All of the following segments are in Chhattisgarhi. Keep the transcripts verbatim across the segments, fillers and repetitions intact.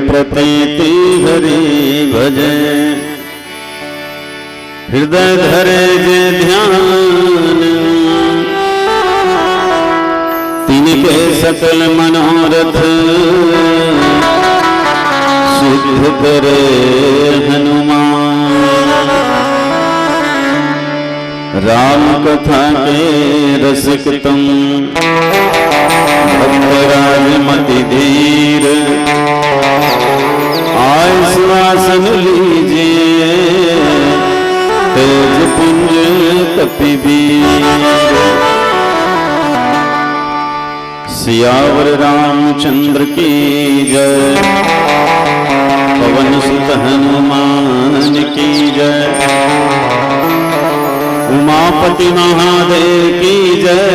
प्रतीति हरि भजे। हृदय धरे जे ध्यान, तिनके सकल मनोरथ सिद्ध करे हनुमान। राम कथा के रसिक तुम, भक्तराज मति धीर। आय सिंहासन लीजे, तेज पुंज कपिवीर। सियावर रामचंद्र की जय, पवन सुत हनुमान की जय, उमापति महादेव की जय,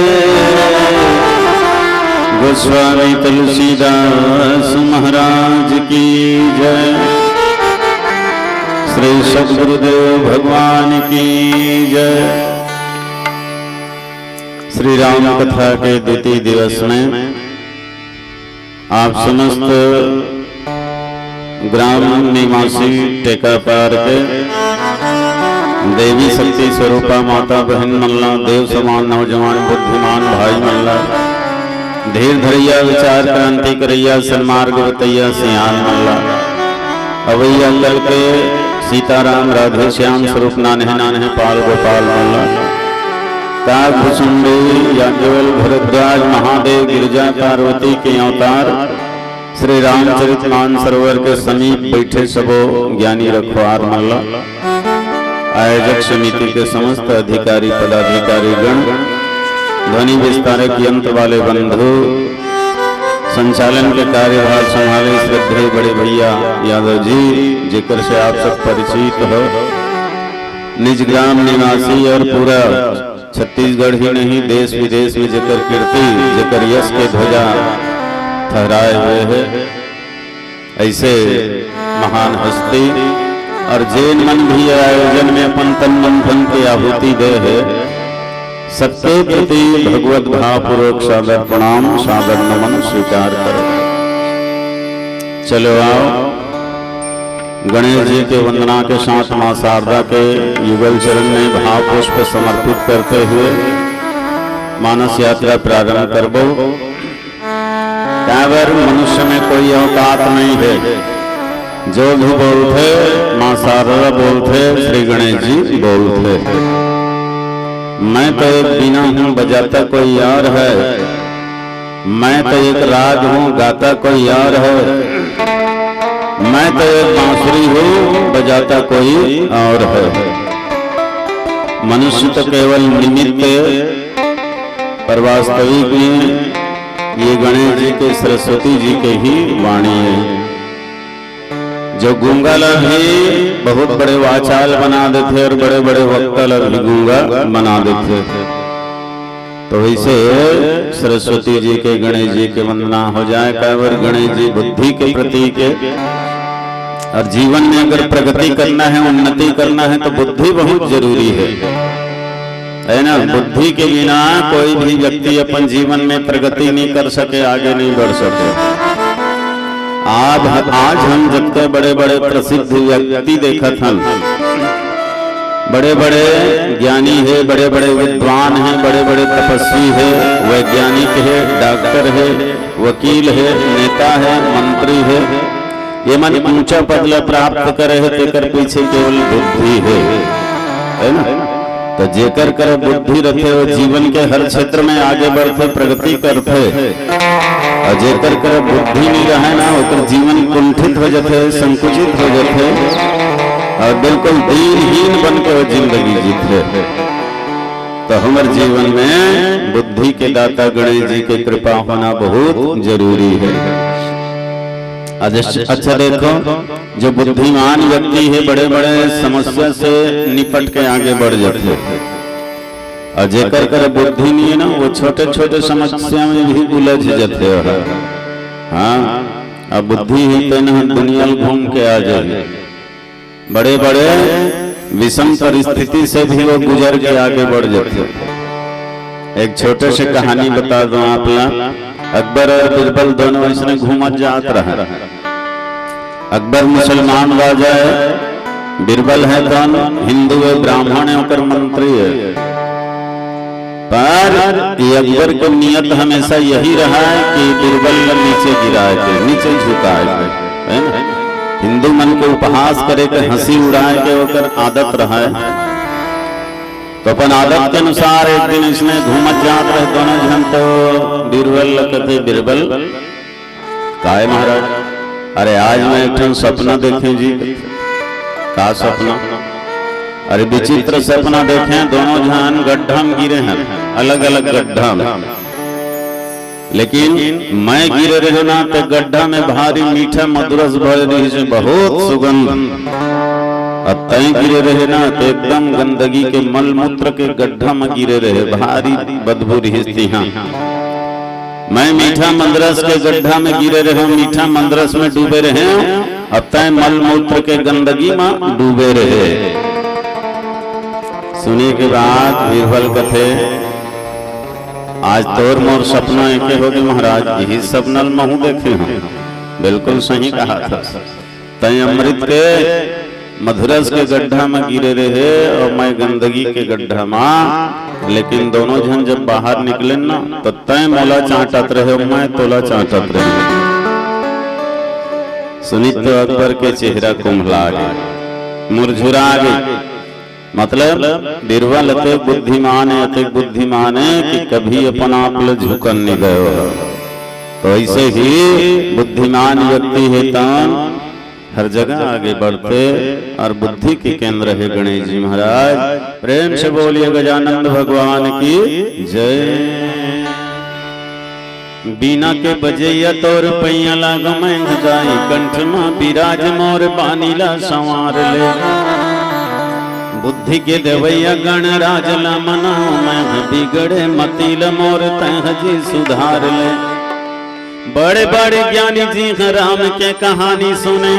गोस्वामी तुलसीदास महाराज की जय, श्री सद्गुरुदेव भगवान की जय। श्री राम कथा के द्वितीय दिवस में आप समस्त ग्राम निवासी टेकापार के देवी शक्ति स्वरूपा माता बहन मन ला, देव समान नौजवान बुद्धिमान भाई मन ला, धीर धरैया विचार क्रांति करैया सन्मार्ग बतैया सियान मन ला, अवैया कल के सीताराम राधे श्याम स्वरूप नान्हे नान्हे पाल गोपाल मन ला, काग भुसुंडी याज्ञवल भरद्वाज महादेव गिरजा पार्वती के अवतार श्री रामचरित मानसरोवर के समीप बैठे सबो ज्ञानी रखवार मन ला, आयोजक समिति के समस्त अधिकारी पदाधिकारी गण, ध्वनि विस्तारक यंत्र वाले बंधु, संचालन के कार्यभार संभाले श्रद्धेय बड़े भैया यादव जी, जेकर से आप सब परिचित हो, निज ग्राम निवासी और पूरा छत्तीसगढ़ ही नहीं, देश विदेश में जेकर कीर्ति, जेकर यश के ध्वजा फहराए हुए है, ऐसे महान हस्ती और जेन मन भी आयोजन में अपन तन मन धन के आहुति दे है, सबके प्रति भगवत भावपूर्वक सादर प्रणाम, सादर नमन स्वीकार करो। चलो आओ, गणेश जी के वंदना के साथ माँ शारदा के युगल चरण में भाव पुष्प समर्पित करते हुए मानस यात्रा प्रारंभ करबो। काबर मनुष्य में कोई औकात नहीं है, जो भी बोलथे माँ शारदा बोलथे, श्री गणेश जी बोलथे। मैं तो एक बीना हूँ बजाता कोई और है, मैं तो एक राग हूँ गाता कोई और है, मैं तो एक बांसुरी हूँ बजाता कोई और है। मनुष्य तो केवल निमित्त है, पर वास्तविक में ये गणेश जी के, सरस्वती जी के ही वाणी है, जो गूंगा ला भी बहुत बड़े वाचाल बना देथे और बड़े बड़े वक्ता ला भी गूंगा बना देथे। तो वैसे सरस्वती जी के, गणेश जी के वंदना हो जाए, काबर गणेश जी बुद्धि के प्रतीक है। और जीवन में अगर प्रगति करना है, उन्नति करना है, तो बुद्धि बहुत जरूरी है, है ना? बुद्धि के बिना कोई भी व्यक्ति अपन जीवन में प्रगति नहीं कर सके, आगे नहीं बढ़ सके। आज, आज हम जितने बड़े बड़े प्रसिद्ध व्यक्ति देखत हन, बड़े बड़े ज्ञानी है, बड़े बड़े विद्वान हैं, बड़े बड़े तपस्वी है, वैज्ञानिक है, डॉक्टर है, वकील है, नेता है, मंत्री है, ये मन ऊंचा पद ला प्राप्त करे है, तेकर पीछे केवल बुद्धि है, है ना? तो जेकर कर बुद्धि रथे, वो जीवन के हर क्षेत्र में आगे बढ़थे, प्रगति करथे। और जेकर कर बुद्धि नहीं रहे ना, ओकर जीवन कुंठित हो जाथे, संकुचित हो जाथे और बिल्कुल दीनहीन बन के वो जिंदगी जीथे। तो हमर जीवन में बुद्धि के दाता गणेश जी के कृपा होना बहुत जरूरी है। अच्छा, अच्छा देखो, जो बुद्धिमान व्यक्ति है, बड़े-बड़े समस्या से निपट के आगे बढ़ जाथे। और जेकर कर बुद्धि नहीं है ना, वो छोटे-छोटे समस्या में भी उलझ जाथे। हाँ, अब बुद्धि ही तेन ह दुनिया ल घूम के आ जाए, बड़े-बड़े विषम परिस्थिति से भी वो गुजर के आगे बढ़ जाथे। एक छोटे से कहानी बता दूं आप ला। अकबर और बीरबल दोनों ऐसने घूमत जात रहा। अकबर मुसलमान राजा है, बीरबल है कौन? हिंदू है, ब्राह्मण है, ओकर मंत्री है। पर ये अकबर के नियत हमेशा यही रहा है कि बीरबल ला नीचे गिराए के, नीचे झुकाए के, है ना? हिंदू मन के उपहास करे के, हंसी उड़ाए के ओकर आदत रहा है। तो अपन आदत के अनुसार एक दिन इसने घूमत जात रहे दोनों झन, तो बीरबल ला कथे, "बीरबल, काय महाराज?" "अरे, आज मैं एक ठन सपना देखे जी।" "का सपना?" "अरे, विचित्र सपना देखे, दोनों झन गड्ढा में गिरे हैं, अलग-अलग गड्ढा में। लेकिन मैं गिरे रहे ना, तो गड्ढा में भारी मीठा मधुरस भरे रहिस, बहुत सुगंध। और तैं गिरे रहे ना, तो एकदम गंदगी के मलमूत्र के गड्ढा में गिरे रहे, भारी बदबू रहिस तिहां।" मैं मीठा मंदरस के गड्ढा में गिरे रहे हूँ, मीठा मंदरस में डूबे रहे हूँ, अब तय मलमूत्र के गंदगी में डूबे रहे। सुने के बाद बीरबल कथे, "आज तोर मोर सपना एके होगे महाराज, यही सपना ल महूं देखे हूँ।" "बिल्कुल सही कहा था।" तय अमृत के मधुरस के गड्ढा में गिरे रहे और मैं गंदगी के गड्ढा में, लेकिन दोनों झन जब बाहर निकले ना, तो तय मोला चांटत रहे, मैं तोला चांटत रहे। सुनित तो अकबर के चेहरा कुम्हला गे, मुरझुरा गे। मतलब, बीरबल अतेक बुद्धिमान है, अतेक बुद्धिमान है कि कभी अपन आप ल झुकन नहीं गयो है। तो ऐसे ही बुद्धिमान व्यक्ति है तन हर जगह आगे बढ़ते और बुद्धि के केंद्र है गणेश जी महाराज। प्रेम से बोलिए गजानंद भगवान की जय। बीना के बजैया तोर पैया लागो महंगाई, कंठ मा विराज मोर बानी ला संवार ले। बुद्धि के देवैया गणराज ला मनाओ, मैं बिगड़े मती ला मोर तह जी सुधार ले। बड़े बड़े ज्ञानी जी ह राम के कहानी सुने,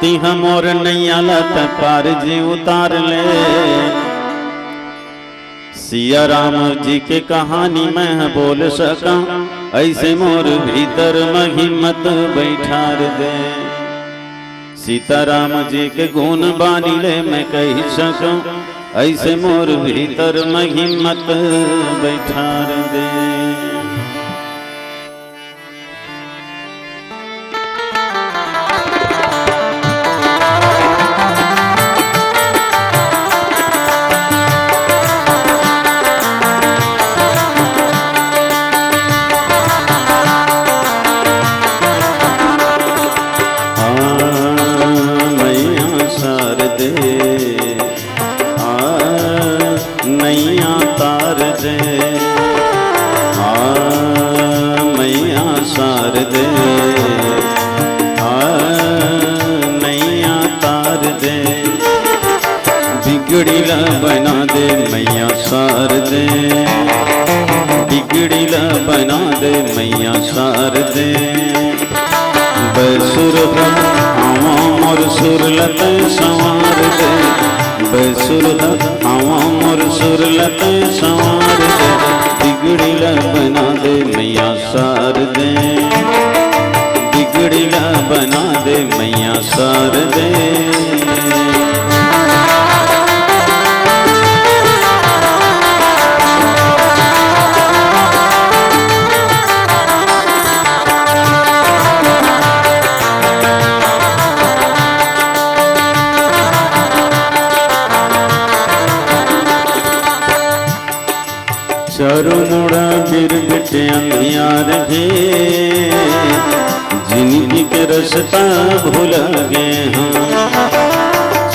तिह मोर नैया ला त पार जी उतार ले। सिया राम जी के कहानी मैं बोल सका, ऐसे मोर भीतर म हिम्मत बैठार दे। सीताराम जी के गुण बानी ले मैं कही सकूं, ऐसे मोर भीतर म हिम्मत बैठार दे। हाँ, मैया शारदे, आ, नैया तार दे, आ, मैया शारदे, आ, नैया तार दे। बिगड़ी ला बना दे मैया शारदे, बिगड़ी ला बना दे मैया शारदे। बैसुर ह आवा मोर सुर ल तैं संवार दे, बैसुर ह आवा मोर सुर ल तैं संवार दे। बिगड़ी ला बना दे मैया शारदे, बिगड़ी ला बना दे मैया शारदे। चारों मुड़ा बिरबिट अंधियार हे, जिनगी के रस्ता भुला गे हम।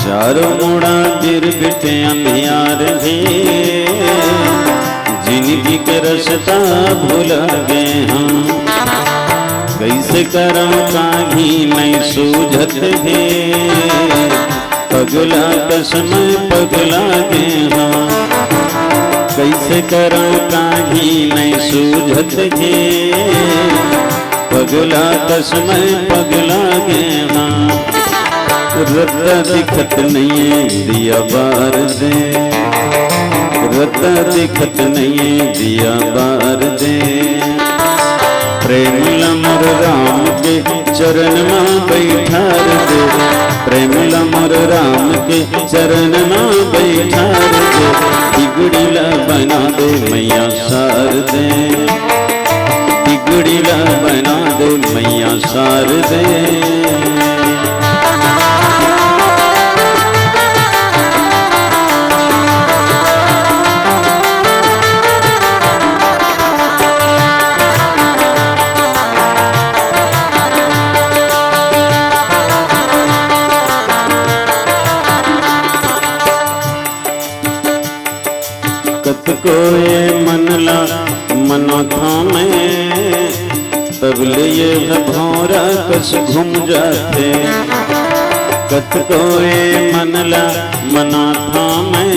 चारों मुड़ा बिरबिट अंधियार हे, जिनगी के रस्ता भुला गे हम। कैसे करम कांघी नहीं सूझत हे, पगला कस मैं पगला गे हंव। कैसे करंव कांघी नहीं सूझत हे, पगला कस मैं पगला गे हंव। रद्दा दिखत नइये दिया बार दे, रद्दा दिखत नइये दिया बार दे। प्रेम ल मोर राम के चरण म बैठार दे, चरण मा बैठार दे, बिगड़ी ला बना दे मैया शारदे, बिगड़ी ला बना दे मैया शारदे। कतको ये मन ला मनाथा मैं, तब ले ये ह भौंरा कस घूम जाथे। कतको ये मन ला मनाथा मैं,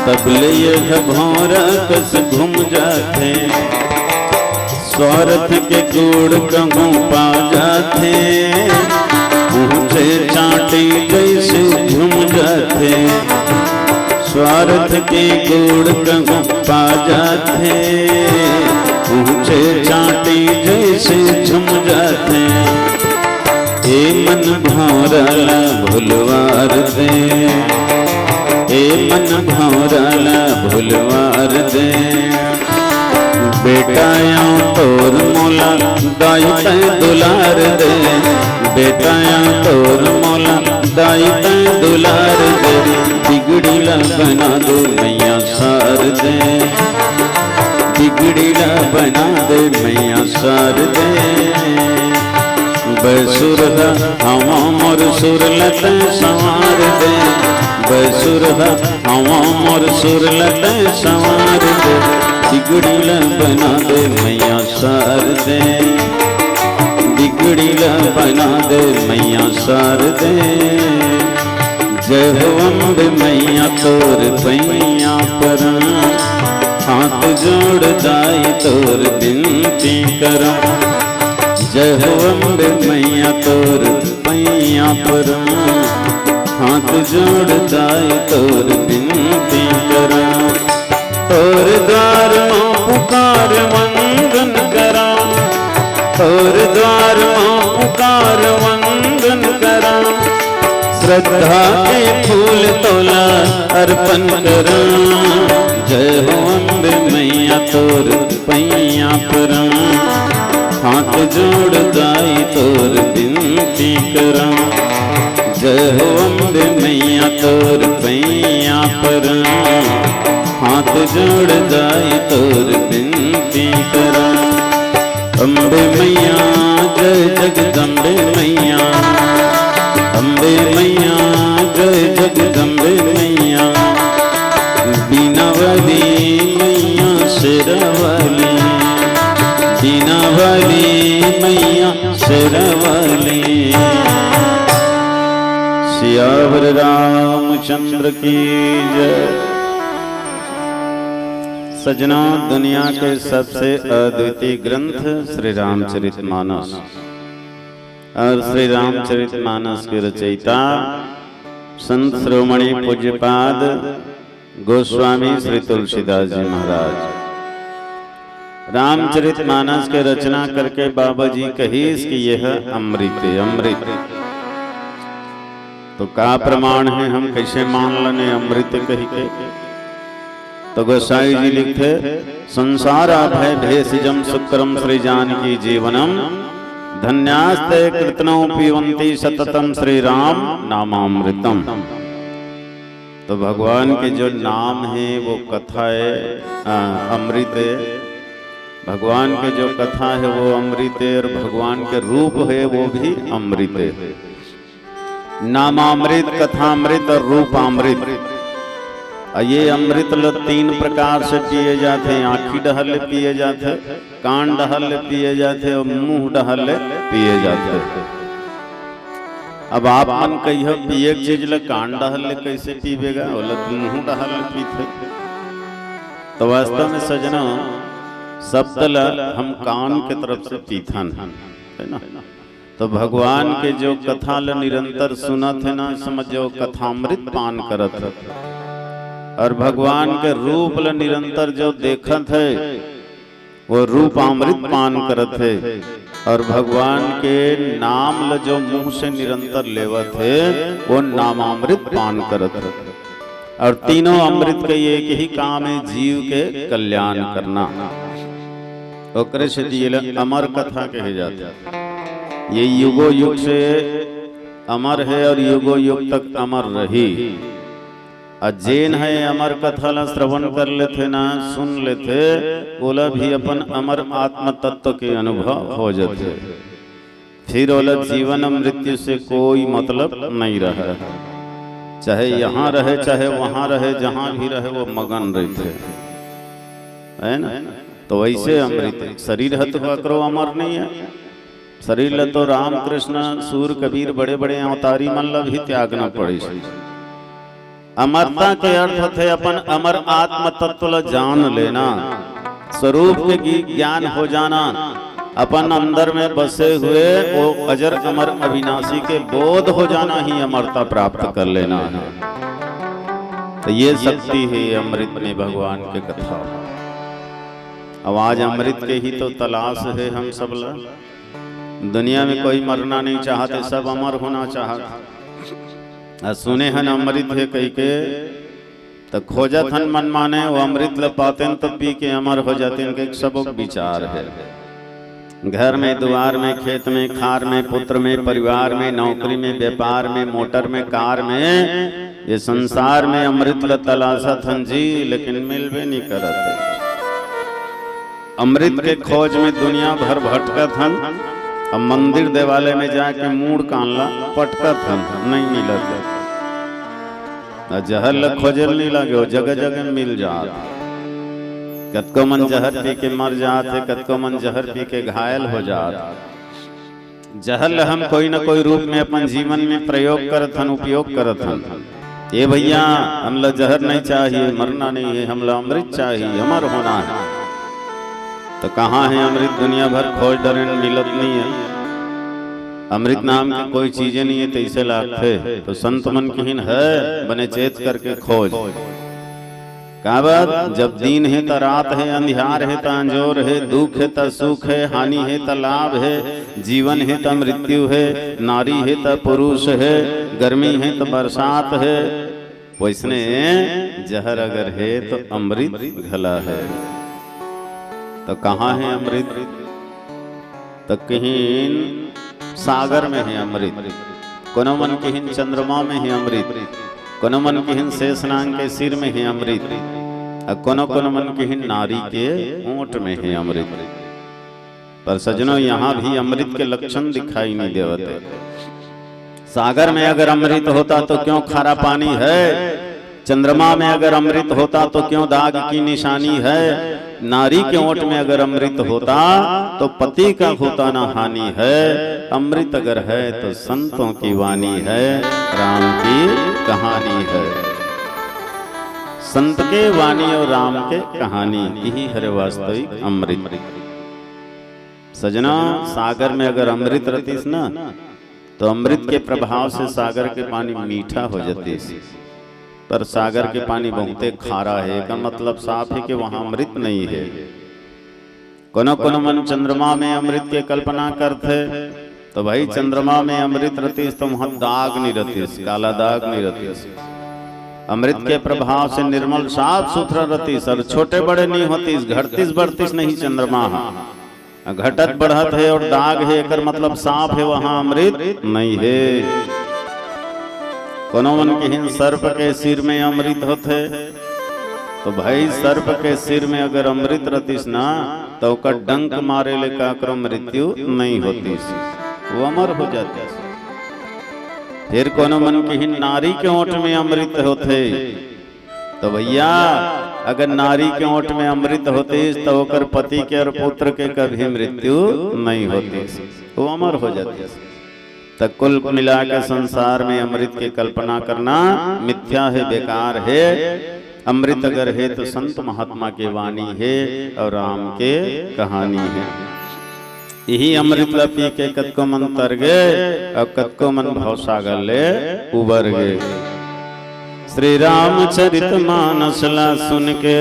तब ले ये ह भौंरा कस घूम जाथे। स्वार्थ के गोड़ कहूँ पा जाथे, पहुँचे चांटी जैसे झूम जाथे। स्वार्थ के गोड़ कहूँ पा जाथे, पहुँचे चांटी जैसे झूम जाथे। ए मन भौंरा ला भुलवार दे, ए मन भौंरा ला भुलवार दे। बेटा या तोर मोला दाई तैं दुलार दे, बेटा या तोर मोला दाई तैं दुलार दे। बिगड़ी ला बना दे मैया शारदे, बिगड़ी ला बना दे मैया शारदे। बैसुर ह हवा मोर सुर ल तैं संवार दे, बैसुर ह हवा मोर सुर ल तैं संवार दे। बिगड़ी ल बना दे मैया शारदे, बिगड़ी ल बना दे मैया शारदे। जय हो अम्बे मैया तोर पैया परन, हाथ जोड़ दाई तोर बिनती करन। जय हो अम्बे मैया तोर पैया परन, हाथ जोड़ दाई तोर बिनती करन। तोर द्वार म पुकार वंदन करन, तोर द्वार म पुकार वंदन करन। श्रद्धा के फूल तोला अर्पण करन। जय हो अम्बे मैया तोर पैया परन, हाथ जोड़ दाई तोर बिनती करन। जय हो अम्बे मैया तोर पैया परन, हाथ जोड़ दाई तोर बिनती करन। अम्बे मैया जय जगदम्बे मैया, अम्बे मैया जय जगदम्बे मैया। बीना वाली मैया शेरा वाली, बीना वाली मैया शेरा वाली। सियावर रामचंद्र की जय। सजना, दुनिया के सबसे अद्वितीय ग्रंथ श्री रामचरित मानस और श्री रामचरित मानस के रचयिता संत शिरोमणि पूज्यपाद गोस्वामी श्री तुलसीदास जी महाराज रामचरित मानस के रचना करके बाबा जी कहिस कि यह अमृत है, अमृत। तो का प्रमाण है, हम कैसे मान लने अमृत कहि के? तो गोसाई जी लिखथे, संसार भय भेषजम शुक्रम श्री जानकी जीवनम, धन्यास्ते कृतनौ पीवंती सततम श्री राम नामामृतम। तो भगवान के जो नाम है वो कथा है, आ, अमृत है। भगवान के जो कथा है वो अमृत है और भगवान के रूप है वो भी अमृत है। नामामृत, कथामृत और रूपामृत। अ ये अमृत ल तीन प्रकार से पिए जाथे, आँखी डहर ले पिए जाथे, कान डहर ले पिए जाथे और मुँह डहर ले पिए जाथे। अब आप मन कहियो पिए के चीज ल कान डहर ले कैसे पीबेगा, ओला तो मुँह डहर ले पीथे। तो वास्तव में सजना, शब्द ल हम कान के तरफ से पीथन, है ना? तो भगवान के जो कथा ल निरंतर सुनत है ना, समझो कथामृत पान करत है। और भगवान के रूप ल निरंतर जो देखत है, वो रूपामृत पान करत हे, और भगवान के नाम ल जो मुंह से निरंतर लेवत हे, वो नामामृत पान करत हे। और तीनों अमृत के एक ही काम हे, जीव के कल्याण करना। ओकरे सेती एला अमर कथा कहे जाथे। ये युगो युग से अमर हे और युगो युग तक अमर रही। अउ जेन ह अमर कथा ला श्रवण कर लेथे ना, सुन लेथे, ओला भी अपन अमर आत्म तत्व के अनुभव हो जाथे। फिर ओला जीवन अउ मृत्यु से कोई मतलब नहीं रहे, चाहे यहाँ रहे, चाहे वहाँ रहे, जहाँ भी रहे, वो मगन रहिथे, है ना? तो वैसे अमृत शरीर ह तो ककरो अमर नहीं है। शरीर ल तो रामकृष्ण, सूर, कबीर, बड़े बड़े अवतारी मन ल भी त्यागना पड़िस। अमरता के अर्थ होथे अपन अमर आत्म तत्व ल जान लेना, स्वरूप के ज्ञान हो जाना, अपन अंदर में बसे हुए वो अजर अमर अविनाशी के बोध हो जाना ही अमरता प्राप्त कर लेना है। तो ये शक्ति है अमृत में भगवान के कथा। अब आज अमृत के ही तो तलाश है हम सब ला। दुनिया में कोई मरना नहीं चाहते, सब अमर होना चाहते। आ सुने हन अमृत हे कहिके, त खोजत हन मनमाने, वो अमृत ल पातेन त पी के अमर हो जातेन कहिके सबो के विचार हे। घर में, दुआर में, खेत में, खार में, पुत्र में, परिवार में, नौकरी में, व्यापार में, मोटर में, कार में, ये संसार में अमृत ल तलाशत हन जी, लेकिन मिलबे नहीं करत। अमृत के खोज में दुनिया भर भटकत हन। अब मंदिर देवालय में जाके मूड़ कान ला पटकत हन, नहीं मिलत। आ जहर ल खोजे ल नहीं लागे, वो जगह जगह मिल जात। कतको मन जहर पी के मर जात हे, कतको मन जहर पी के घायल हो जात। जहर ल हम कोई न कोई रूप में अपन जीवन में प्रयोग करत हन, उपयोग करत हन। ए भैया, हमला जहर नहीं चाहिए, मरना नहीं है, हमला अमृत चाहिए, अमर होना है। तो कहाँ है अमृत? दुनिया भर खोज डरेन, मिलत नहीं है। अमृत नाम की कोई चीजें नहीं है, तैसे लागथे। तो संत मन किहिन है, बने चेत करके खोज। काबर? जब दिन हे त रात हे, अंधियार हे त अंजोर हे, दुख हे त सुख हे, हानि हे त लाभ हे, जीवन हे त मृत्यु हे, नारी हे त पुरुष हे, गर्मी हे त बरसात हे। वैसने जहर अगर हे तो अमृत घला हे। तो कहाँ हे अमृत? त किहिन सागर में हे अमृत, कोनो मन किहिन चंद्रमा में हे अमृत, कोनो मन किहिन शेष नांग के सिर में हे अमृत, अउ कोनो कोनो मन किहिन नारी के ओंठ में हे अमृत। पर सजनो, यहाँ भी अमृत के लक्षण दिखाई नहीं देवत हे। सागर में अगर अमृत होता तो क्यों खारा पानी है? चंद्रमा में अगर अमृत होता तो क्यों दाग की निशानी है? नारी के ओंठ में अगर अमृत होता तो पति का होता ना हानि है। अमृत अगर है तो संतों की वाणी है, राम की कहानी है। संत के वाणी और राम के कहानी, यही हरे वास्तविक अमृत। सजना, सागर में अगर अमृत रहतीस ना, तो अमृत के प्रभाव से सागर के पानी मीठा हो जातीस। पर सागर के पानी बहुते खारा हे, एकर मतलब साफ हे कि वहाँ अमृत नहीं हे। कोनो कोनो मन चंद्रमा में अमृत के कल्पना करथे, तो भाई, चंद्रमा में अमृत रहतीस तो वहाँ दाग नहीं रहतीस, काला दाग नहीं रहतीस। अमृत के प्रभाव से निर्मल साफ सुथरा रहतीस, और छोटे बड़े नहीं होतीस, घटतीस बढ़तीस नहीं चंद्रमा हा। घटत बढ़त हे और दाग हे, एकर मतलब साफ हे, वहाँ अमृत नहीं हे। कोनो मन किहिन सर्प के सिर में अमृत होथे, तो भाई, सर्प के सिर में अगर अमृत रहतीस ना, तो ओकर डंक मारे ले काकरो मृत्यु नहीं होतीस, वो अमर हो जातीस। फिर कोनो मन किहिन नारी के ओंठ में अमृत होथे, तो भैया, अगर नारी के ओंठ में अमृत होतीस, तो ओकर पति के और पुत्र के कभी मृत्यु नहीं होतीस, वो अमर हो जातीस। त कुल मिला के संसार में अमृत के कल्पना करना मिथ्या हे, बेकार हे। अमृत अगर हे तो संत महात्मा के वाणी हे और राम के कहानी हे। यही अमृत ला पी के कतको मन तर गे और कतको मन भवसागर ले उबर गे। श्री रामचरित मानस ला सुन के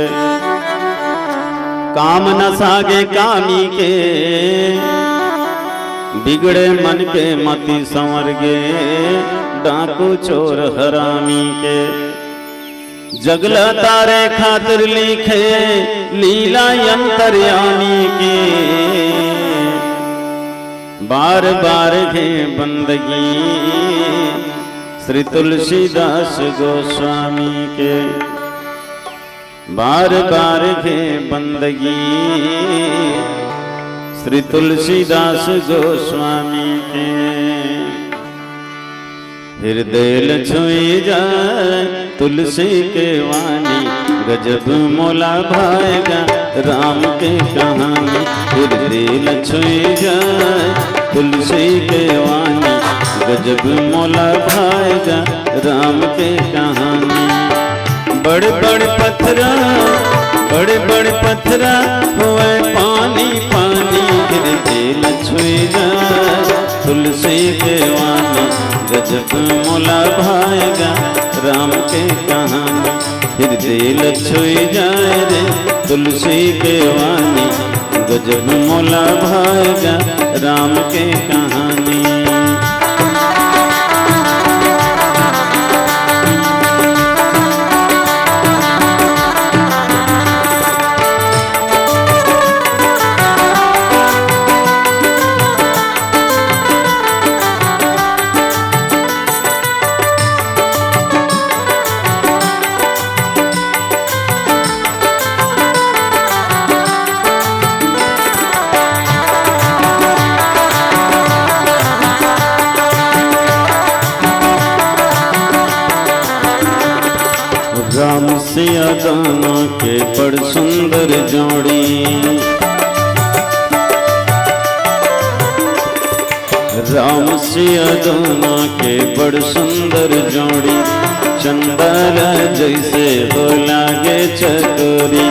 काम न सागे कामी के, बिगड़े मन के मति संवर गे, डाकू चोर हरामी के। जगला तारे खातिर लिखे, लीला अंतर्यामी के। बार बार हे बंदगी, श्री तुलसीदास गोस्वामी के। बार बार हे बंदगी, श्री तुलसीदास गोस्वामी के। हृदय ल छुई जाय तुलसी के वाणी, गजब मोला भाएगा राम के कहानी। हृदय ल छुई जाय तुलसी के वाणी, गजब मोला भाएगा राम के कहानी। बड़ बड़ पथरा, बड़ बड़ पथरा होए पानी पानी, हृदय ल छुई जाय तुलसी के वाणी, गजब मोला भाएगा राम के कहानी। हृदय ल छुई जाय रे तुलसी के वाणी, गजब मोला भाएगा राम के कहानी। राम सिया दोनों के बड़ सुंदर जोड़ी। राम सिया दोनों के बड़ सुंदर जोड़ी, चंदा ला जैसे हो लागे चकोरी।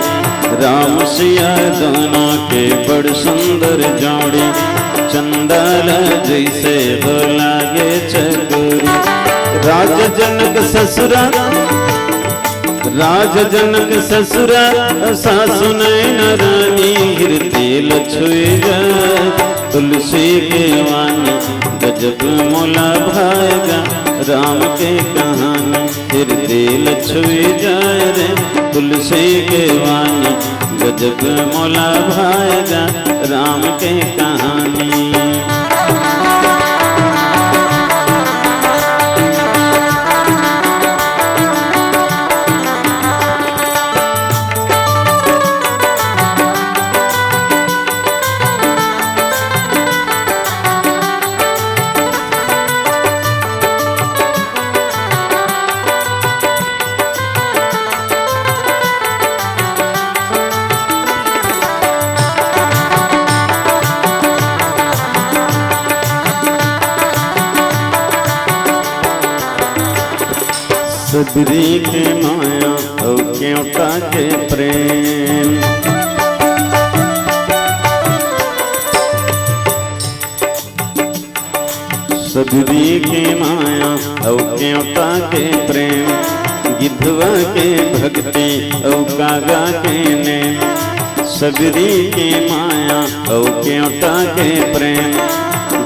राम सिया दोनों के बड़ सुंदर जोड़ी, चंदा ला जैसे हो लागे चकोरी। राज जनक ससुरा, राज जनक ससुरा, सासु नैन रानी, हृदय ल छुई जाय तुलसी के वाणी, गजब मोला भाएगा राम के कहानी। हृदय ल छुई जाय रे तुलसी के वाणी, गजब मोला भाएगा राम के कहानी। सबरी के माया अउ केवटा के प्रेम। सबरी के माया अउ केवटा के प्रेम, गिधवा के भक्ति अउ कागा के नेम। सबरी के माया अउ केवटा के प्रेम,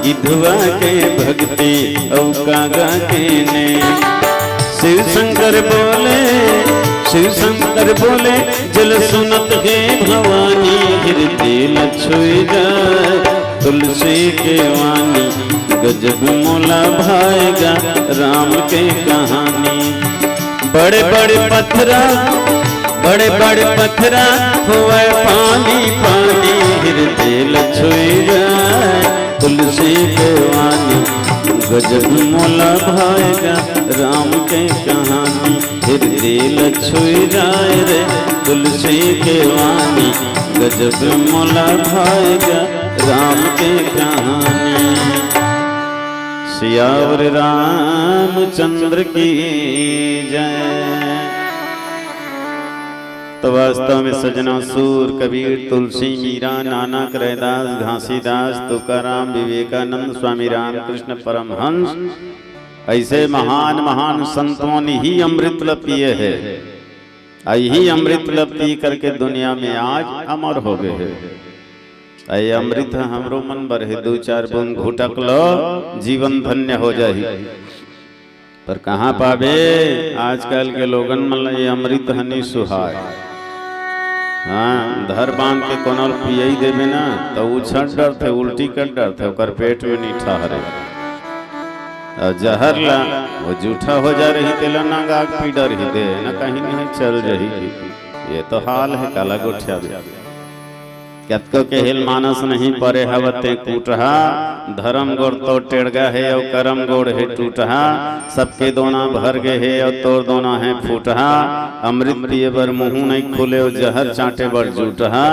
गिधवा के भक्ति अउ कागा के नेम। शिव शंकर बोले, शिव शंकर बोले, जल सुनत हे भवानी, हृदय ल छुई जाय तुलसी के वाणी, गजब मोला भाएगा राम के कहानी। बड़े बड़े पथरा, बड़े बड़े पथरा होवे पानी पानी, हृदय ल छुई जाय तुलसी के वाणी, गजब मोला भाएगा राम के कहानी। हृदय ल छुई जाय रे तुलसी के वाणी, गजब मोला भाएगा राम के कहानी। सियावर रामचंद्र की जय। तो वास्तव में सज्जना, सूर, कबीर, तुलसी, मीरा, नानक, रैदास, घासीदास, तुकाराम, विवेकानंद, स्वामी रामकृष्ण परमहंस, ऐसे महान महान संतों ने ही अमृत ल पिए हे। अही अमृत ल पी करके दुनिया में आज अमर हो गए हे। अये अमृत ह हमरो मन बर हे, दू चार बूंद घुटक लो, जीवन धन्य हो जाही। पर कहाँ पाबे? आजकल के लोगन मन ल ये अमृत ह नी सुहाय। हाँ, धर बांध के कोनो ल पियई देबे ना, त उछट डरथे, उल्टी कर डरथे, ओकर पेट में नी ठहरे। अउ जहर ला, वो जूठा हो जा रही, तेला ना गाग पी डरही दे, ना कहीं नहीं चल रही। ये तो हाल हे, काला गोठियाबे। कतको केहेल मानस नहीं परे हवते कूटहा, धरम गोड़ तो टेड़गा हे अउ करम गोड़ हे टूटहा। सबके दोना भर गे हे अउ तोर दोना हे फूटहा। अमृत पिए बर मुंहू नहीं खुले अउ जहर चांटे बर जूटहा।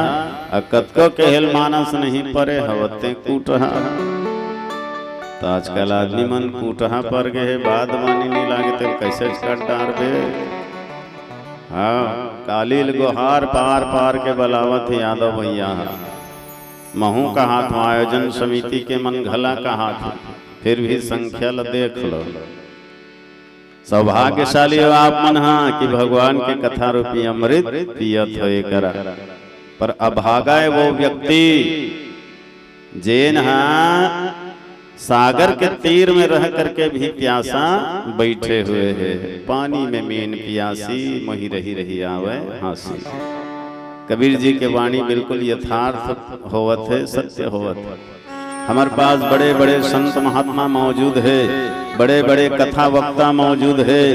अ कतको केहेल मानस नहीं परे हवते कूटहा। त आजकल आदमी मन कूटहा पर गे हे, बात मानी नहीं लागे, तेल कैसे कर डारबे? हाँ, काली ल गोहार पार पार के बलावत हे यादव भैया ह। महू कहात हूँ, आयोजन समिति के मन घला कहात हे, फिर भी संख्या ल देख लो। सौभाग्यशाली हो आप मन हा कि भगवान के कथा रूपी अमृत पियत हो एकरा। पर अभागा हे वो व्यक्ति, जेन हा सागर के तीर में रह करके भी प्यासा बैठे हुए हे। पानी में मीन पियासी, मोहि रही रही आवे हाँसी। कबीर जी के वाणी बिल्कुल यथार्थ होवत हे, सत्य होवत हे। हमर पास बड़े बड़े संत महात्मा मौजूद हे, बड़े बड़े कथा वक्ता मौजूद हे,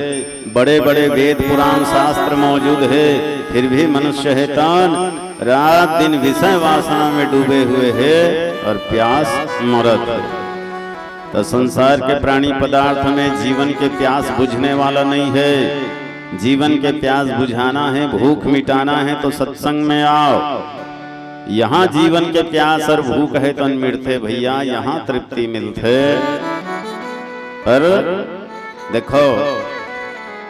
बड़े बड़े वेद पुराण शास्त्र मौजूद हे, फिर भी मनुष्य हे तन रात दिन विषय वासना में डूबे हुए हे अउ प्यास मरत हे। त संसार के प्राणी पदार्थ में जीवन के प्यास बुझने वाला नहीं हे। जीवन के प्यास बुझाना हे, भूख मिटाना हे, तो सत्संग में आओ। यहाँ जीवन के प्यास अउ भूख हे तन मिलथे भैया, यहाँ तृप्ति मिलथे। पर देखो,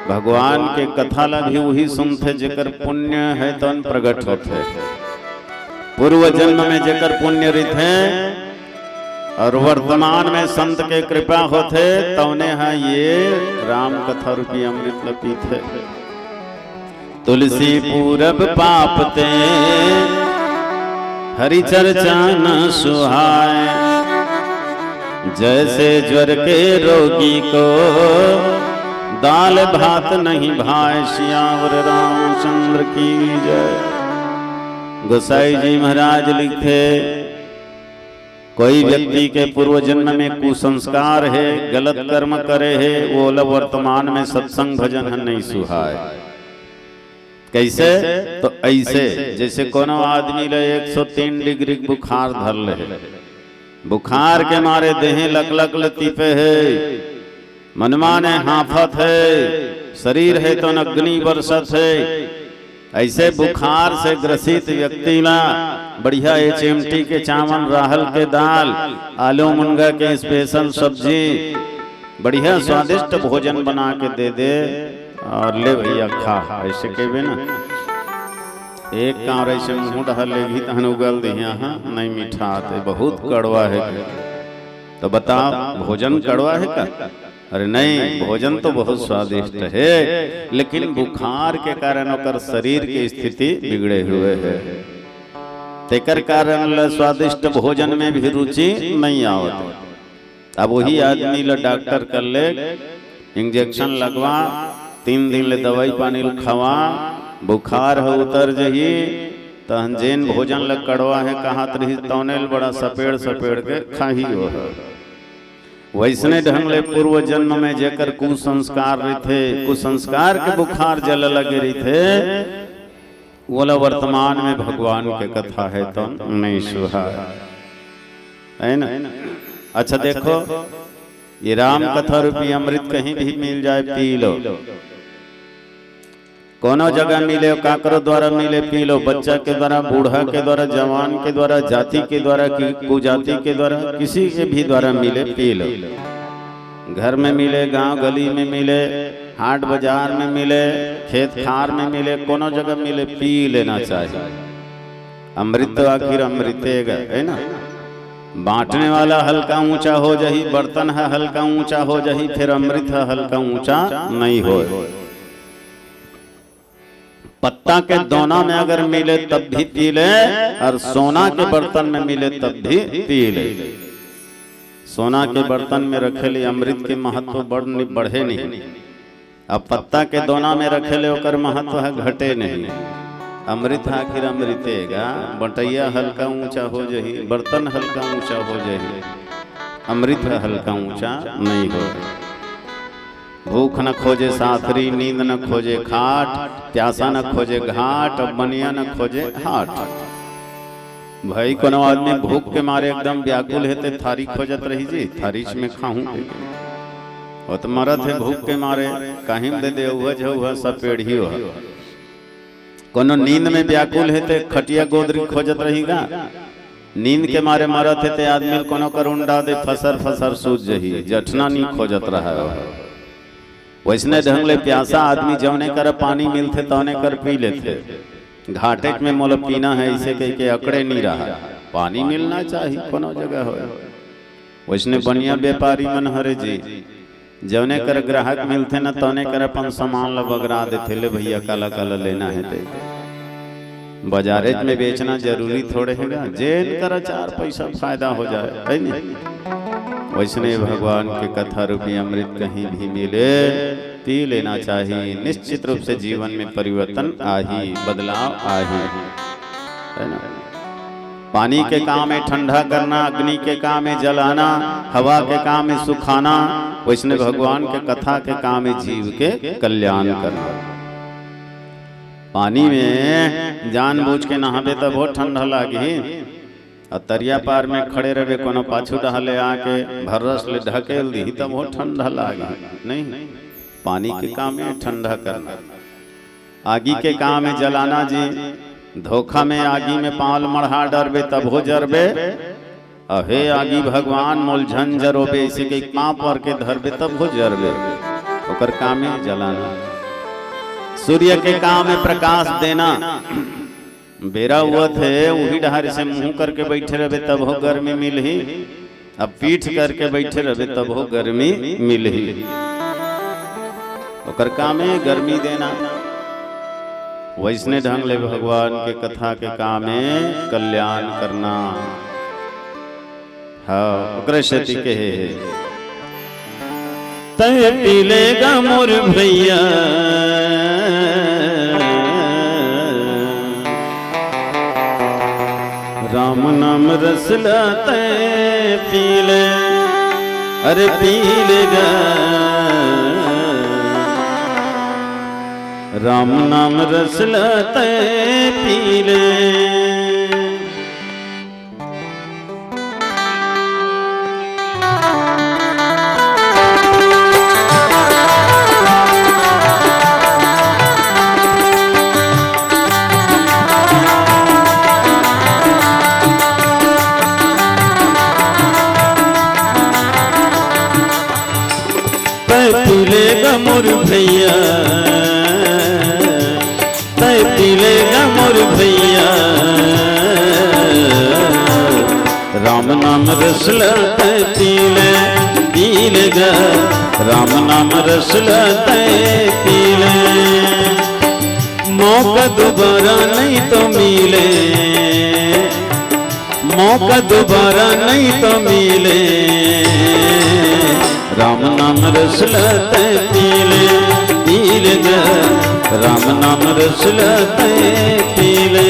भगवान के कथा ला भी वही सुनथे जेकर पुण्य हे तन प्रगट होथे। पूर्व जन्म में जेकर पुण्य रहिथे अउ वर्तमान में संत के कृपा होथे, तउने ह ये राम कथा रूपी अमृत ल पीथे। तुलसी पूरब पाप ते, हरि चर्चा न सुहाय। जैसे ज्वर के रोगी को, दाल भात नहीं भाय। सियावर रामचंद्र की जय। गोसाई जी महाराज लिखथे, कोई व्यक्ति के पूर्व जन्म में कुसंस्कार हे, गलत कर्म करे हे, वो ला वर्तमान में सत्संग भजन ह नहीं सुहाय। कैसे? तो ऐसे, जैसे कोनो आदमी ला एक सौ तीन डिग्री बुखार धर ले हे, बुखार के मारे देहे लकलक ले तीपे हे, मनमाने हाफत हे, शरीर हे तो अग्नि बरसत हे। ऐसे बुखार से ग्रसित व्यक्ति ला बढ़िया एच एम टी के चावल, राहल के दाल, आलू मुनगा के स्पेशल सब्जी, बढ़िया स्वादिष्ट भोजन बना के दे दे अउ ले भैया खा, ऐसे कहबे ना। एक कांवर ऐसे मुंह डहर लेगी तहन उगल दिया, हाँ, नहीं मिठात हे, बहुत कड़वा हे। तो बताओ, भोजन कड़वा हे का? अरे नहीं, भोजन तो बहुत स्वादिष्ट हे, लेकिन बुखार के कारण ओकर शरीर के स्थिति बिगड़े हुए हे। तेकर कारण ल स्वादिष्ट भोजन में भी रुचि नहीं आवत। अब वही आदमी ल डॉक्टर कर ले, इंजेक्शन लगवा, तीन दिन ले दवाई पानी ल खवा, बुखार ह उतर जही, तहन जेन भोजन ल कड़वा हे कहत रही, तौने ल बड़ा सपेड़ सपेड़ के खाही वो ह। वैसने ढंग ले पूर्व जन्म में जेकर कुसंस्कार रहिथे, कुसंस्कार के बुखार जल लगे रहिथे, ओला वर्तमान में भगवान के कथा हे तो नहीं सुहाय, है ना? अच्छा देखो, ये राम कथा रूपी अमृत कहीं भी मिल जाए, पी लो। कोनो जगह मिले, काकरो द्वारा मिले, पी लो। बच्चा के द्वारा, बूढ़ा के द्वारा, जवान के द्वारा, जाति के द्वारा, कि-, कुजाति के द्वारा, किसी के भी द्वारा मिले, पी लो। घर में मिले, गांव गली में मिले, हाट बाजार में मिले, खेत खार में मिले, कोनो जगह मिले, पी लेना चाहिए। अमृत तो आखिर अमृते गा, है ना? बांटने वाला हल्का ऊंचा हो जाही, बर्तन ह हल्का ऊंचा हो जाही, फिर अमृत ह हल्का ऊंचा नहीं होय। पत्ता के दोना में अगर मिले तब भी पी ले, और सोना के बर्तन में मिले तब भी पी ले। सोना के बर्तन में रखे ले अमृत के महत्व बढ़ नि-, बढ़े नहीं। अब पत्ता के दोना में रखे ले ओकर महत्व ह घटे नहीं। अमृत ह आखिर अमृते गा, बटैया हल्का ऊंचा हो जही, बर्तन हल्का ऊंचा हो जही, अमृत ह हल्का ऊंचा नहीं हो। भूख न खोजे साथरी, नींद न खोजे खाट, प्यासा न खोजे घाट, अब बनिया न खोजे हाट। भाई, कोनो आदमी भूख के मारे एकदम व्याकुल हे, ते थारी खोजत रही जी, थारी में खाहूं। वो तो मरत हे भूख के मारे, काहिम दे दे, उह झउह सब पेढ़ी हो। कोनो नींद में व्याकुल हे, ते खटिया गोदरी खोजत रही गा। नींद के मारे मरत हे, ते आदमी ल कोनो करुंडा दे, फसर फसर सूत जही, जठना नी खोजत रहा हो। वैसने ढंग ले प्यासा आदमी जौने कर पानी मिलथे तौने कर पी लेथे। घाटेच में मोला पीना है, इसे कह के अकड़े नी रहा। पानी मिलना चाही कोनो जगह होय। वैसने बनिया व्यापारी मन हरे जी, जौने कर ग्राहक मिलथे न तौने कर अपन सामान ल बगरा देथे, ले भैया काला काला लेना है ते। बाजारेच में बेचना जरूरी थोड़े हे गा, जेन करा चार पैसा फायदा हो जाए, है नी? वैसने भगवान के कथा रूपी अमृत कहीं भी मिले, पी लेना चाहिए। निश्चित रूप से जीवन में परिवर्तन आही, बदलाव आही, है ना? पानी के काम है ठंडा करना, अग्नि के काम है जलाना, हवा के काम है सुखाना। वैसने भगवान के कथा के काम है जीव के कल्याण करना। पानी में जानबूझ के नहाबे तब हो ठंडा लागी, और तरिया पार में खड़े रहबे, कोनो पाछू डहा ले आके भर्रस ले ढकेल दी तब हो ठंडा लागी। नहीं, पानी के काम है ठंडा करना। आगी के काम है जलाना जी, धोखा में आगी में पांव ल मढ़ा डरबे तब हो जरबे। अहे आगी भगवान मोल झन जरोबे, इसे के पांव पर के धरबे तब हो जरबे। ओकर काम है जलाना। सूर्य के काम है प्रकाश देना। बेरा हुआ थे, वही डहार से मुंह करके बैठे रहबे तब हो गर्मी मिलही। अब पीठ करके बैठे रहबे तब हो गर्मी मिलही। ओकर काम है गर्मी देना। वैसने ढंग ले भगवान के कथा के काम है कल्याण करना। हाँ, ओकरे सेती कहे हे, तय पी लेगा मोर भैया, राम नाम रसला तय पी ले, अरे पी लेगा, राम नाम रसला तय पी ले। तै पी लेगा मोर भैया, तै पी लेगा मोर भैया, राम नाम रसला तै पी ले, पी लेगा, राम नाम रसला तै पी ले। मौका दोबारा नहीं तो मिले, मौका दोबारा नहीं तो मिले। राम नाम रसला तै पी ले, पी लेगा, राम नाम रसला तै पी ले।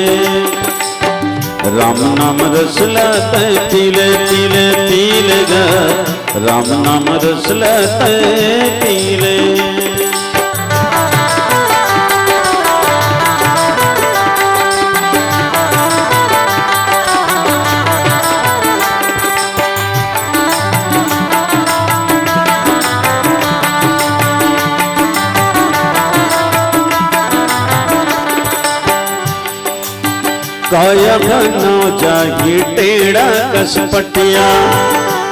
राम नाम रसला तै पी ले, पी ले, पी लेगा, राम नाम रसला तै पी ले। काया घनो जाही टेढ़ा कस पटिया,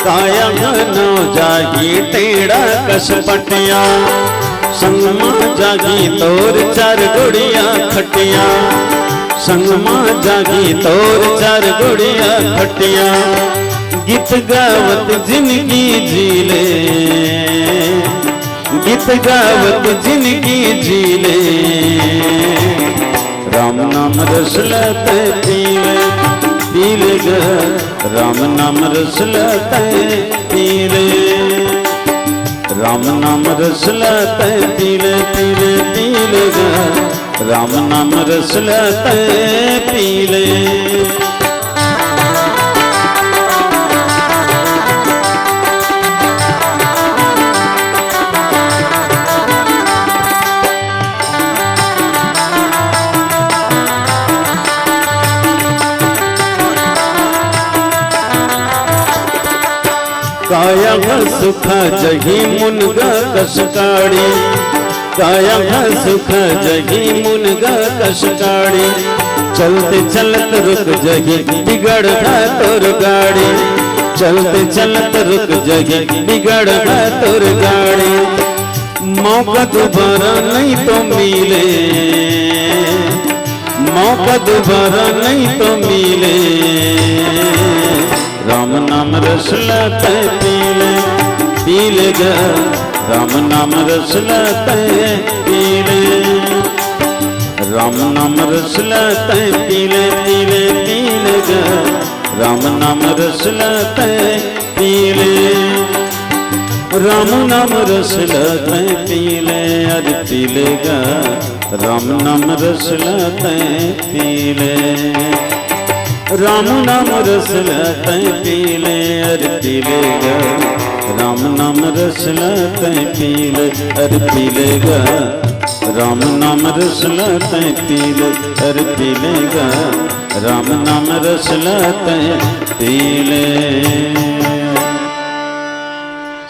काया घनो जाही टेढ़ा कस पटिया। संग मा जागी तोर चार गोड़िया खटिया, संग मा जागी तोर चार गोड़िया खटिया। गीत गावत जिंदगी जी ले, गीत गावत जिंदगी जी ले। नाम रस ल तैं पी ले, पी ले ग। राम नाम रस ल तैं पी ले। राम नाम रस ल तैं पी ले, पी ले, पी ले ग। राम नाम रस ल तैं पी ले। काया ह सुखा जही मुनगा कस काड़ी, काया ह सुखा जही मुनगा कस काड़ी। चलते चलत रुक जही बिगड़गा तोर गाड़ी, चलते चलत रुक जही बिगड़गा तोर गाड़ी। मौका दोबारा नहीं तो मिले, मौका दोबारा नहीं तो मिले। राम नाम रस ल तैं पी ले, पी ले ग। राम नाम रस ल तैं पी ले। राम नाम रस ल तैं पी ले, पी ले, पी ले ग। राम नाम रस ल तैं पी ले। राम नाम रस ल तैं पी ले, अरे पी ले ग। राम नाम रस ल तैं पी ले। राम नाम रस ल तैं पी ले, अरे पी ले ग। राम नाम रस ल तैं पी ले, अरे पी ले ग। राम नाम रस ल तैं पी ले, अरे पी ले ग। राम नाम रस ल तैं पी ले।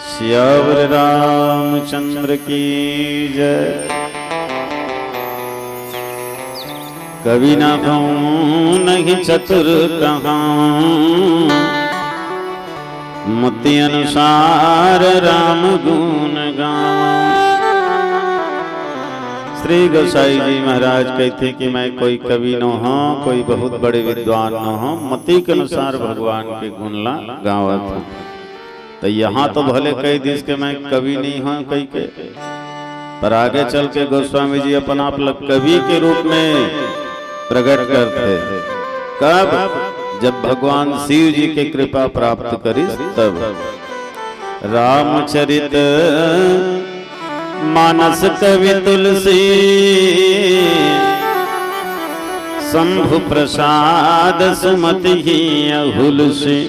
सियावर रामचंद्र की जय। कवि न कहूँ नहीं चतुर कहाऊँ, मति अनुसार राम गुण गाऊँ। श्री गोसाई जी महाराज कहते कि मैं कोई कवि नो हूँ, कोई बहुत बड़े विद्वान नो हूँ, मति के अनुसार भगवान के गुण ला गावत हूँ। त यहाँ तो भले कहि दिस के मैं कवि नहीं हूँ कहि के, पर आगे चल के गोस्वामी जी अपन आप ल कवि के रूप में प्रकट करथे। कब? जब भगवान शिव जी के कृपा प्राप्त करिस तब। रामचरित मानस कवि तुलसी, शंभु प्रसाद सुमति हिय हुलसी।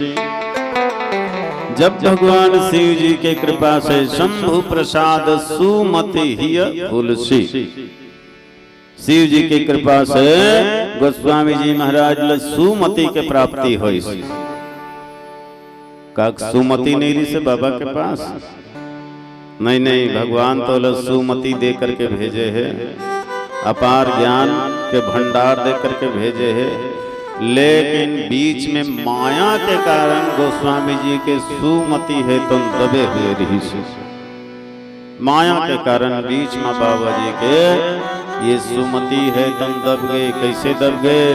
जब भगवान शिव जी के कृपा से शंभु प्रसाद सुमति हिय हुलसी, शिव जी के कृपा से गोस्वामी जी महाराज ल सुमति के प्राप्ति होइस। का सुमति नहीं रहिस बाबा के पास? नहीं, नहीं, भगवान तो ल सुमति दे करके भेजे हे, अपार ज्ञान के भंडार दे करके भेजे हे, लेकिन बीच में माया के कारण गोस्वामी जी के सुमति हे तो दबे हुए रहिस। माया के कारण बीच में बाबा जी के ये सुमति हे तन दब गए। कैसे दब गए?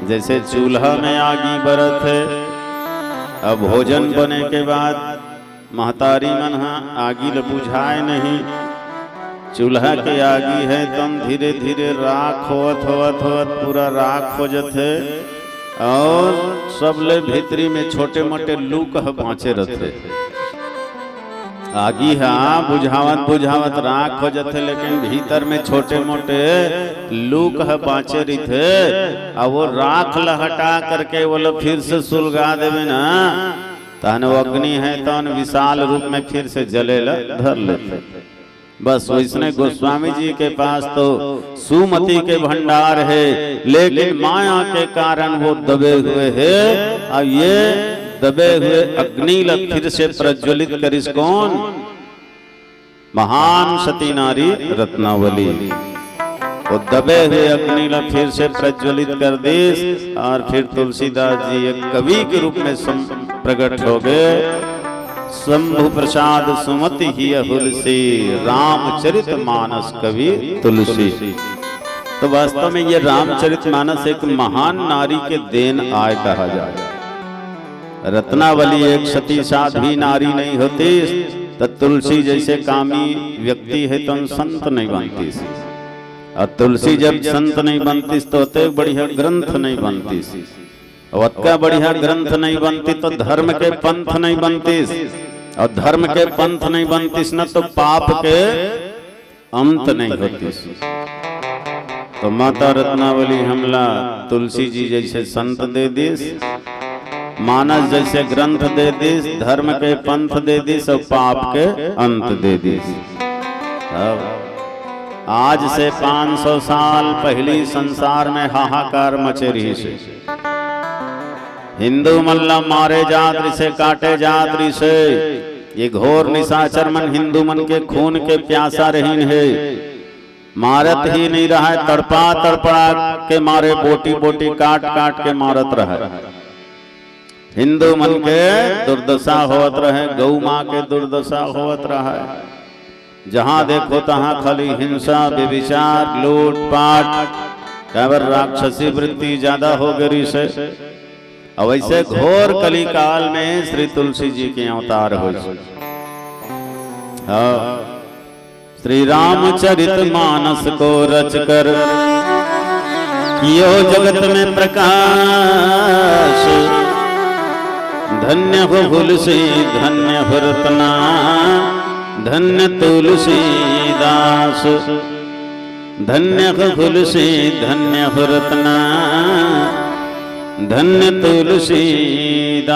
जैसे चूल्हा में आगी बरत हे, अब भोजन बने के बाद महतारी मन ह आगी ल बुझाए नहीं, चूल्हा के आगी हे तन धीरे धीरे राख होवत होवत होवत पूरा राख हो जथे। और सबले भीतरी में छोटे मोटे लूक ह बाँचे रथे। आगी ह बुझावत बुझावत राख हो जथे, लेकिन भीतर में छोटे मोटे लूक ह बाँचे रहिथे। अब वो राख ल हटा करके वो ल फिर से सुलगा देवे ना, तहन वो अग्नि हे तहन विशाल रूप में फिर से जले ल धर लेथे। बस वैसने गोस्वामी जी के पास तो सुमति के भंडार हे, लेकिन माया के कारण वो दबे हुए हे। अब ये दबे हुए अग्नि ल फिर से प्रज्वलित करिस कौन? महान सती नारी रत्नावली। वो दबे हुए अग्नि ल फिर से प्रज्वलित कर दिस और फिर तुलसीदास जी एक कवि के रूप में सम-, प्रकट हो गए। शंभु प्रसाद सुमति हिय हुलसी, रामचरित मानस कवि तुलसी। तो वास्तव में ये रामचरित मानस एक महान नारी के देन आय कहा जाए। रत्नावली एक सती साध्वी नारी नहीं होती, तो तुलसी जैसे कामी व्यक्ति हे तो संत नहीं बनती। अउ तुलसी जब संत नहीं बनतिस, तो अतेक बढ़िया ग्रंथ नहीं बनतिस। अउ अतका बढ़िया ग्रंथ नहीं बनतिस, तो धर्म के पंथ नहीं बनतिस। अउ धर्म के पंथ नहीं बनतिस न, तो पाप के अंत नहीं होतिस। तो माता रत्नावली हमला तुलसी जी जैसे संत दे दिस, मानस जैसे ग्रंथ दे दिस, धर्म के पंथ दे दिस अउ पाप के अंत दे दिस। अब आज से पाँच सौ साल पहिली संसार में हाहाकार मचे रहिसे। हिंदू मन ला मारे जात रहिसे, काटे जात रहिसे। ये घोर निशाचर मन हिंदू मन के खून के प्यासा रहिन हे। मारत ही नहीं रहय, तड़पा तड़पा के मारे, बोटी बोटी काट काट के मारत रहय। हिंदू मन के दुर्दशा होवत रहय, गौ माँ के दुर्दशा होवत रहय। जहाँ देखो तहाँ खाली हिंसा, व्यभिचार, लूट पाट, काबर राक्षसी वृत्ति ज्यादा हो गे रहिसे। अउ ऐसे घोर कलिकाल में श्री तुलसी जी के अवतार होइस। हाँ। श्री रामचरित मानस को रचकर कियो जगत में प्रकाश। धन्य हो हुलसी, धन्य हो रतना, धन्य तुलसीदास। धन्य हो हुलसी, धन्य हो रतना, धन्य तुलसीदास।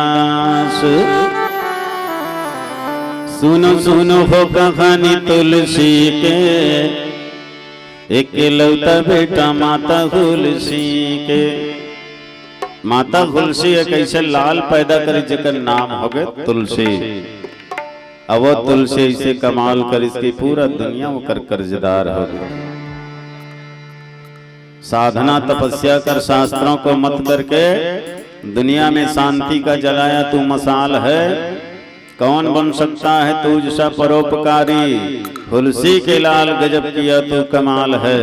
सुनो सुनो हो कहानी तुलसी के, एकलौता बेटा माता हुलसी के। माता हुलसी एक ऐसे लाल पैदा करिस जेकर नाम होगे तुलसी। अब वो तुलसी ऐसे कमाल करिस कि पूरा दुनिया ओकर कर्जदार होगे। साधना तपस्या कर, शास्त्रों को मत करके दुनिया में शांति का जलाया तू मशाल है। कौन बन सकता है तुझ सा परोपकारी? हुलसी के लाल गजब किया तू कमाल है।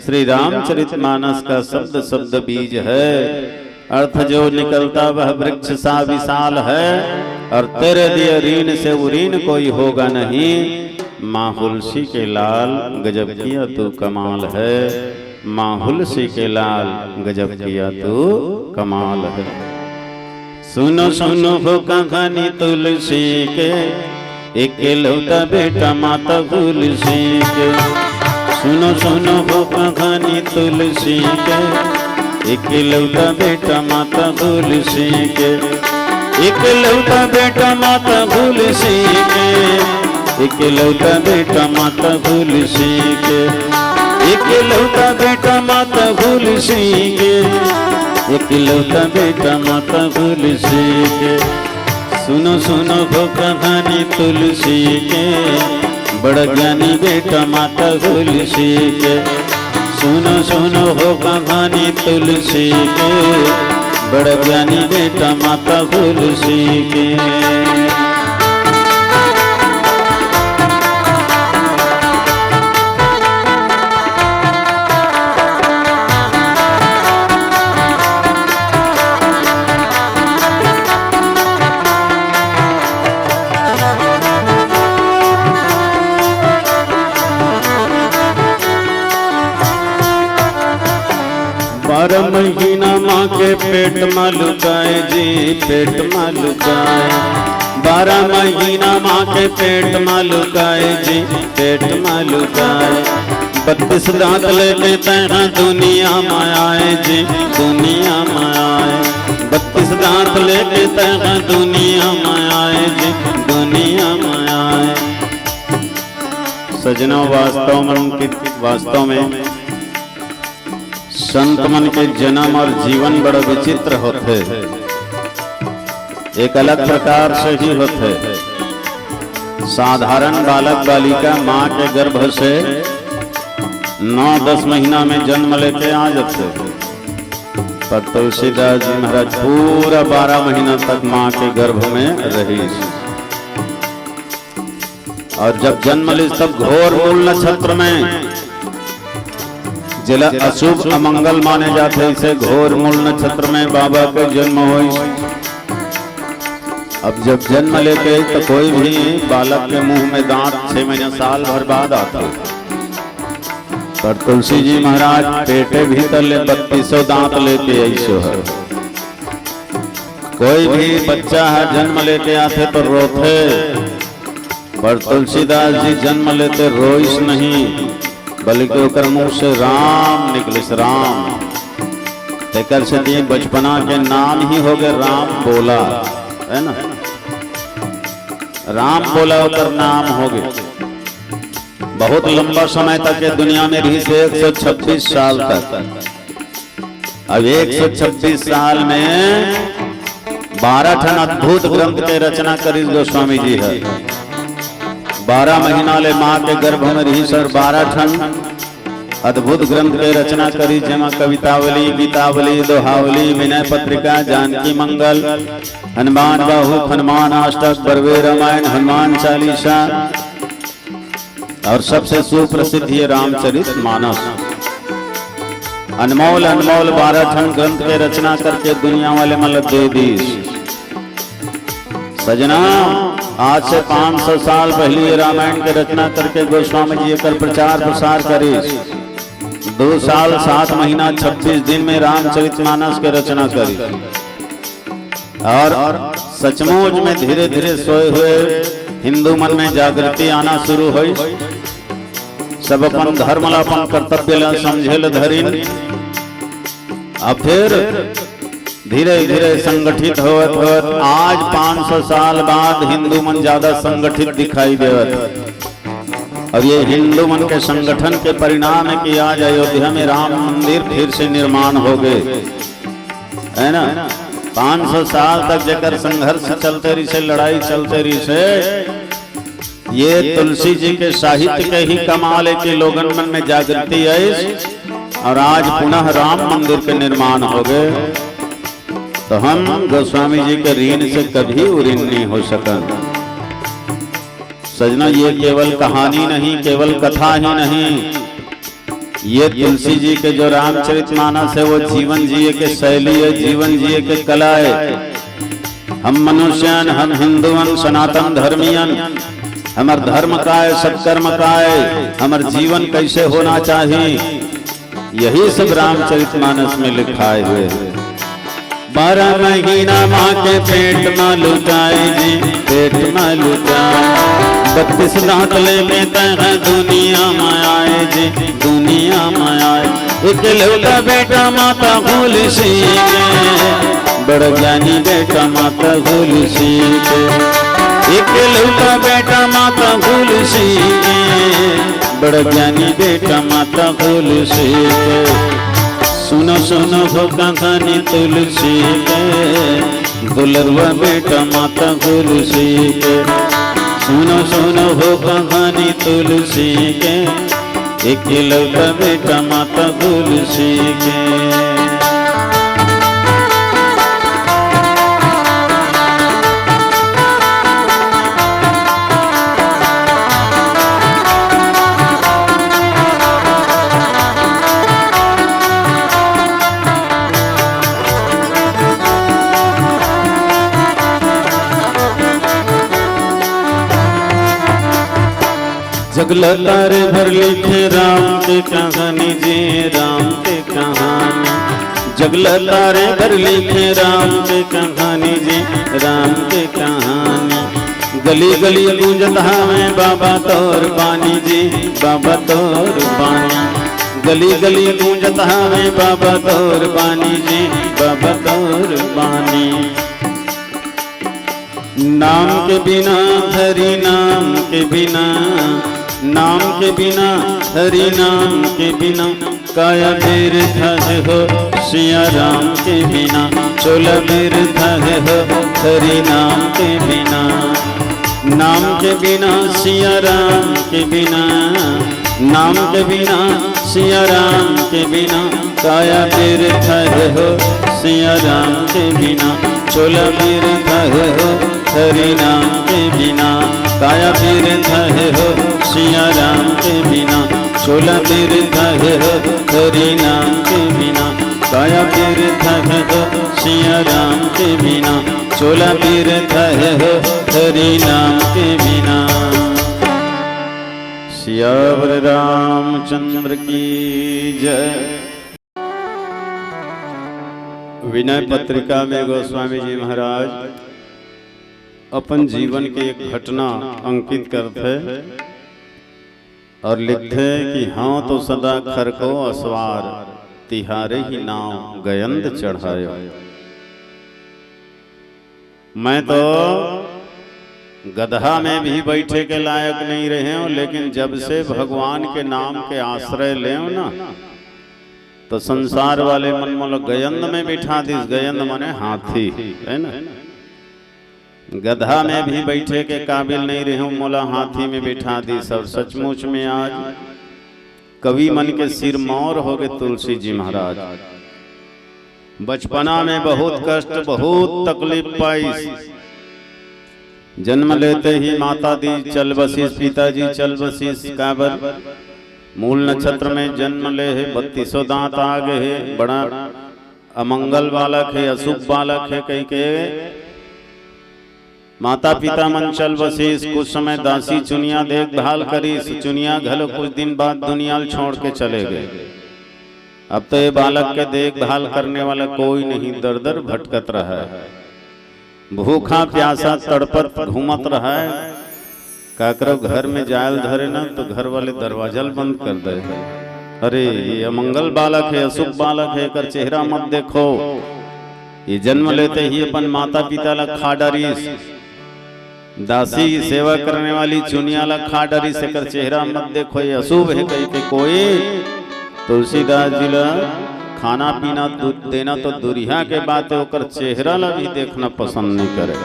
श्री रामचरित मानस का शब्द शब्द बीज है। अर्थ जो निकलता वह वृक्ष सा विशाल है, और तेरे दिए ऋण से उऋण कोई होगा नहीं। माँ हुलसी के लाल गजब किया तू कमाल है, माँ हुलसी के लाल गजब किया तू कमाल है। सुनो सुनो हो कहानी तुलसी के, एकलौता बेटा माता हुलसी के। सुनो सुनो हो कहानी तुलसी के, एकलौता बेटा माता हुलसी के। एकलौता बेटा माता हुलसी के, एकलौता बेटा माता हुलसी के। एकलौता बेटा माता हुलसी के, एकलौता बेटा माता हुलसी के। सुनो सुनो हो कहानी तुलसी के, बड़ा ज्ञानी बेटा माता हुलसी के। सुनो सुनो हो कहानी तुलसी के, बड़ा ज्ञानी बेटा माता हुलसी के। बारह महीना माँ के पेट मा लुकाए जी, पेट मा लुकाए। बारह महीना माँ के पेट मा लुकाए जी, पेट मा लुकाए। बत्तीस दांत लेके तैं दुनिया मा आए जी, दुनिया मा आए। बत्तीस दांत लेके तैं दुनिया मा आए जी, दुनिया मा आए। सजनों, वास्तव में, वास्तव में संत मन के जन्म और जीवन बड़ा विचित्र होथे, एक अलग प्रकार से ही होथे। साधारण बालक बालिका माँ के गर्भ से नौ दस महीना में जन्म लेके आ जाथे, पर तुलसीदास जी महाराज पूरा बारह महीना तक माँ के गर्भ में रहिस। और जब जन्म लिस तब घोर मूल नक्षत्र में, जेला अशुभ अमंगल माने जाथे, ऐसे घोर मूल नक्षत्र में बाबा के जन्म होइस। अब जब जन्म लेके तो कोई भी बालक के मुंह में दांत छह महीना साल भर बाद आथे। पर तुलसी जी महाराज पेटे भीतर ले बत्तीसों दांत लेके अइसो हे। कोई भी बच्चा ह जन्म लेके आथे तो रोथे, पर तुलसीदास जी जन्म लेते रोइस नहीं, बल्कि ओकर मुंह से राम निकलिस, राम। तेकर सेती बचपना के नाम ही होगे राम बोला, है ना? राम बोला ओकर नाम होगे। बहुत लंबा समय तक ये दुनिया में रहिस, एक सौ छब्बीस साल तक। अब एक सौ छब्बीस साल में बारह ठन अद्भुत ग्रंथ के रचना करिस गोस्वामी जी ह। बारह महीना ले माँ के गर्भ में रहिस अउ बारह ठन अद्भुत ग्रंथ के रचना करिस, जेमा कवितावली, गीतावली, दोहावली, विनय पत्रिका, जानकी मंगल, हनुमान बाहुक, हनुमान अष्टक, बरवे रामायण, हनुमान चालीसा, और सबसे सुप्रसिद्ध ये रामचरित मानस। अनमोल अनमोल बारह ठन ग्रंथ के रचना करके दुनिया वाले मन ल दे दीस। सजना, आज से पाँच सौ साल पहले ये रामायण के रचना करके गोस्वामी जी एकर प्रचार प्रसार करिस। दो साल सात महीना छब्बीस दिन में रामचरित मानस के रचना करिस। और सचमुच में धीरे धीरे सोए हुए हिंदू मन में जागृति आना शुरू होइस। सब अपन धर्म ला, अपन कर्तव्य ला समझे ल धरिन। अब फिर धीरे धीरे संगठित होवत होवत आज पाँच सौ साल बाद हिंदू मन ज्यादा संगठित दिखाई देवत। अब ये हिंदू मन के संगठन के परिणाम है कि आज अयोध्या में राम मंदिर फिर से निर्माण होगे, है ना? पाँच सौ साल तक जेकर संघर्ष चलते रहिसे, लड़ाई चलते रहिसे, ये तुलसी जी के साहित्य के ही कमाल है कि लोगन मन में जागृति आइस और आज पुनः राम मंदिर के निर्माण होगे। तो हम गोस्वामी जी के ऋण से कभी उऋण नहीं हो सकन। सजना, ये केवल कहानी नहीं, केवल कथा ही नहीं, ये तुलसी जी के जो रामचरित मानस है, वो जीवन जिए के शैली है, जीवन जिए के कला है। हम मनुष्यन, हम हिंदुअन, सनातन धर्मियन, हमर धर्म काय, सत्कर्म काय, हमर जीवन कैसे होना चाहिए, यही सब रामचरित मानस में लिखाए हुए हैं। बारह महीना माँ के पेट मा लुटाए जी, पेट मा लुटाए। बत्तीस दांत लेके तैं दुनिया मा आए जी, दुनिया मा आए। इकलौता बेटा माता तुलसी के, बड़ ज्ञानी बेटा माता तुलसी के। इकलौता बेटा माता तुलसी के, बड़ ज्ञानी बेटा माता तुलसी के। सुनो सुनो हो कहानी तुलसी के, दुलरुआ बेटा माता तुलसी के। सुनो सुनो हो कहानी तुलसी के, इकलौता बेटा माता तुलसी के। जगला तारे भर लिखे राम के कहानी जी, राम के कहानी। जगला तारे भर लिखे राम के कहानी जी, राम के कहानी। गली गली गूंजत हवे बाबा तोर बानी जी, बाबा तोर बानी। गली गली गूंजत हवे बाबा तोर बानी जी, बाबा तोर बानी। नाम के बिना, हरि नाम के बिना, नाम के बिना, हरि नाम के बिना, काया बिरथा है हो सिया राम के बिना, चोला बिरथा है हो हरि नाम के बिना। नाम के बिना, सिया राम के बिना, नाम के बिना, सिया राम के बिना, काया बिरथा है हो सिया राम के बिना, चोला बिरथा है हो हरि नाम के बिना। काया बिरथा है हो सिया राम के बिना, चोला बिरथा है हो हरि नाम के बिना। काया बिरथा है हो सिया राम के बिना, चोला बिरथा है हो हरि नाम के बिना। सियावर रामचंद्र की जय। विनय पत्रिका में गोस्वामी जी महाराज अपन जीवन के एक घटना अंकित करथे और लिखथे कि "हाँ तो सदा खर को असवार, तिहारे ही नाव गयंद चढ़ायो।" मैं तो गदहा में भी बैठे के लायक नहीं रहे हूँ, लेकिन जब से भगवान के नाम के आश्रय लेव ना, तो संसार वाले मन मोला गयंद में बिठा दिस। गयंद माने हाथी, है ना? गदहा में भी बैठे के काबिल नहीं रहे हूँ, मोला हाथी में बिठा दिस। और सचमुच में आज कवि मन के सिरमौर हो गए तुलसी जी महाराज। बचपना में बहुत कष्ट, बहुत तकलीफ पाइस। जन्म लेते ही माता दी चल बसिस, पिताजी चल बसिस। काबर? मूल नक्षत्र में जन्म ले हे, बत्तीसों दांत आ गए हे, बड़ा अमंगल बालक हे, अशुभ बालक हे कहि के माता पिता मन चल बसिस। कुछ समय दासी चुनिया देखभाल करिस। चुनिया घलो कुछ दिन बाद दुनिया ल छोड़ के चले गए। अब तो ये बालक के देखभाल करने वाला कोई नहीं, दर दर भटकत रहा है, भूखा प्यासा तड़पत घूमत रहा है। काकरो घर में जायल धरे ना, तो घर वाले दरवाजा ल बंद कर दे। "अरे, ये अमंगल बालक है, अशुभ बालक है, एकर चेहरा मत देखो।" ये जन्म लेते ही अपन माता पिता ला खा डारिस, दासी सेवा करने वाली चुनिया ला खा डारिस, एकर चेहरा मत देखो, ये अशुभ है कहि के कोई तुलसीदास जी ला खाना पीना दू-, देना तो दूरिहा के बात है, ओकर चेहरा ला भी देखना पसंद नहीं करे,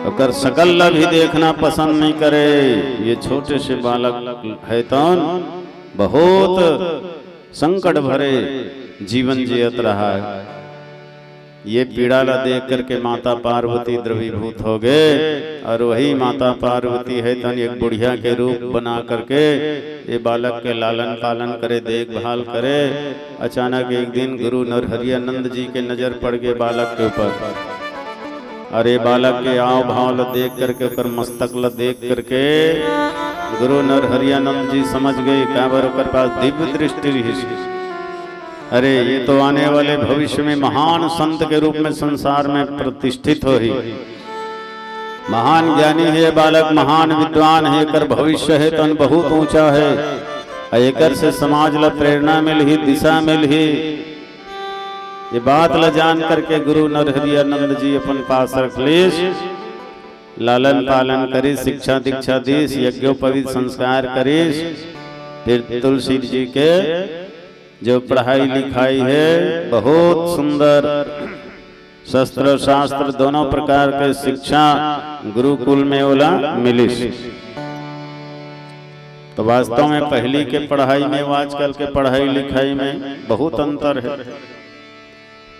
ओकर शकल ला भी देखना पसंद नहीं करे। ये छोटे से बालक है तौन बहुत संकट भरे जीवन जियत रहा है। ये पीड़ा ला देख करके माता पार्वती द्रवीभूत हो गए, और वही माता पार्वती है तन एक बुढ़िया के रूप बना करके ये बालक के लालन पालन करे, देखभाल करे। अचानक एक दिन गुरु नरहरियानंद जी के नजर पड़ गए बालक के ऊपर, और ये बालक के आव भाव ला देख करके, ओकर मस्तक ला देख करके गुरु नरहरियानंद जी समझ गए, काबर ओकर पास दिव्य दृष्टि रही। अरे, ये तो आने वाले भविष्य में महान संत के रूप में संसार में प्रतिष्ठित होही। महान ज्ञानी है बालक, महान विद्वान है, एकर भविष्य है तन बहुत ऊंचा है। अ एकर से समाज ला प्रेरणा मिलही, दिशा मिलही। ये बात ला जान करके गुरु नरहरियानंद जी अपन पास रख लीस, लालन पालन करिस, शिक्षा दीक्षा दीस, यज्ञोपवीत संस्कार करिस। फिर तुलसी जी के जो पढ़ाई लिखाई है, बहुत सुंदर शस्त्र शास्त्र दोनों प्रकार के शिक्षा गुरुकुल में ओला मिलिस। तो वास्तव में पहली के पढ़ाई में, आजकल के पढ़ाई लिखाई में बहुत अंतर है।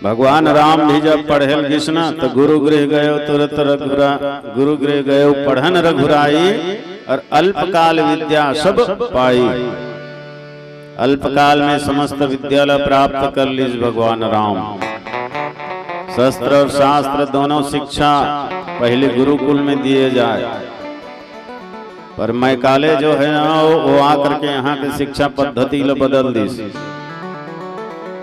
भगवान राम भी जब पढ़े ल गिस ना, तो गुरु गृह गयो तुरत रघुरा, गुरु गृह गयो पढ़न रघुराई, और अल्पकाल विद्या सब पाई। अल्पकाल में समस्त विद्या ला प्राप्त कर लीस भगवान राम। शस्त्र और शास्त्र दोनों शिक्षा पहले गुरुकुल में दिए जाए, पर मैकाले जो है ना, वो, वो आकर के यहाँ के शिक्षा पद्धति ला बदल दीस।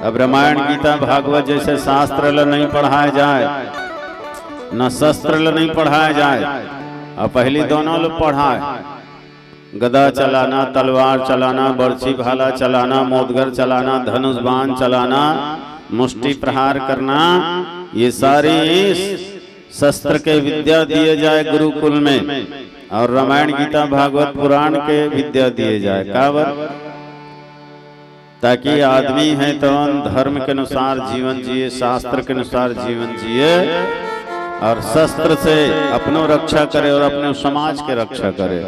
अब रामायण, गीता, भागवत जैसे शास्त्र ला नहीं पढ़ाए जाए, न शस्त्र ला नहीं पढ़ाए जाए, अब पहली दोनों ला पढ़ाए। गदा चलाना, तलवार चलाना, बरछी भाला चलाना, मोदगर चलाना, धनुष बाण चलाना, मुष्टि प्रहार करना, ये सारी शस्त्र के विद्या दिए जाए गुरुकुल में, और रामायण, गीता, भागवत, पुराण के विद्या दिए जाए। काबर? ताकि आदमी है तो धर्म के अनुसार जीवन जिए, शास्त्र के अनुसार जीवन जिए, और शस्त्र से अपनो रक्षा करे और अपने समाज के रक्षा करे।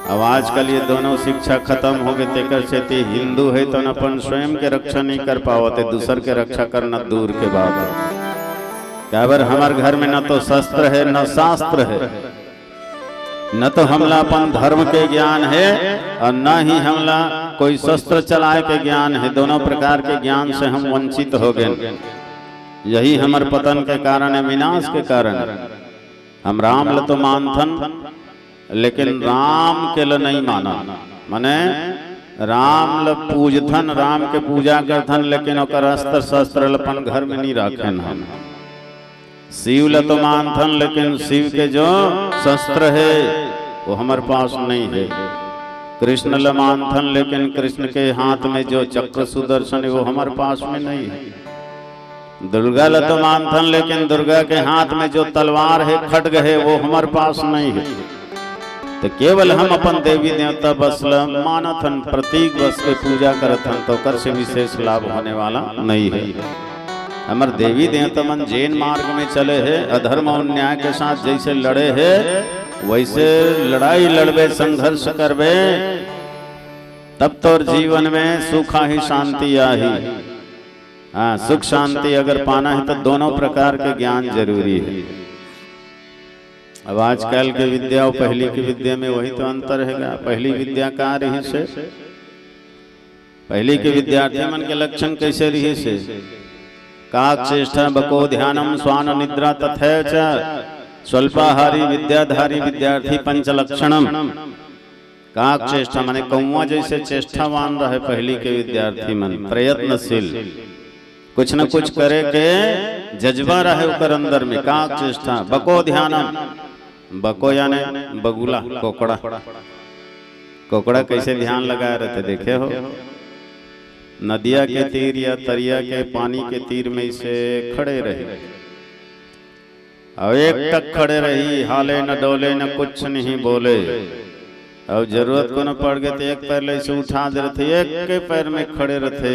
अब आजकल ये दोनों शिक्षा खत्म हो गए, तेकर सेती हिंदू है तो अपन स्वयं के रक्षा नहीं कर पावत है, दूसर के रक्षा करना दूर के बात है। काबर, हमर घर में न तो शस्त्र है, न शास्त्र है, न तो हमला अपन धर्म के ज्ञान है और न ही हमला कोई शस्त्र चलाए के ज्ञान है। दोनों प्रकार के ज्ञान से हम वंचित हो गए। यही हमर पतन के कारण है, विनाश के कारण है। हम राम ल तो मानथन, लेकिन राम के ल नहीं मानन। माने राम ल पूजथन, राम के पूजा करथन, लेकिन ओकर अस्त्र शस्त्र ल अपन घर में नहीं राखेन हम। शिव ल तो मानथन, लेकिन शिव के जो शस्त्र है वो हमर पास नहीं है। कृष्ण ल मानथन, लेकिन कृष्ण के हाथ में जो चक्र सुदर्शन है वो हमर पास में नहीं है। दुर्गा ल तो मानथन, लेकिन दुर्गा के हाथ में जो तलवार है, खड्ग है, वो हमर पास नहीं है। तो केवल हम अपन देवी देवता बस ल मानथन, प्रतीक बस के पूजा करथन, तो ओकर से विशेष लाभ होने वाला नहीं है। हमर देवी देवता मन जेन मार्ग में चले हे, अधर्म और न्याय के साथ जैसे लड़े हे, वैसे लड़ाई लड़बे, संघर्ष करबे, तब तोर जीवन में सुख आही, शांति आही। हाँ, सुख शांति अगर पाना है तो दोनों प्रकार के ज्ञान जरूरी है। अब आजकल के विद्या और पहली की विद्या में वही तो अंतर है। पहली विद्या का रहिस हे? पहली के विद्यार्थी मन के लक्षण कैसे रहिस हे? काक चेष्टा बको ध्यानम स्वान निद्रा तथैव च स्वल्पाहारी विद्याधारी विद्यार्थी पंच लक्षणम। काक चेष्टा माने कौवा जैसे चेष्टावान रहे पहली के विद्यार्थी मन, प्रयत्नशील, कुछ न कुछ करे के जज्बा रहे ओकर अंदर में। काक चेष्टा बको ध्यानम, बको याने बगुला, कोकड़ा। कोकड़ा कैसे ध्यान लगाए रहते, देखे हो? नदिया के तीर या तरिया के पानी के तीर में इसे खड़े रहे, और एक टक खड़े रही, हाले न डोले न कुछ नहीं बोले। और जरूरत कोनो पड़ गए तो एक पैर ले से उठा दे रहते, एक के पैर में खड़े रहते,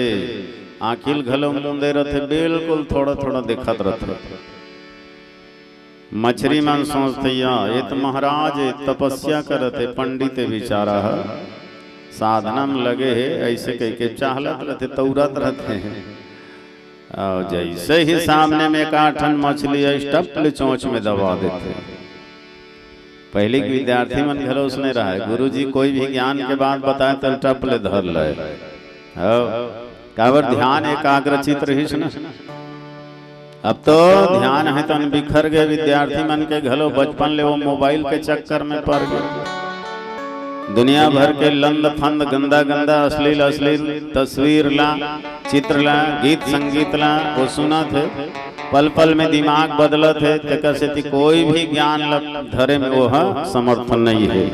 आँखिल घलो मूंदे रहते, बिल्कुल थोड़ा थोड़ा दिखत रहते। मछरी मन सोचथे, "या, ये तो महाराज हे, तपस्या करत हे, पंडित हे बेचारा ह, साधना में लगे हे," ऐसे कह के चाहलत रहते, तौरत रहते। और जैसे ही सामने में एक आठन मछली है, टप ले चोंच में दबा देते। पहले के विद्यार्थी मन घलो उसने रहे, गुरुजी कोई भी ज्ञान के बात बताए तो टप ले धर ले। हो, काबर ध्यान एकाग्रचित रहिस ना। अब तो ध्यान हे तन बिखर गए विद्यार्थी मन के घलो, बचपन ले वो मोबाइल के चक्कर में पड़ गए। दुनिया भर के लंद फंद, गंदा गंदा, अश्लील अश्लील तस्वीर ला, चित्र ला, गीत संगीत ला वो सुनत हे। पल पल में दिमाग बदलत हे, तेकर सेती कोई भी ज्ञान ला धरे में वो ह समर्थ नहीं हे।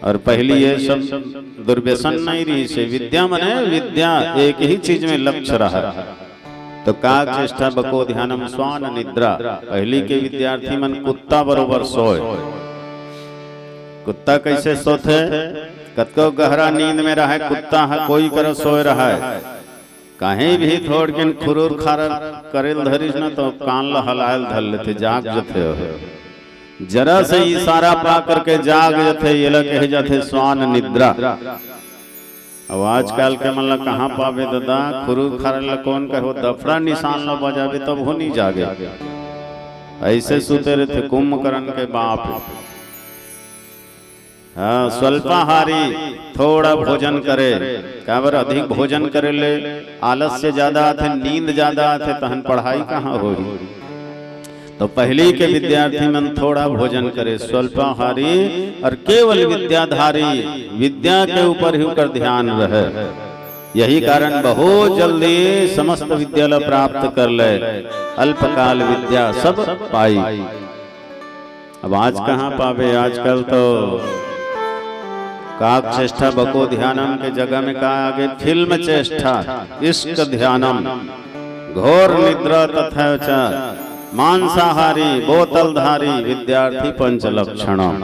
और पहली ये सब दुर्व्यसन नहीं रहिस हे। विद्या मने विद्या, एक ही चीज में लक्ष्य रहा। तो काक चेष्टा बको ध्यानम स्वान निद्रा। पहली के विद्यार्थी मन कुत्ता बरोबर सोए। कुत्ता कैसे सोथे? कतको गहरा नींद में रहे कुत्ता ह, कोई करा सोए रहे, कहीं भी थोड़किन खुरूर खारर करेल धरिस न, तो कान ला हलायल धर लेथे, जाग जथे हो। जरा से इशारा पा करके जाग जथे, येला कहे जाथे स्वान निद्रा। अब आजकल के मन ला कहाँ पाबे ददा, खुरूर खारर ला कौन कहे, वो दफड़ा निशान ला बजाबे तब हो नहीं जागे। ऐसे सुते रहथे कुंभकर्ण के बाप। हाँ, स्वल्पाहारी, थोड़ा भोजन करे। काबर अधिक भोजन करे ले आलस्य ज्यादा आथे, नींद ज्यादा आथे, तहन पढ़ाई कहाँ होही? तो पहली के विद्यार्थी मन थोड़ा भोजन करे, स्वल्पाहारी, और केवल विद्याधारी, विद्या के ऊपर ही ओकर ध्यान रहे। यही कारण बहुत जल्दी समस्त विद्या ला प्राप्त कर ले, अल्पकाल विद्या सब पाई। अब आज कहाँ पाबे, आजकल तो काक चेष्टा बको ध्यानम के जगह में का आगे, फिल्म चेष्टा, इश्क ध्यानम, घोर निद्रा तथा च मांसाहारी बोतलधारी विद्यार्थी पंच लक्षणम।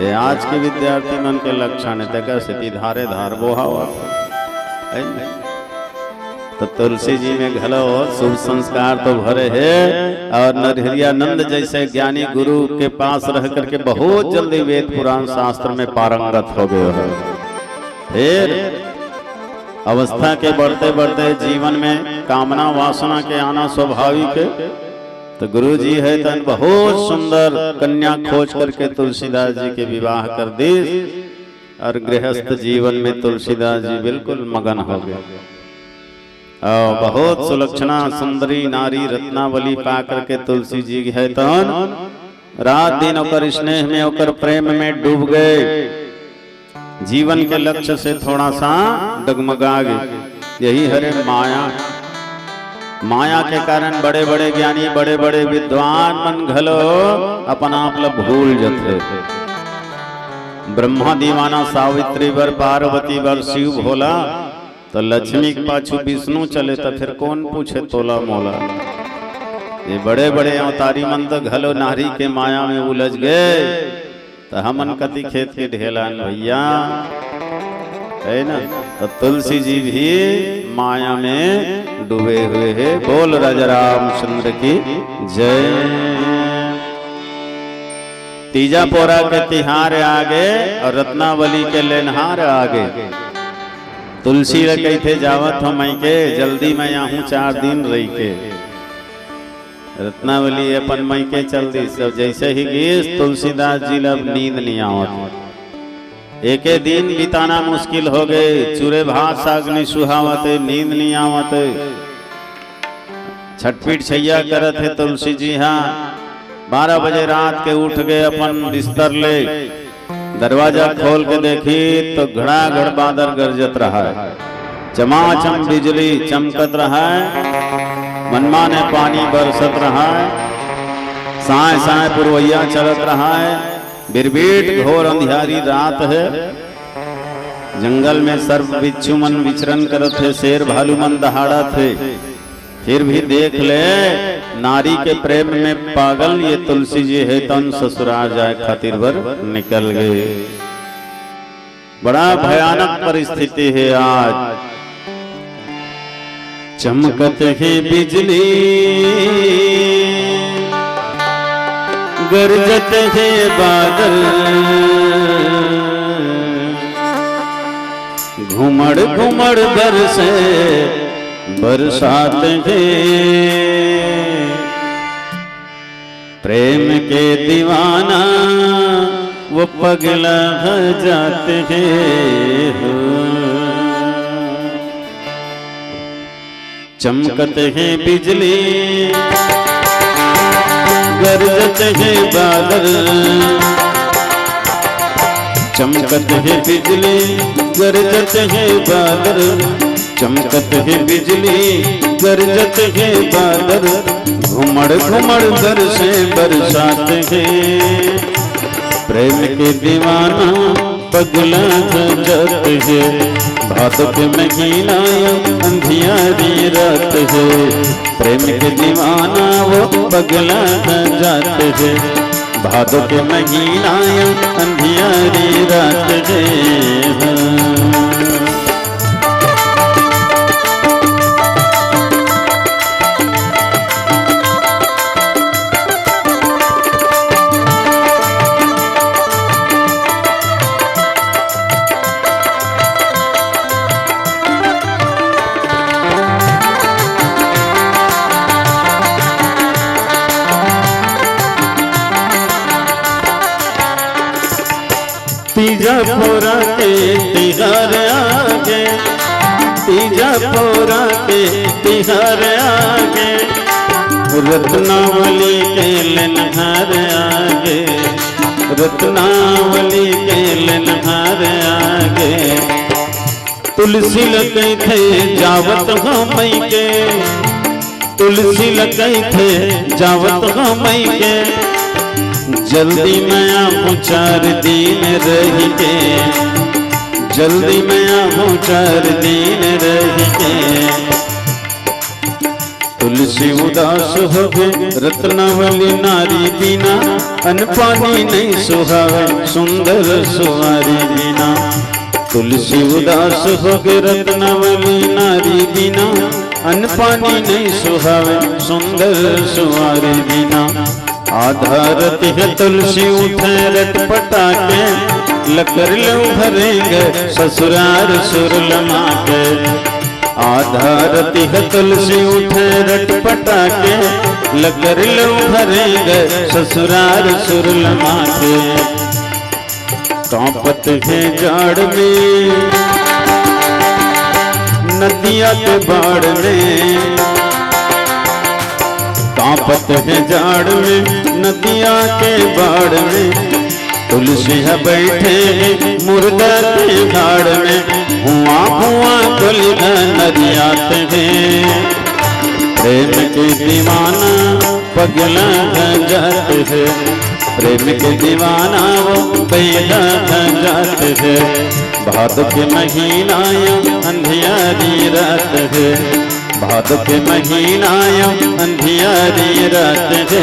ये आज के विद्यार्थी मन के लक्षण हे, तेकर सेती धारे धार बोहावत हे। तो तुलसी जी में घलो शुभ संस्कार तो भरे हे, और नरहरियानंद जैसे ज्ञानी गुरु के पास रह करके बहुत जल्दी वेद पुराण शास्त्र में पारंगत हो गए हो। फिर अवस्था के बढ़ते बढ़ते जीवन में कामना वासना के आना स्वाभाविक हे। तो गुरु जी हे तन बहुत सुंदर कन्या खोज करके तुलसीदास जी के विवाह कर दी, और गृहस्थ जीवन में तुलसीदास जी बिल्कुल मगन हो गए। और बहुत सुलक्षणा सुंदरी नारी रत्नावली पा करके तुलसी जी हे तन रात दिन ओकर स्नेह में, ओकर प्रेम में डूब गए। जीवन के लक्ष्य से थोड़ा सा डगमगा गए। यही हरे माया। माया के कारण बड़े बड़े ज्ञानी, बड़े बड़े विद्वान मन घलो अपन आप ल भूल जथे। ब्रह्मा दीवाना सावित्री बर, पार्वती बर शिव भोला, तो लक्ष्मी के पाछू विष्णु चले, तो फिर कौन पूछे तोला मोला? ये बड़े बड़े अवतारी मन तो घलो नारी के माया में उलझ गए, तो हमन कति खेत के ढेलान भैया, है ना? तो तुलसी जी भी माया में डूबे हुए हैं। बोल राजा रामचंद्र की जय। तीजा पोरा के तिहार आगे और रत्नावली के लेनहार आगे। तुलसी ल कहिथे, "जावत हो मइके, जल्दी में आहूं चार दिन रहिके।" रत्नावली अपन मइके चल दिस। अब जैसे ही गिस, तुलसीदास जी ल अब नींद नहीं आवत। एके दिन बिताना मुश्किल हो गए, चूरे भात साग नहीं सुहावत, नींद नहीं आवत। छटपीट छैया करत हे तुलसी जी हा। बारह बजे रात के उठ गए अपन बिस्तर ले, दरवाजा खोल के देखी तो घड़ाघड़ बादर गरजत रहा है, चमाचम बिजली चमकत रहा है, मनमाने पानी बरसत रहा है, साय साय पुरवैया चलत रहा है, बिरबीट घोर अंधियारी रात है। जंगल में सर्प बिच्छू मन विचरण करत हे, शेर भालू मन दहाड़त हे। फिर भी देख ले, नारी के प्रेम में पागल ये तुलसी जी हे, तन ससुराल जाए खातिर बर निकल गए। बड़ा भयानक परिस्थिति हे आज। चमकत हे बिजली, गरजत हे बादल, घुमड़ घुमड़ बरसे बरसात हे। प्रेम के दीवाना वो पगला हो जाते हैं हो। चमकत हे बिजली, गरजत हे बादल, चमकत हे बिजली, गरजत हे बादल, चमकत हे बिजली, गरजत हे बादल, घुमड़ घुमड़ बरसे बरसात हे। प्रेम के दीवाना पगला हो जात हे, भादो के महीना अंधियारी रात हे। प्रेम के दीवाना वो पगला हो जात हे, भादो के महीना अंधियारी रात हे। तीजा पोरा के तिहार आगे, तीजा पोरा के तिहार आगे, रत्नावली के लेनहार आगे, रत्नावली के लेनहार आगे। तुलसी ल कहिथे जावत हो मइके, तुलसी ल कहिथे जावत हो मइके, जल्दी में आहूं चार दिन रहिके, जल्दी में आहूं चार दिन रहिके। तुलसी उदास होगे रत्नावली नारी बिना, अन्न पानी नहीं सुहावे सुंदर सुवारी बिना। तुलसी उदास होगे रत्नावली नारी बिना, अन्न पानी नहीं सुहावे सुंदर सुवारी बिना। आधा रतिह तुलसी उठे रटपटा के, लकर लूं भरेंगे ससुरार सुरलमा के। आधा रतिह तुलसी उठे रटपटा के, लकर लूं भरेंगे ससुरार सुरलमा के। कांपत हे जाड़ में नदिया के बाढ़ में, आफत हे जाड़ में, नदिया के बाड़ में, तुलसी ह बइठे हे मुर्दा के भाड़ में। हुआ हुआ कोली ह नरियात हे। प्रेम के दीवाना पगला ह जात हे, प्रेम के दीवाना वो पैदा ह जात हे। भादो के महीना या अंधियारी रात हे, भादो के महीना या अंधियारी रात हे।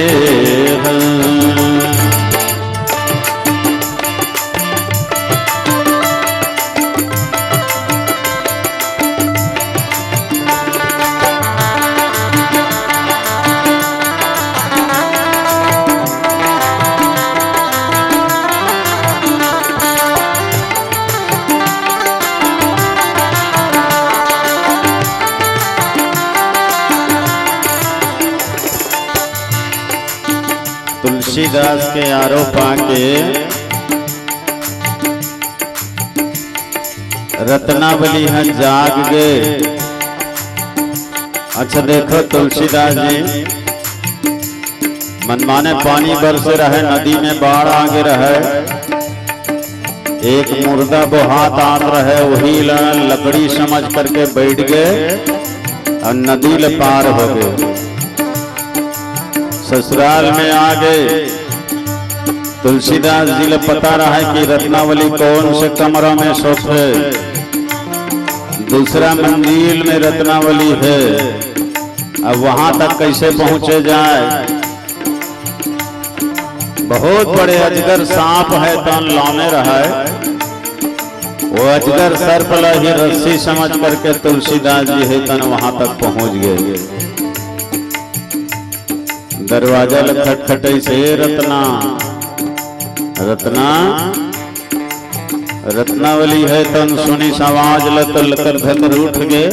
तुलसीदास के आरो पाके रत्नावली ह जाग गे। अच्छा देखो तुलसीदास जी, मनमाने पानी बरसे रहे, नदी में बाढ़ आगे रहे, एक मुर्दा बोहात आत रहे, वही ला लकड़ी समझ करके बइठ गे अउ नदी ले पार हो गे। ससुराल में आ गे। तुलसीदास जी ल पता रहे कि रत्नावली कौन से कमरा में सोत हे, दूसरा मंजिल में रत्नावली हे। अब वहां तक कैसे पहुंचे जाए? बहुत बड़े अजगर सांप हे तन लाने रहे, वो अजगर सर्प ला ही रस्सी समझ करके तुलसीदास जी हे तन वहां तक पहुंच गे। दरवाजा ल खटखटइस, "ए रत्ना, रत्ना।" रत्नावली हे तन सुनिस आवाज ल त लकर धकर उठ गे।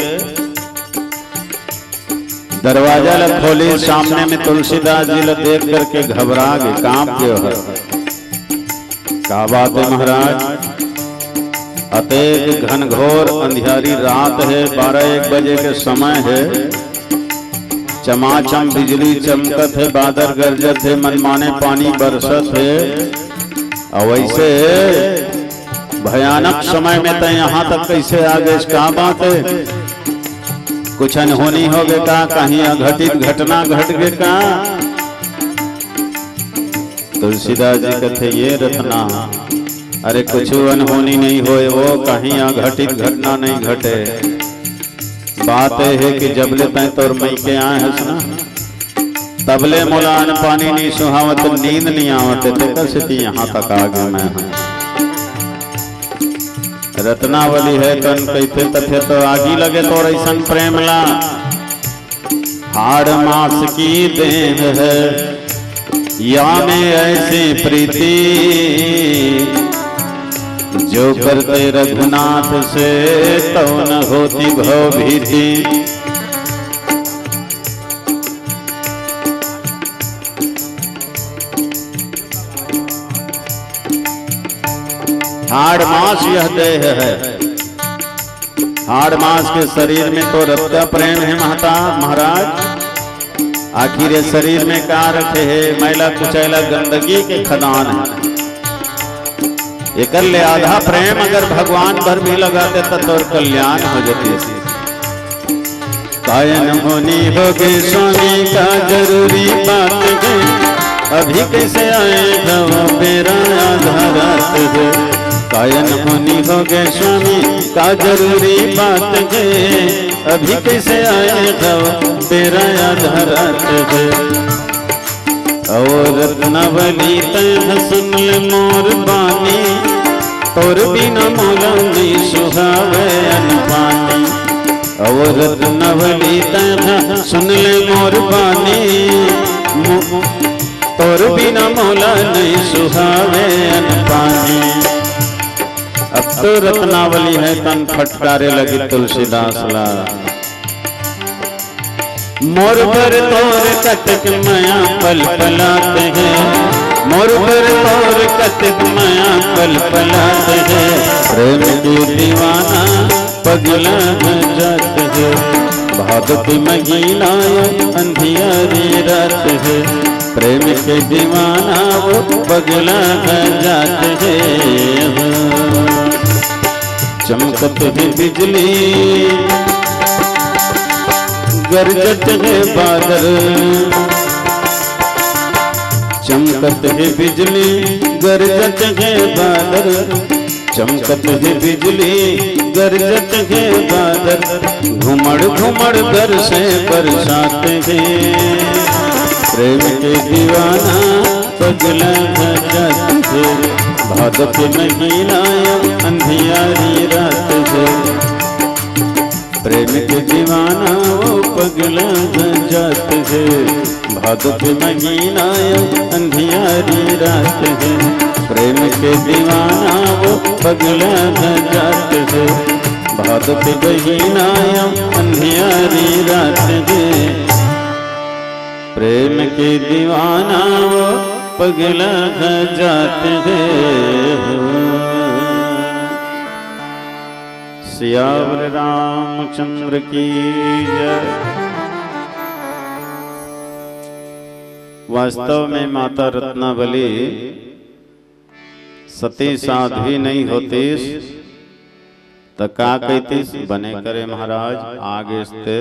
दरवाजा ल खोलिस, सामने में तुलसीदास जी ल देख करके घबरा गे, कांप गे हर। का बात हे महाराज? अतेक घनघोर अंधियारी रात हे, बारह एक बजे के समय हे, चमाचम बिजली चमकत हे, बादर गरजत हे, मनमाने पानी बरसत हे, अउ वइसे भयानक समय में तैं यहाँ तक कैसे आ गए? का बात हे? कुछ अनहोनी हो गे का? कहीं अघटित घटना घट गे का? तुलसीदास जी कथे, "ये रत्ना, अरे कुछु अनहोनी नहीं होय वो, कहीं अघटित घटना नहीं घटे। बात ये हे कि जब ले तैं तोर मइके आए हस ना, तब ले मोला अन्न पानी नहीं सुहावत, नींद नहीं आवत हे, तेकर सेती यहाँ तक आ गे मैं हूँ।" रत्नावली हे तन कहिथे, "तथे तो आगी लगे तोर अइसन प्रेम ला।" हाड़ मास की देह है, या में ऐसी प्रीति, जो करते रघुनाथ से, तौ न होती भव भीति। हाड़ मास यह देह है, हाड़ मास के शरीर में तो रत्ता प्रेम हे महता महाराज। आखिर ये शरीर में का रखे हे? मैला कुचैला गंदगी के खदान हे। एकर ले आधा प्रेम अगर भगवान भर भी लगाते त तोर कल्याण हो जाती। कायन होनी होगे स्वामी का जरूरी बात हे, अभी कैसे आए घव बेरा आधा रात हे। कायन होनी होगे स्वामी का जरूरी बात हे, अभी कैसे आए घव बेरा आधा रात हे। अउ रत्नावली तैं ह सुन ले मोर बानी, तोर बिना मोला नइ सुहावे अन्न पानी। अउ रत्नावली तैं ह सुन ले मोर बानी, मो-, तोर बिना मोला नइ सुहावे अन्न पानी। अब तो रत्नावली हे तन फटकारे लगी तुलसीदास ला। मोर बर तोर कतक मया पल पलात हे, मोर बर तोर कतक मया पल पलात हे, प्रेम के दीवाना पगला हो जात हे। भादो के महीना अंधियारी रात हे, प्रेम के दीवाना वो पगला जात हे। चमकत हे बिजली, गरजत हे बादल, चमकत हे बिजली, गरजत हे बादल, चमकत हे बिजली, गरजत हे बादल, घुमड़ घुमड़ बरसे बरसात हे। प्रेम के दीवाना पगला जात हे, भादो के महीना अंधियारी रात हे। प्रेम के दीवाना वो पगला जात हे, भादो के महीना अंधियारी रात हे। प्रेम के दीवाना वो पगला जात हे, भादो के महीना अंधियारी रात हे। प्रेम के दीवाना वो पगला जात हे। सियावर रामचंद्र की जय। वास्तव में माता रत्नावली सती साध्वी नहीं होतीस, त का कहितीस? बने करे महाराज, आ गेस ते,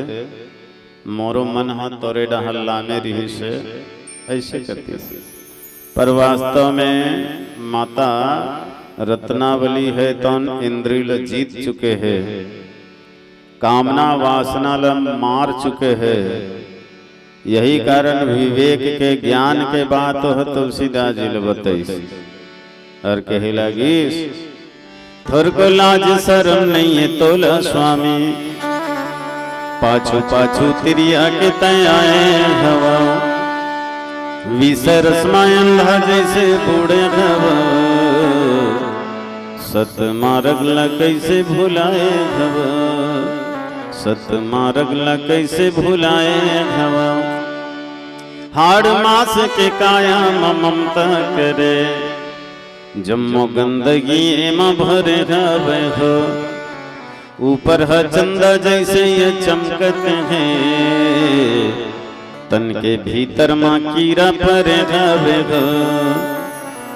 मोरो मन ह तोरे डहर लामे रिहिस हे, अइसे कहितीस। पर वास्तव में माता रत्नावली हे तौन इंद्री ल जीत चुके हे, कामना वासना ल मार चुके हे। यही कारण विवेक के, ज्ञान के बात ह तुलसीदास जी ल बतइस। अउ कहे लागिस, थोरको लाज सरम नइये तोला स्वामी, पाछू पाछू तिरिया के तैं आए हवा। विषय रस मा अंधा जइसे बूड़े हवा, सत मारग ला कइसे भुलाए हवा, सत मारग ला कइसे भुलाए हवा। हाड़ मास के काया म ममता करे, जम्मो गंदगी एमा भरे हवे हो। ऊपर ह चंदा जइसे ये चमकत हे, तन के भीतर मा कीरा परे हवे हो,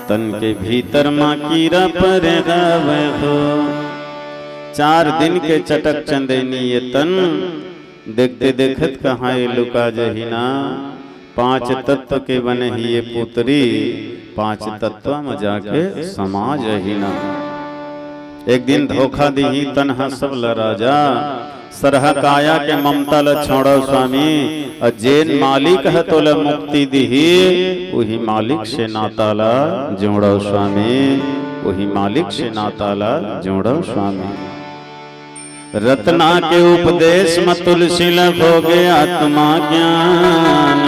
तन के भीतर मा कीरा परे हवे हो। चार दिन के चटक चंदैनी ये तन, देखते देखत कहाँ ये लुका जही ना। पांच तत्व के बने ही ये पुतरी, पांच तत्व म जाके समा जही ना। एक दिन धोखा दिही तन ह सब ल राजा, सरहा काया के ममता ल छोड़व स्वामी, अउ जेन मालिक ह तोला मुक्ति दिही, उही मालिक से नाता ल जोड़व स्वामी, उही मालिक से नाता ल जोड़व स्वामी। रतना के उपदेश म तुलसी ल होगे आत्मा ज्ञान।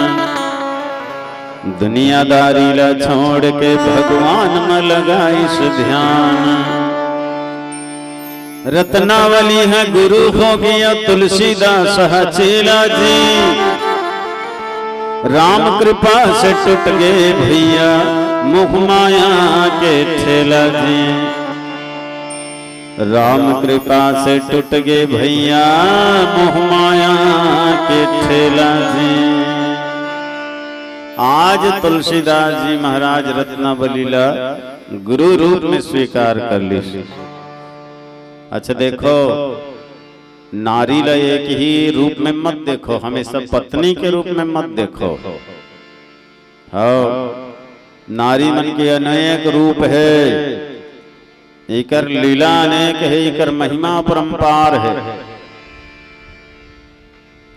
दुनियादारी ल छोड़ के भगवान म लगाइस ध्यान। रत्नावली ह गुरु होगे अउ तुलसीदास ह चेला जी। राम कृपा से टूट गे भइया मोह माया के ठेला जी। राम कृपा से टूट गे भइया मोह माया के ठेला जी। आज तुलसीदास जी महाराज रत्नावली ला गुरु रूप में स्वीकार कर लिस। अच्छा देखो, नारी ला एक ही रूप में मत देखो, हमेशा पत्नी के रूप में मत देखो। हाँ, नारी मन के अनेक रूप हे, इकर लीला अनेक हे, इकर महिमा अपरंपार हे।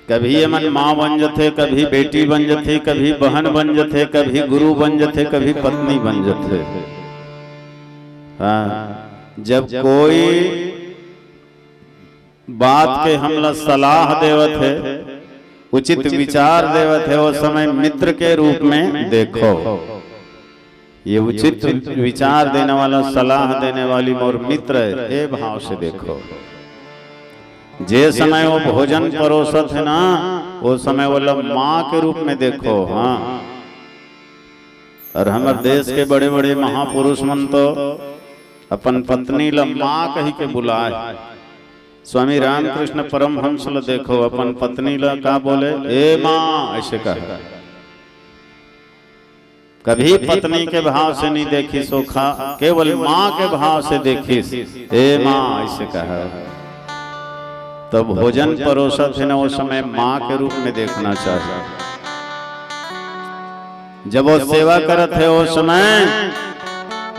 कभी ये मन माँ बन जथे, कभी बेटी बन जथे, कभी बहन बन जथे, कभी गुरु बन जथे, कभी पत्नी बन जथे। हाँ, जब कोई बात के हमला सलाह देवत हे, उचित विचार देवत हे, वो समय मित्र के रूप में देखो। ये उचित विचार देने वाला, सलाह देने वाली मोर मित्र हे, ए भाव से देखो। जे समय वो भोजन परोसत हे ना, वो समय वो ला माँ के रूप में देखो। हाँ, अउ हमर देश के बड़े-बड़े महापुरुष मन तो अपन पत्नी ला माँ कहि के बुलाय। स्वामी रामकृष्ण परमहंस ल देखो, अपन पत्नी ल का बोले, "ए माँ," ऐसे कहा। कभी पत्नी के भाव से नहीं देखिस, वो खा, केवल माँ के भाव से देखिस, "ए माँ," ऐसे कहा। तो भोजन परोसत हे ना, वो समय माँ के रूप में देखना चाहिए। जब वो सेवा करत हे, वो समय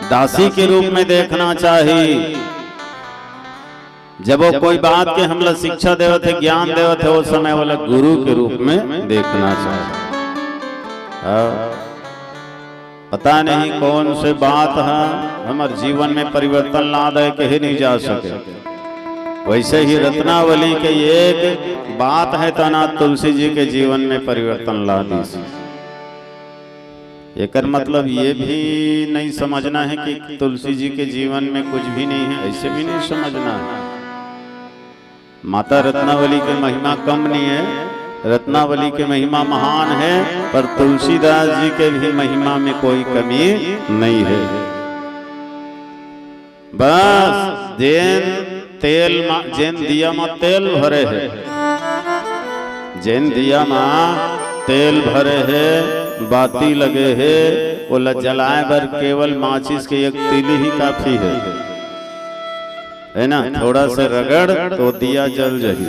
दासी के रूप में देखना चाहिए। जब वो कोई बात के हमला शिक्षा देवत हे, ज्ञान देवत हे, वो समय वाला गुरु के रूप में देखना चाहिए। हाँ। पता नहीं कौन से बात है हमर जीवन में परिवर्तन ला दे, कहे नहीं जा सके। वैसे ही रत्नावली के एक बात है, तना तुलसी जी के जीवन में परिवर्तन ला दी। एकर मतलब ये भी नहीं समझना है कि तुलसी जी के जीवन में कुछ भी नहीं है, ऐसे भी नहीं समझना है। माता रत्नावली के महिमा कम नहीं है, रत्नावली के महिमा महान है, पर तुलसीदास जी के भी महिमा में कोई कमी नहीं है। बस जेन तेल मा, जेन दिया मा तेल भरे हे, जेन दिया मा तेल भरे हे, बाती लगे हे, ओला जलाए बर केवल माचिस के एक तीली ही काफी है, है ना? थोड़ा से रगड़ तो दिया जल जाही।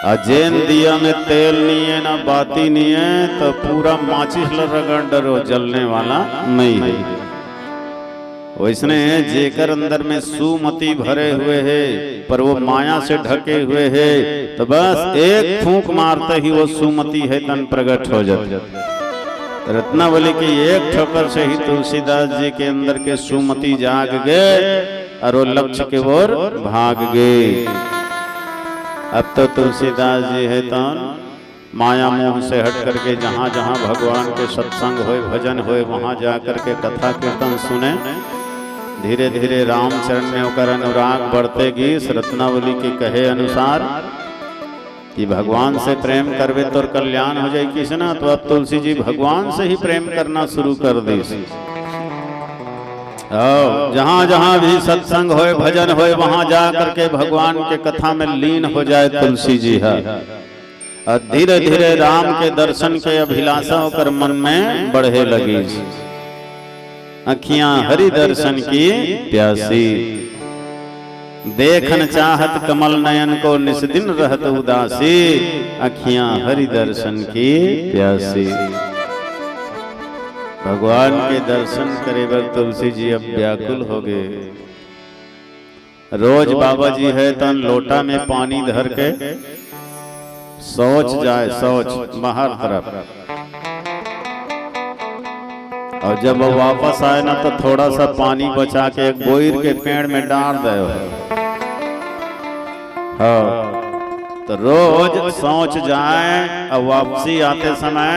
आ जेन दिया में तेल नहीं है ना बाती नहीं है, तो पूरा माचिस ल रगड़ डरो, जलने वाला नहीं है। वैसने जेकर अंदर में सुमति भरे हुए है, पर वो माया से ढके हुए है, तो बस एक फूंक मारते ही वो सुमति है तन प्रकट हो जाते। रत्नावली के एक ठोकर से ही तुलसीदास जी के अंदर के सुमति जाग गए और वो लक्ष्य के ओर भाग गए। अब तो तुलसीदास जी है तन माया मोह से हट करके जहाँ जहाँ भगवान के सत्संग होए, भजन होए, वहाँ जा करके कथा कीर्तन सुने। धीरे धीरे रामचरण में ओकर अनुराग बढ़ते गीस। रत्नावली के कहे अनुसार कि भगवान से प्रेम करबे तोर कल्याण हो जाए किस ना, तो अब तुलसी जी भगवान से ही प्रेम करना शुरू कर दीस। आओ, जहाँ जहाँ भी सत्संग होए, भजन होए, वहाँ जा करके भगवान के कथा में लीन हो जाए तुलसी जी है। और धीरे धीरे राम के दर्शन के अभिलाषा ओकर मन में बढ़े लगी। अखियां हरि दर्शन की प्यासी, देखन चाहत कमल नयन को, निस दिन रहत उदासी। अखियां हरि दर्शन की प्यासी। भगवान के दर्शन करे बर तुलसी जी अब व्याकुल हो गए। रोज बाबा जी है तन लोटा में पानी धर के शौच जाए, शौच बाहर तरफ। और जब वो वापस आए ना, तो थोड़ा सा पानी बचा के एक बोइर के पेड़ में डाल दे। हाँ, तो रोज शौच जाए और वापसी आते समय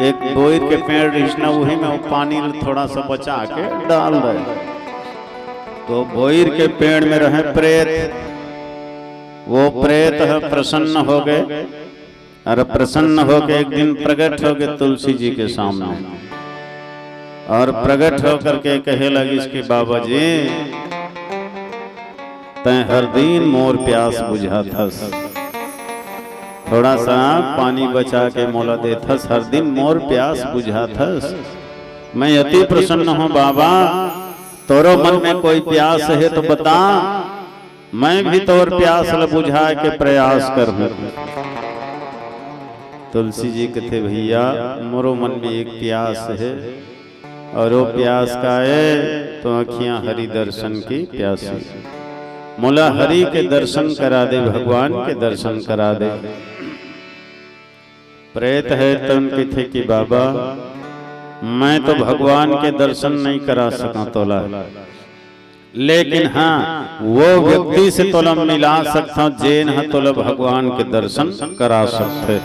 एक बोइर के पेड़ रिसना, वही में वो पानी थोड़ा सा बचा के डाल दे। तो बोइर के पेड़ में रहे प्रेत, वो प्रेत है प्रसन्न हो गए। और प्रसन्न होके एक दिन प्रकट हो गए तुलसी जी के सामने। और प्रकट होकर के कहे लगिस कि बाबा जी, तैं हर दिन मोर प्यास बुझाथस, थोड़ा सा पानी बचा के मोला देथस, हर दिन मोर प्यास बुझाथस। मैं अति प्रसन्न हूँ बाबा, तोरो मन में कोई प्यास है तो बता, मैं भी तोर प्यास ल बुझाए के प्रयास करहूं। तुलसी जी कथे, भैया, मोरो मन में एक प्यास है, और वो प्यास का है तो अखियां हरि दर्शन की प्यासी। मोला हरि के दर्शन करा दे, भगवान के दर्शन करा दे। प्रेत है तन कथे कि बाबा, मैं तो भगवान के दर्शन नहीं करा सका तोला, लेकिन हाँ, वो व्यक्ति से तोला मिला सकता हूँ जेन ह तोला भगवान के दर्शन करा सकते।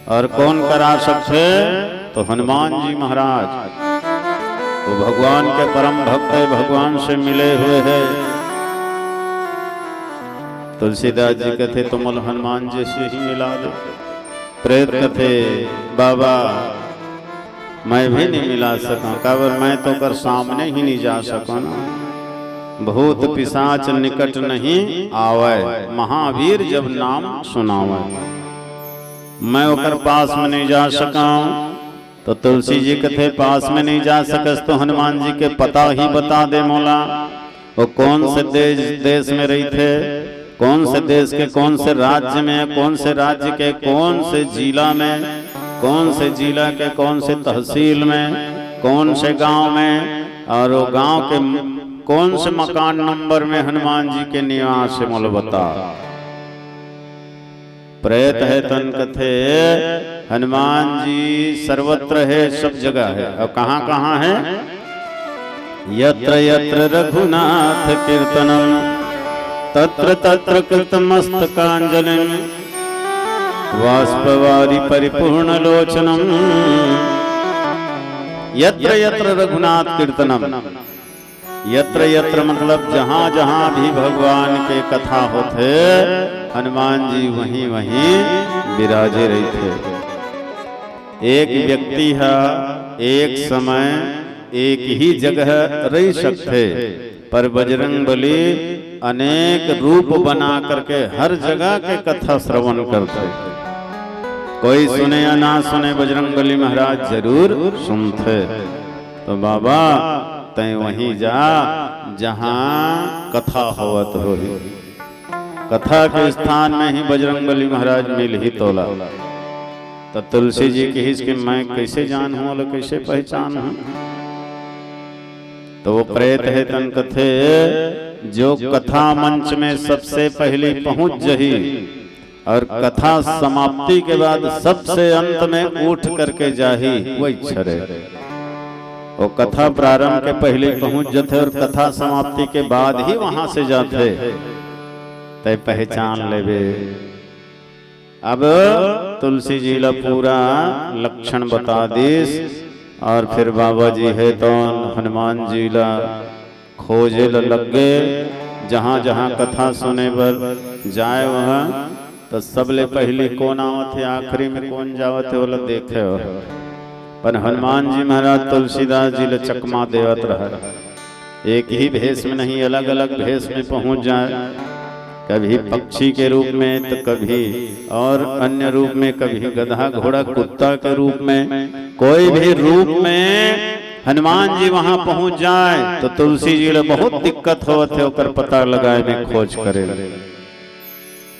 और कौन करा सकते? तो हनुमान जी महाराज। वो भगवान के परम भक्त है, भगवान से मिले हुए है। तुलसीदास जी कथे, तुम हनुमान जी से ही मिला दो। प्रेत कथे, बाबा, मैं भी नहीं मिला सका, काबर मैं तो ओकर सामने ही नहीं जा सका ना। भूत पिशाच निकट नहीं आवै, महावीर जब नाम सुनावै। मैं ओकर पास में नहीं जा सकाऊं, तो तुलसी जी कथे, "पास में नहीं जा सकस तो हनुमान जी के पता ही बता दे मोला, वो कौन से देश, देश में रहिथे, कौन से देश के कौन से राज्य में, कौन से राज्य के कौन से जिला में, कौन से जिला के कौन से तहसील में, कौन से गांव में, और वो गांव के म-, कौन से मकान नंबर में हनुमान जी के निवास है, मोला बता।" प्रेत हे तन कथे, "हनुमान जी सर्वत्र है, सब जगह है।" और कहाँ कहाँ है? "यत्र यत्र रघुनाथ कीर्तनम, तत्र तत्र कृत मस्तकांजलिम, वाष्पवारि परिपूर्ण लोचनम।" यत्र यत्र रघुनाथ कीर्तनम, यत्र यत्र मतलब जहाँ जहाँ भी भगवान के कथा होथे, हनुमान जी वहीं वहीं विराजे रहिथे। एक व्यक्ति ह एक समय एक ही जगह रह सकथे, पर बजरंग बली अनेक रूप बना करके हर जगह के कथा श्रवण करथे। कोई सुने या ना सुने, बजरंग बली महाराज जरूर सुनथे। तो बाबा, तैं वहीं जा, जहाँ कथा होवत होही। कथा के स्थान में ही बजरंग बली महाराज मिलही तोला। तो तुलसी जी कहिस कि मैं कैसे जानहूँ, ओला कैसे पहचानहूँ? तो वो प्रेत हे तन कथे, "जो कथा मंच में सबसे पहली पहुँच जही, और कथा समाप्ति के बाद सबसे अंत में उठ करके जाही, वही छरे।" वो कथा प्रारंभ के पहले पहुंच जथे और कथा समाप्ति के बाद ही वहां से जाथे, तय पहचान लेबे। अब तुलसी जी ला पूरा लक्षण बता दीस, और फिर बाबा जी हे तो हनुमान जी ला खोजे ल लग गे। जहाँ जहाँ कथा सुने बर जाए, वहाँ तो सबले पहली कौन आवत हे, आखिरी में कौन जावत हे, ओला देखे हो। पर हनुमान जी महाराज तुलसीदास जी ल चकमा देवत रहे। एक ही भेष में नहीं, अलग अलग भेष में पहुंच जाए, कभी पक्षी के रूप में तो कभी और अन्य रूप में, कभी गधा घोड़ा कुत्ता के रूप में, कोई भी रूप में हनुमान जी वहां पहुंच जाए तो तुलसी जी ल बहुत दिक्कत होवत हे ओकर पता लगाए में, खोज करे।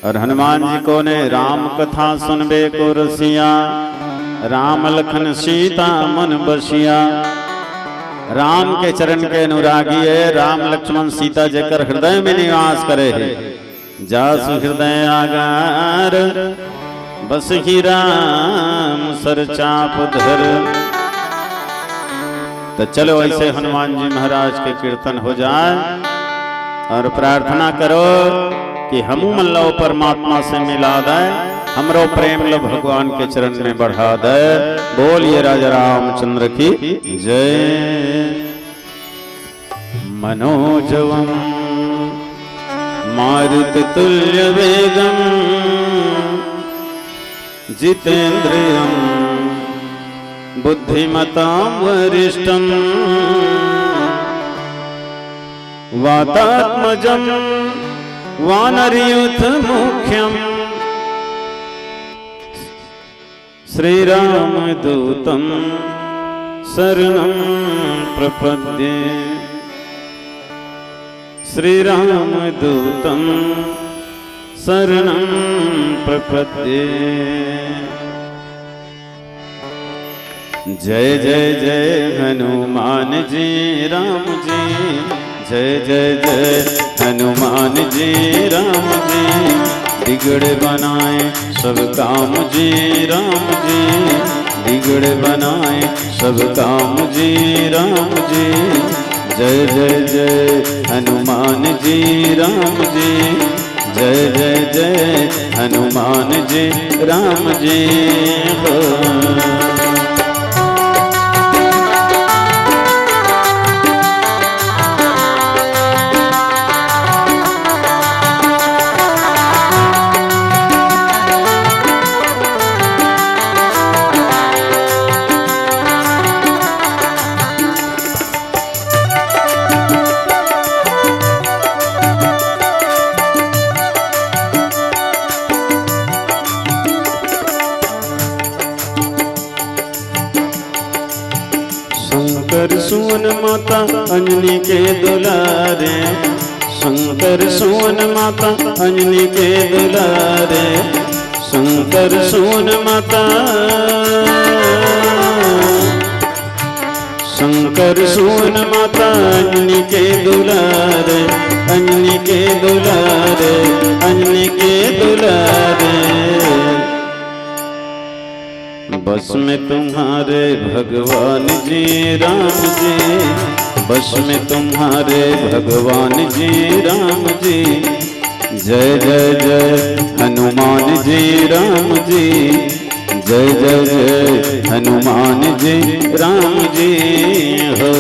और हनुमान जी कौन हे? राम कथा सुनबे को रसिया, राम लखन सीता मन बसिया। राम के चरण के अनुरागी हे, राम लक्ष्मण सीता जेकर हृदय में निवास करे हे। जासु हृदय आगार, बसहि राम सर चाप धर। तो चलो, ऐसे हनुमान जी महाराज के कीर्तन हो जाए और प्रार्थना करो कि हमू मन ला परमात्मा से मिला दे, हमरो प्रेम ला भगवान के चरण में बढ़ा दे। बोलिए राजा रामचंद्र की जय। मनोजवं मारुततुल्यवेगं जितेन्द्रियं बुद्धिमतां वरिष्ठं वातात्मजं वानरयूथमुख्यं श्रीरामदूतं शरणं प्रपद्ये। श्रीरामदूतं शरणं प्रपद्ये। जय जय जय हनुमान जी राम जी, जय जय जय हनुमान जी राम जी। बिगड़े बनाए सब काम जी राम जी, बिगड़े बनाए सब काम जी राम जी। जय जय जय हनुमान जी राम जी, जय जय जय हनुमान जी राम जी हो। अंजनी के दुलारे, शंकर सुवन माता अंजनी के दुलारे, शंकर सुवन माता, शंकर सुवन माता अंजनी के दुलारे, अंजनी के दुलारे, अंजनी के दुलारे। बस में तुम्हारे भगवान जी राम जी, बस में तुम्हारे भगवान जी राम जी। जय जय जय हनुमान जी राम जी, जय जय जय हनुमान जी राम जी हो।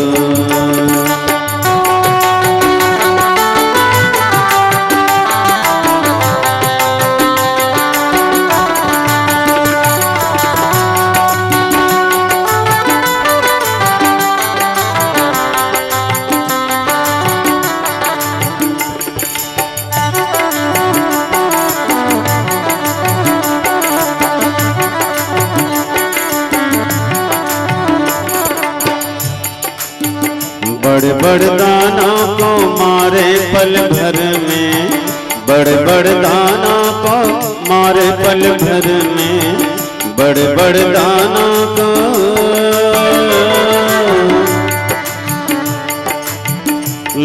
बड़ बड़ दानों को मारे पल भर में, बड़ बड़ दानों को मारे पल भर में, बड़ बड़ दानों को।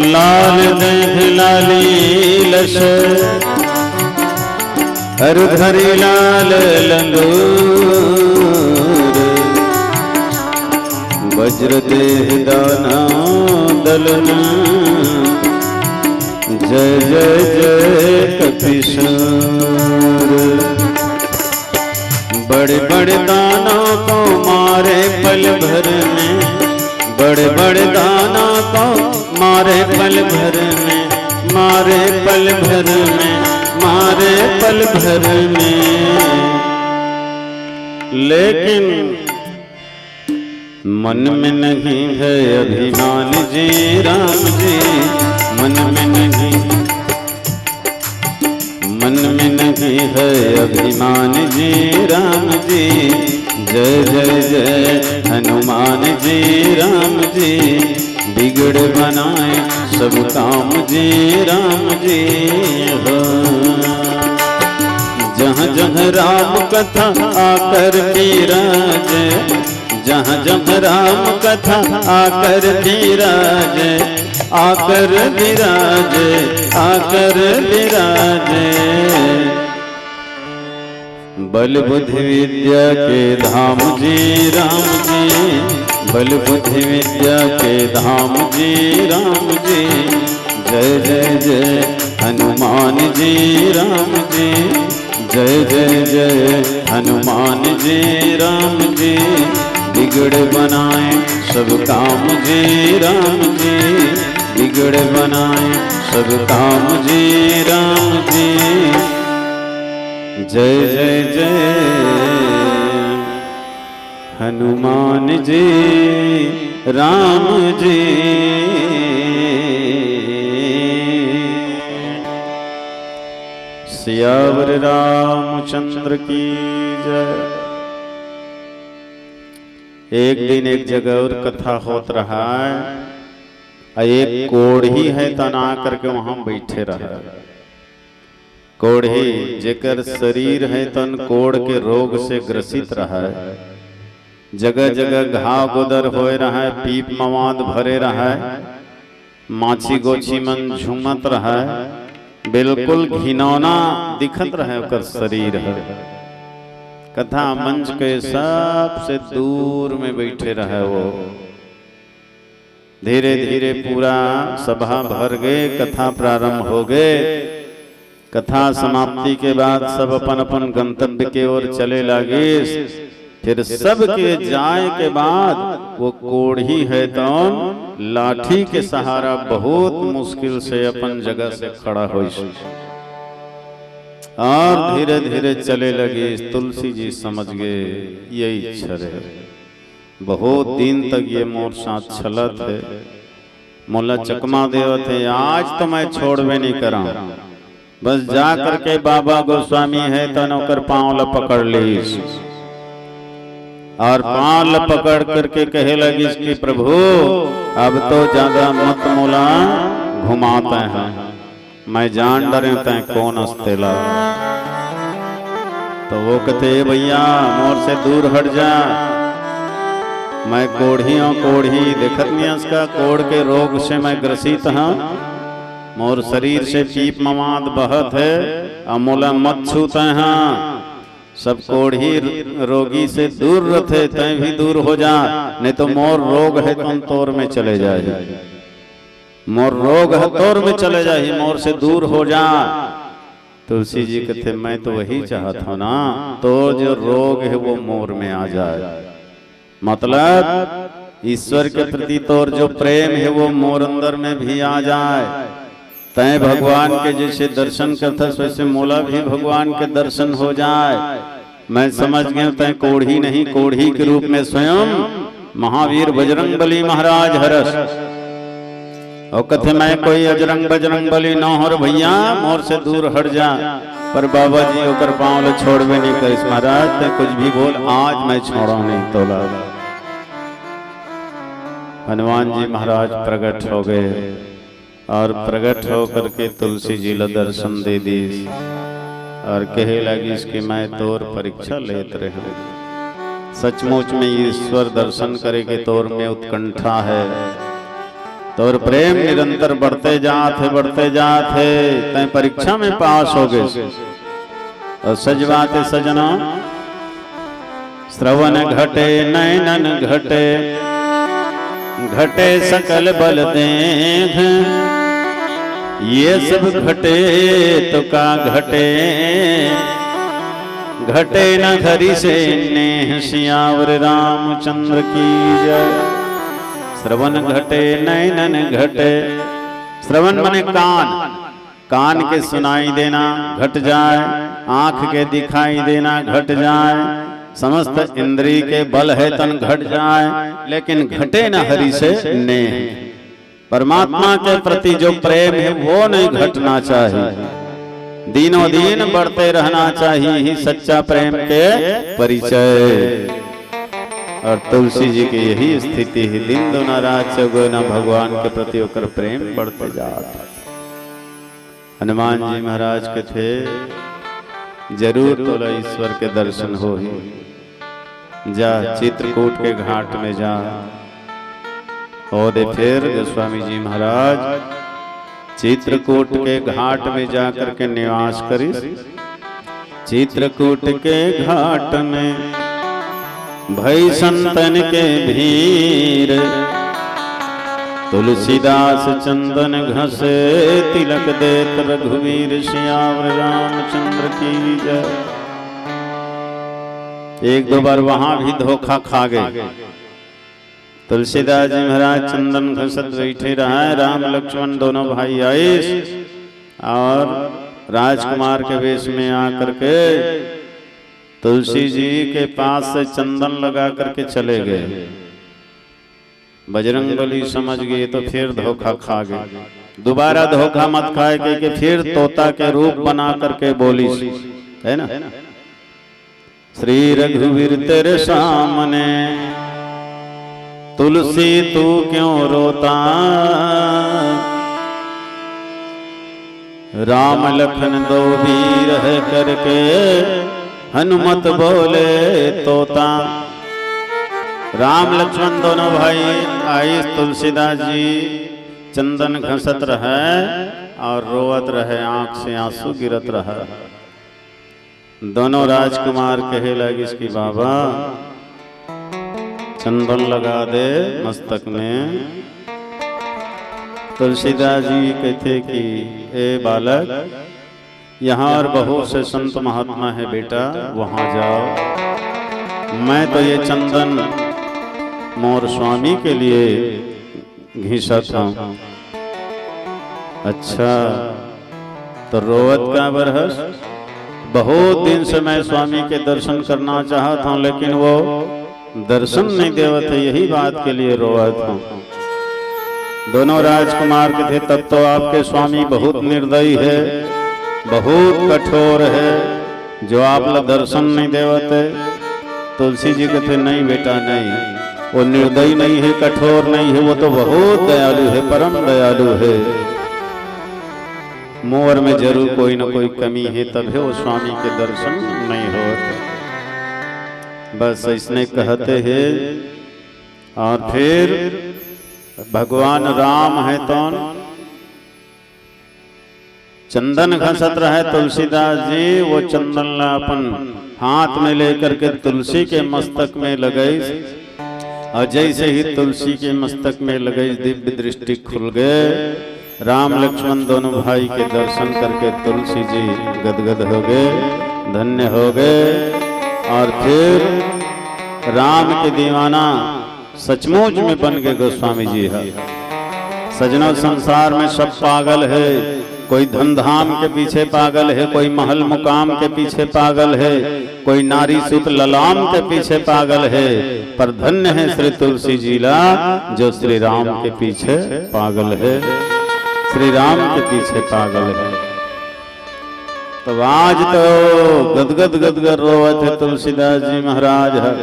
लाल देह लाली लश, अर धरी लाल लंगूर। वज्र देह दाना दलन, जय जय जय कपिसूर। बड़े बड़े दानों को मारे पल भर में, बड़े बड़े दानों को मारे पल भर में, मारे पल भर में, मारे पल भर में। लेकिन मन में नहीं है अभिमान जी राम जी, मन में नहीं, मन में नहीं है अभिमान जी राम जी। जय जय जय हनुमान जी राम जी, बिगड़ बनाए सब काम जी राम जी हो। जहाँ जहाँ राम कथा आकर विराजे, जहाँ जहाँ राम कथा आकर विराजे, आकर विराजे, आकर विराजे। बल बुद्धि विद्या के धाम जी राम जी, बल बुद्धि विद्या के धाम जी राम जी। जय जय जय हनुमान जी राम जी, जय जय जय हनुमान जी राम जी। बिगड़ बनाए सब काम जी राम जी, बिगड़ बनाए सब काम जी राम जी। जय जय जय हनुमान जी राम जी। सियावर रामचंद्र की जय। एक दिन एक जगह और कथा होत रहा है, अउ एक कोढ़ी है तना करके वहां बैठे रहा। कोढ़ी जेकर शरीर है तन कोढ़ के रोग से ग्रसित रहा है, जगह जगह घाव गुदर होए रहा है, पीप मवाद भरे रहा है, माछी गोछी मन झूमत रहा है, बिल्कुल घिनौना दिखत रहा है ओकर शरीर है। कथा मंच के सबसे दूर में बैठे रहा है वो। धीरे धीरे पूरा सभा भर गए, कथा प्रारंभ हो गए। कथा समाप्ति के बाद सब अपन अपन गंतव्य के ओर चले लागिस। फिर सबके जाए के बाद वो कोढ़ी है तौन लाठी के सहारा बहुत मुश्किल से अपन जगह से खड़ा होइस और धीरे धीरे चले लगिस। तुलसी जी समझ गए, यही इच्छा रहे। बहुत दिन तक ये मोर साथ चलत है, मोला चकमा देवत है, आज तो मैं छोड़बे नहीं करा। बस जा करके बाबा गोस्वामी है तन ओकर पांव ला पकड़ लीस। और पांव ल पकड़ करके कहे लगिस कि प्रभु, अब तो ज्यादा मत मोला घुमा तैं ह, मैं जान डरेंव तैं कोन अस तेला। तो वो कथे, ए भैया, मोर से दूर हट जा, मैं कोढ़ी हंव, कोढ़ी। देखत नइ हस का, कोढ़ के रोग से मैं ग्रसित हंव, मोर शरीर से पीप मवाद बहत हे, अउ मोला मत छू तैं ह। सब कोढ़ी रोगी से दूर रथे, तैं भी दूर हो जा, नहीं तो मोर रोग हे तोर में चले जाही, मोर रोग हे तोर में चले जाही, मोर से दूर हो जा। तुलसी जी कथे, मैं तो वही चाहत हंव ना, तोर जो रोग हे वो मोर में आ जाए, मतलब ईश्वर के प्रति तोर जो प्रेम हे वो मोर अंदर में भी आ जाए। तैं भगवान के जैसे दर्शन करथस वैसे मोला भी भगवान के दर्शन हो जाए। मैं समझ गेंव तैं कोढ़ी नहीं, कोढ़ी के रूप में स्वयं महावीर बजरंग बली महाराज हरस। अउ कथे, मैं कोई अजरंग बजरंग बली नोहंव रे भैया, मोर से दूर हट जा। पर बाबा जी ओकर पांव ल छोड़बे नहीं करिस, महाराज तैं कुछ भी बोल, आज मैं छोड़ंव नहीं तोला। हनुमान जी महाराज प्रकट हो गए और प्रकट होकर के तुलसी जी ल दर्शन दे दीस और कहे लगिस कि मैं तोर परीक्षा लेत रहेंव, सचमुच में ईश्वर दर्शन करे के तोर में उत्कंठा हे, तोर प्रेम निरंतर बढ़ते जात हे, बढ़ते जात हे, तैं परीक्षा में पास हो गए। अउ सच बात हे सजना, श्रवण घटे नैनन घटे, घटे सकल बल देख। ये सब घटे तो का घटे, घटे न हरि से नेह। सियावर रामचंद्र की जय। श्रवण घटे नैनन घटे, श्रवण मने कान, कान के सुनाई देना घट जाए, आंख के दिखाई देना घट जाए, समस्त इंद्री के बल हे तन घट जाए, लेकिन घटे न हरि से नेह। परमात्मा के प्रति जो प्रेम हे वो नहीं घटना चाहिए, दिनों दिन बढ़ते रहना चाहिए, ही सच्चा प्रेम के परिचय। और तुलसी जी के यही स्थिति हे, दिन दुना रात चौगुना भगवान के प्रति ओकर प्रेम बढ़ते जात हे। हनुमान जी महाराज कथे, जरूर तोला ईश्वर के दर्शन होही, जा चित्रकूट के घाट में जा। ओदे फिर गोस्वामी जी महाराज चित्रकूट के घाट में जाकर के निवास करिस। चित्रकूट के घाट में भई संतन के भीड़, तुलसीदास चंदन घसे तिलक देत रघुवीर। सियावर रामचंद्र की जय। एक दो बार वहां भी धोखा खा गए। तुलसीदास जी महाराज चंदन घसत बैठे रहे, राम लक्ष्मण दोनों भाई आइस और राजकुमार के वेश में आकर के तुलसी जी के पास से चंदन लगा करके चले गए। बजरंग बली समझ गए तो फिर धोखा खा गए। दोबारा धोखा मत खाए, कह के फिर तोता के रूप बना करके बोलिस, है ना? श्री रघुवीर तेरे सामने तुलसी तू क्यों रोता, राम लखन दो वीर है करके हनुमत बोले तोता। राम लक्ष्मण दोनों भाई आइस, तुलसीदास जी चंदन घसत रहे और रोवत रहे, आंख से आंसू गिरत रहे। दोनों राजकुमार कहे लगिस कि बाबा, चंदन लगा दे मस्तक में। तुलसीदास जी कहते कि ए बालक, यहाँ और बहुत से संत महात्मा है बेटा, वहाँ जाओ। मैं तो ये चंदन मोर स्वामी के लिए घिसत हंव। अच्छा, तो रोवत काबर हस? बहुत दिन से मैं स्वामी के दर्शन करना चाहत हंव, लेकिन वो दर्शन नहीं देवत है, यही बात के लिए रोवत हंव। दोनों राजकुमार कथे, तब तो आपके स्वामी बहुत निर्दयी है, बहुत कठोर है, जो आप ला दर्शन नहीं देवत है। तुलसी जी कथे, "नहीं बेटा, नहीं, वो निर्दयी नहीं है, कठोर नहीं है, वो तो बहुत दयालु है, परम दयालु है। मोर में जरूर कोई न कोई कमी है, तभे वो स्वामी के दर्शन नहीं होत।" बस इसने कहते हैं। और फिर भगवान राम है तौन चंदन घसत रहे तुलसीदास जी, वो चंदन ला अपन हाथ में लेकर के तुलसी के मस्तक में लगइस, और जैसे ही तुलसी के मस्तक में लगइस, दिव्य दृष्टि खुल गए। राम लक्ष्मण दोनों भाई के दर्शन करके तुलसी जी गदगद हो गए, धन्य हो गए। और फिर राम के दीवाना सचमुच में बन गए गोस्वामी जी है। सजनो, संसार में सब पागल है, कोई धन धाम के पीछे पागल है, कोई महल मुकाम के पीछे पागल है, कोई नारी सुत ललाम के पीछे पागल है, पर धन्य है श्री तुलसी जी ला, जो श्री राम के पीछे पागल है, श्री राम के पीछे पागल है। तो आज तो गदगद गदगद रोवत है तुलसीदास जी महाराज है।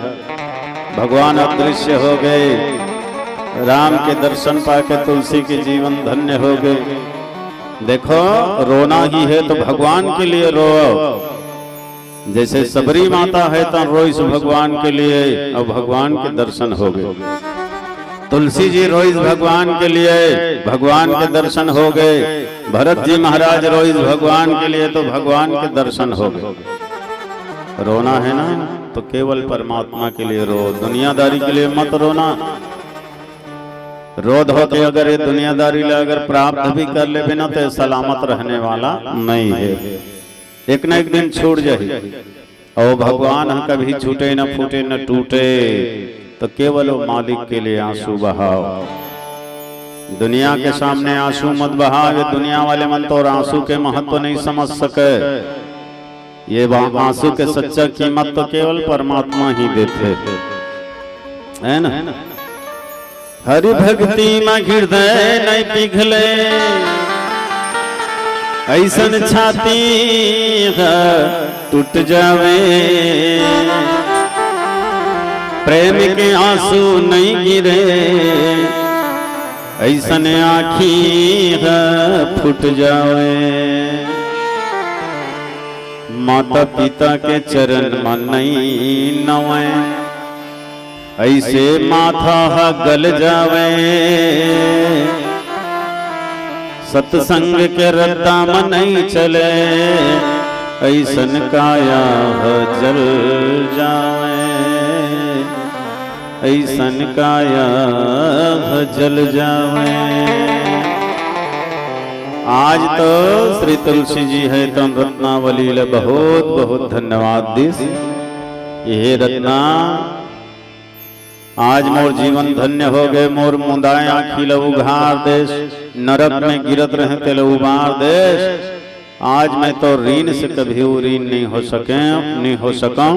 भगवान अदृश्य हो गए, राम के दर्शन पाके तुलसी के जीवन धन्य हो गए। देखो, रोना ही है तो भगवान के लिए रो। जैसे सबरी माता है तो रोइस भगवान के लिए, और भगवान के दर्शन हो गए। तुलसी जी रोइस भगवान के लिए, भगवान के दर्शन हो गए। भरत जी महाराज रोइस भगवान के लिए, तो भगवान के दर्शन हो गए। रोना है ना, तो केवल परमात्मा के लिए रो, दुनियादारी के लिए मत रोना। रो धो के अगर ये दुनियादारी ला अगर प्राप्त भी कर लेबे ना, तो ये सलामत रहने वाला नहीं है, एक ना एक दिन छूट जाही। और भगवान ह कभी छूटे न फूटे न टूटे, तो केवल वो मालिक के लिए आंसू बहाओ। दुनिया के सामने आंसू मत बहाओ, ये दुनिया वाले मन तो आंसू के महत्व नहीं समझ सके। ये बा-, आंसू के सच्चा कीमत तो केवल परमात्मा ही देथे, है ना? हरि भक्ति म हृदय नहीं पिघले, ऐसन छाती ह टूट जावे। प्रेम के आंसू नहीं गिरे, ऐसन आँखी ह फूट जावे। माता पिता के चरण म नहीं नवे, ऐसे माथा ह गल जावे। सत्संग के रद्दा म नहीं चले, ऐसन काया ह जल जावे, ऐसन काया ह जल जावे। आज तो श्री तुलसी जी है तो रत्नावली ल बहुत बहुत धन्यवाद दिस। ये रत्ना, आज मोर जीवन धन्य हो गए, मोर मुंदाए आँखी ल उघार देस, नरक में गिरत रहे तेल उबार देस। आज मैं तो ऋण से कभी ऋण नहीं हो सके, नहीं हो सकूं।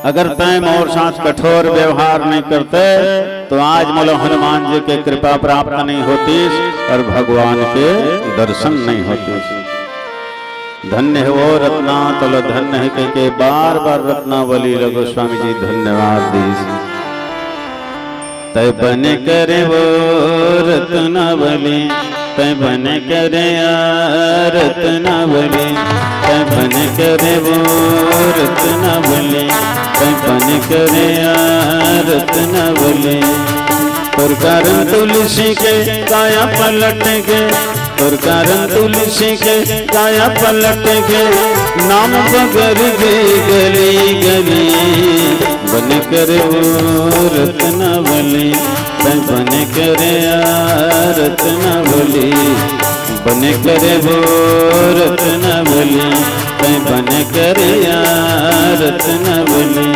अगर तय मोर साथ कठोर व्यवहार नहीं करते, तो आज मोला हनुमान जी के कृपा प्राप्त नहीं होती और भगवान के दर्शन नहीं होते। धन्य है वो रत्ना, तोला धन्य है कह के बार बार रत्नावली ल गोस्वामी जी धन्यवाद दीस। तय बने करे वो रत्नावली, तय बने करे आ रत्नावली, तय बने करे वो रत्नावली, तय बने करे आ रत्नावली। तोर कारण तुलसी के काया पलट गे, तोर कारण तुलसी के काया पलट गे, नाम बगर गे गली गली। बने करे वो रत्नावली, तय बने करे आ रत्नावली। बने करे वो रत्नावली, तय बने करे आ रत्नावली।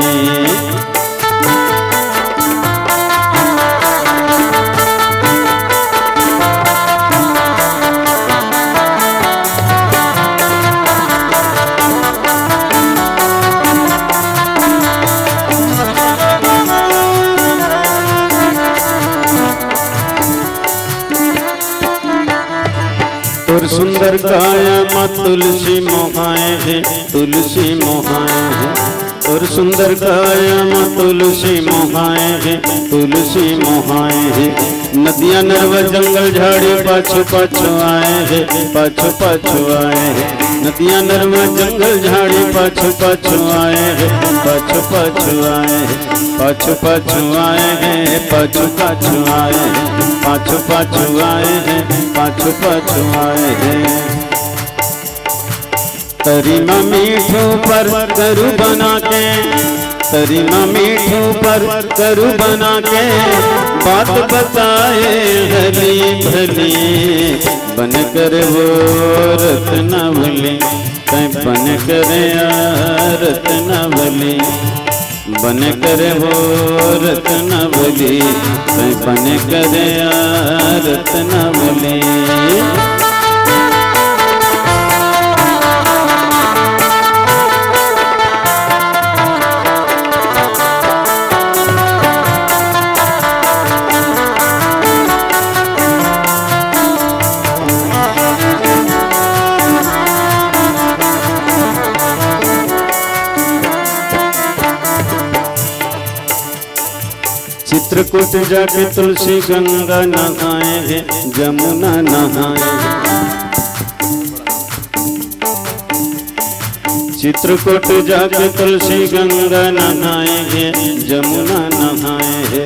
तोर सुंदर काया मा तुलसी मोहाए हे, तुलसी मोहाए हे। और सुंदर काया म तुलसी मोहाए हे, तुलसी मोहाए हे। नदिया नरवा जंगल झाड़ी पाछू पाछू आए हे, पाछू पाछू आए हे। नदिया नरवा जंगल झाड़ी पाछू पाछू आए हे, पाछू पाछू आए हे। पाछू पाछू आए हे, पाछू पाछू आए हे, पाछू पाछू आए हे, पाछू पाछू आए हे। तरी म मीठू पर करू बना के, तरी म मीठू पर करू बना के, बात बताए हली भली। बन कर वो रत्नावली, तै बन कर आ रत्नावली। बन कर वो रत्नावली, तै बन कर आ रत्नावली। चित्रकूट जाके तुलसी गंगा नहाए हे, जमुना नहाए हे। चित्रकूट जाके तुलसी गंगा नहाए हे, जमुना नहाए हे।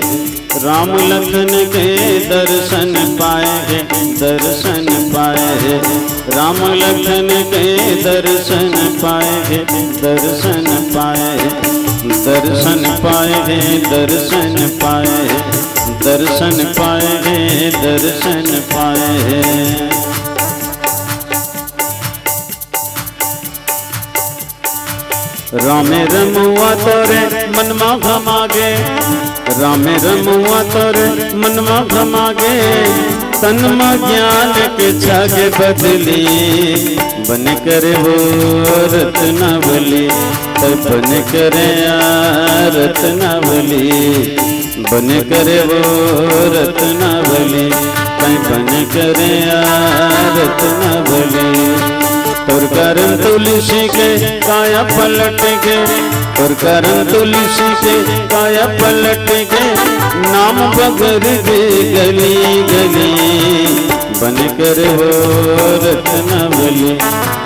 राम लखन के दर्शन पाए हे, दर्शन पाए हे। राम लखन के दर्शन पाए हे, दर्शन पाए हे। दर्शन पाए हे, दर्शन पाए हे। दर्शन पाए हे, दर्शन पाए हे। रामे रमुआ तोरे मन मा घमा गे, रामे रमुआ तोरे मन मा घमा गे। तन मा ज्ञान के छागे बदली, बन कर वो रत्नावली, तै बन कर आ रत्नावली। बन कर वो रत्नावली, तै बन कर आ रत्नावली। तोर कारण तुलसी के काया पलट गे, तोर कारण तुलसी के काया पलट गे। नाम बगर गे गली गली, बन कर वो रत्नावली,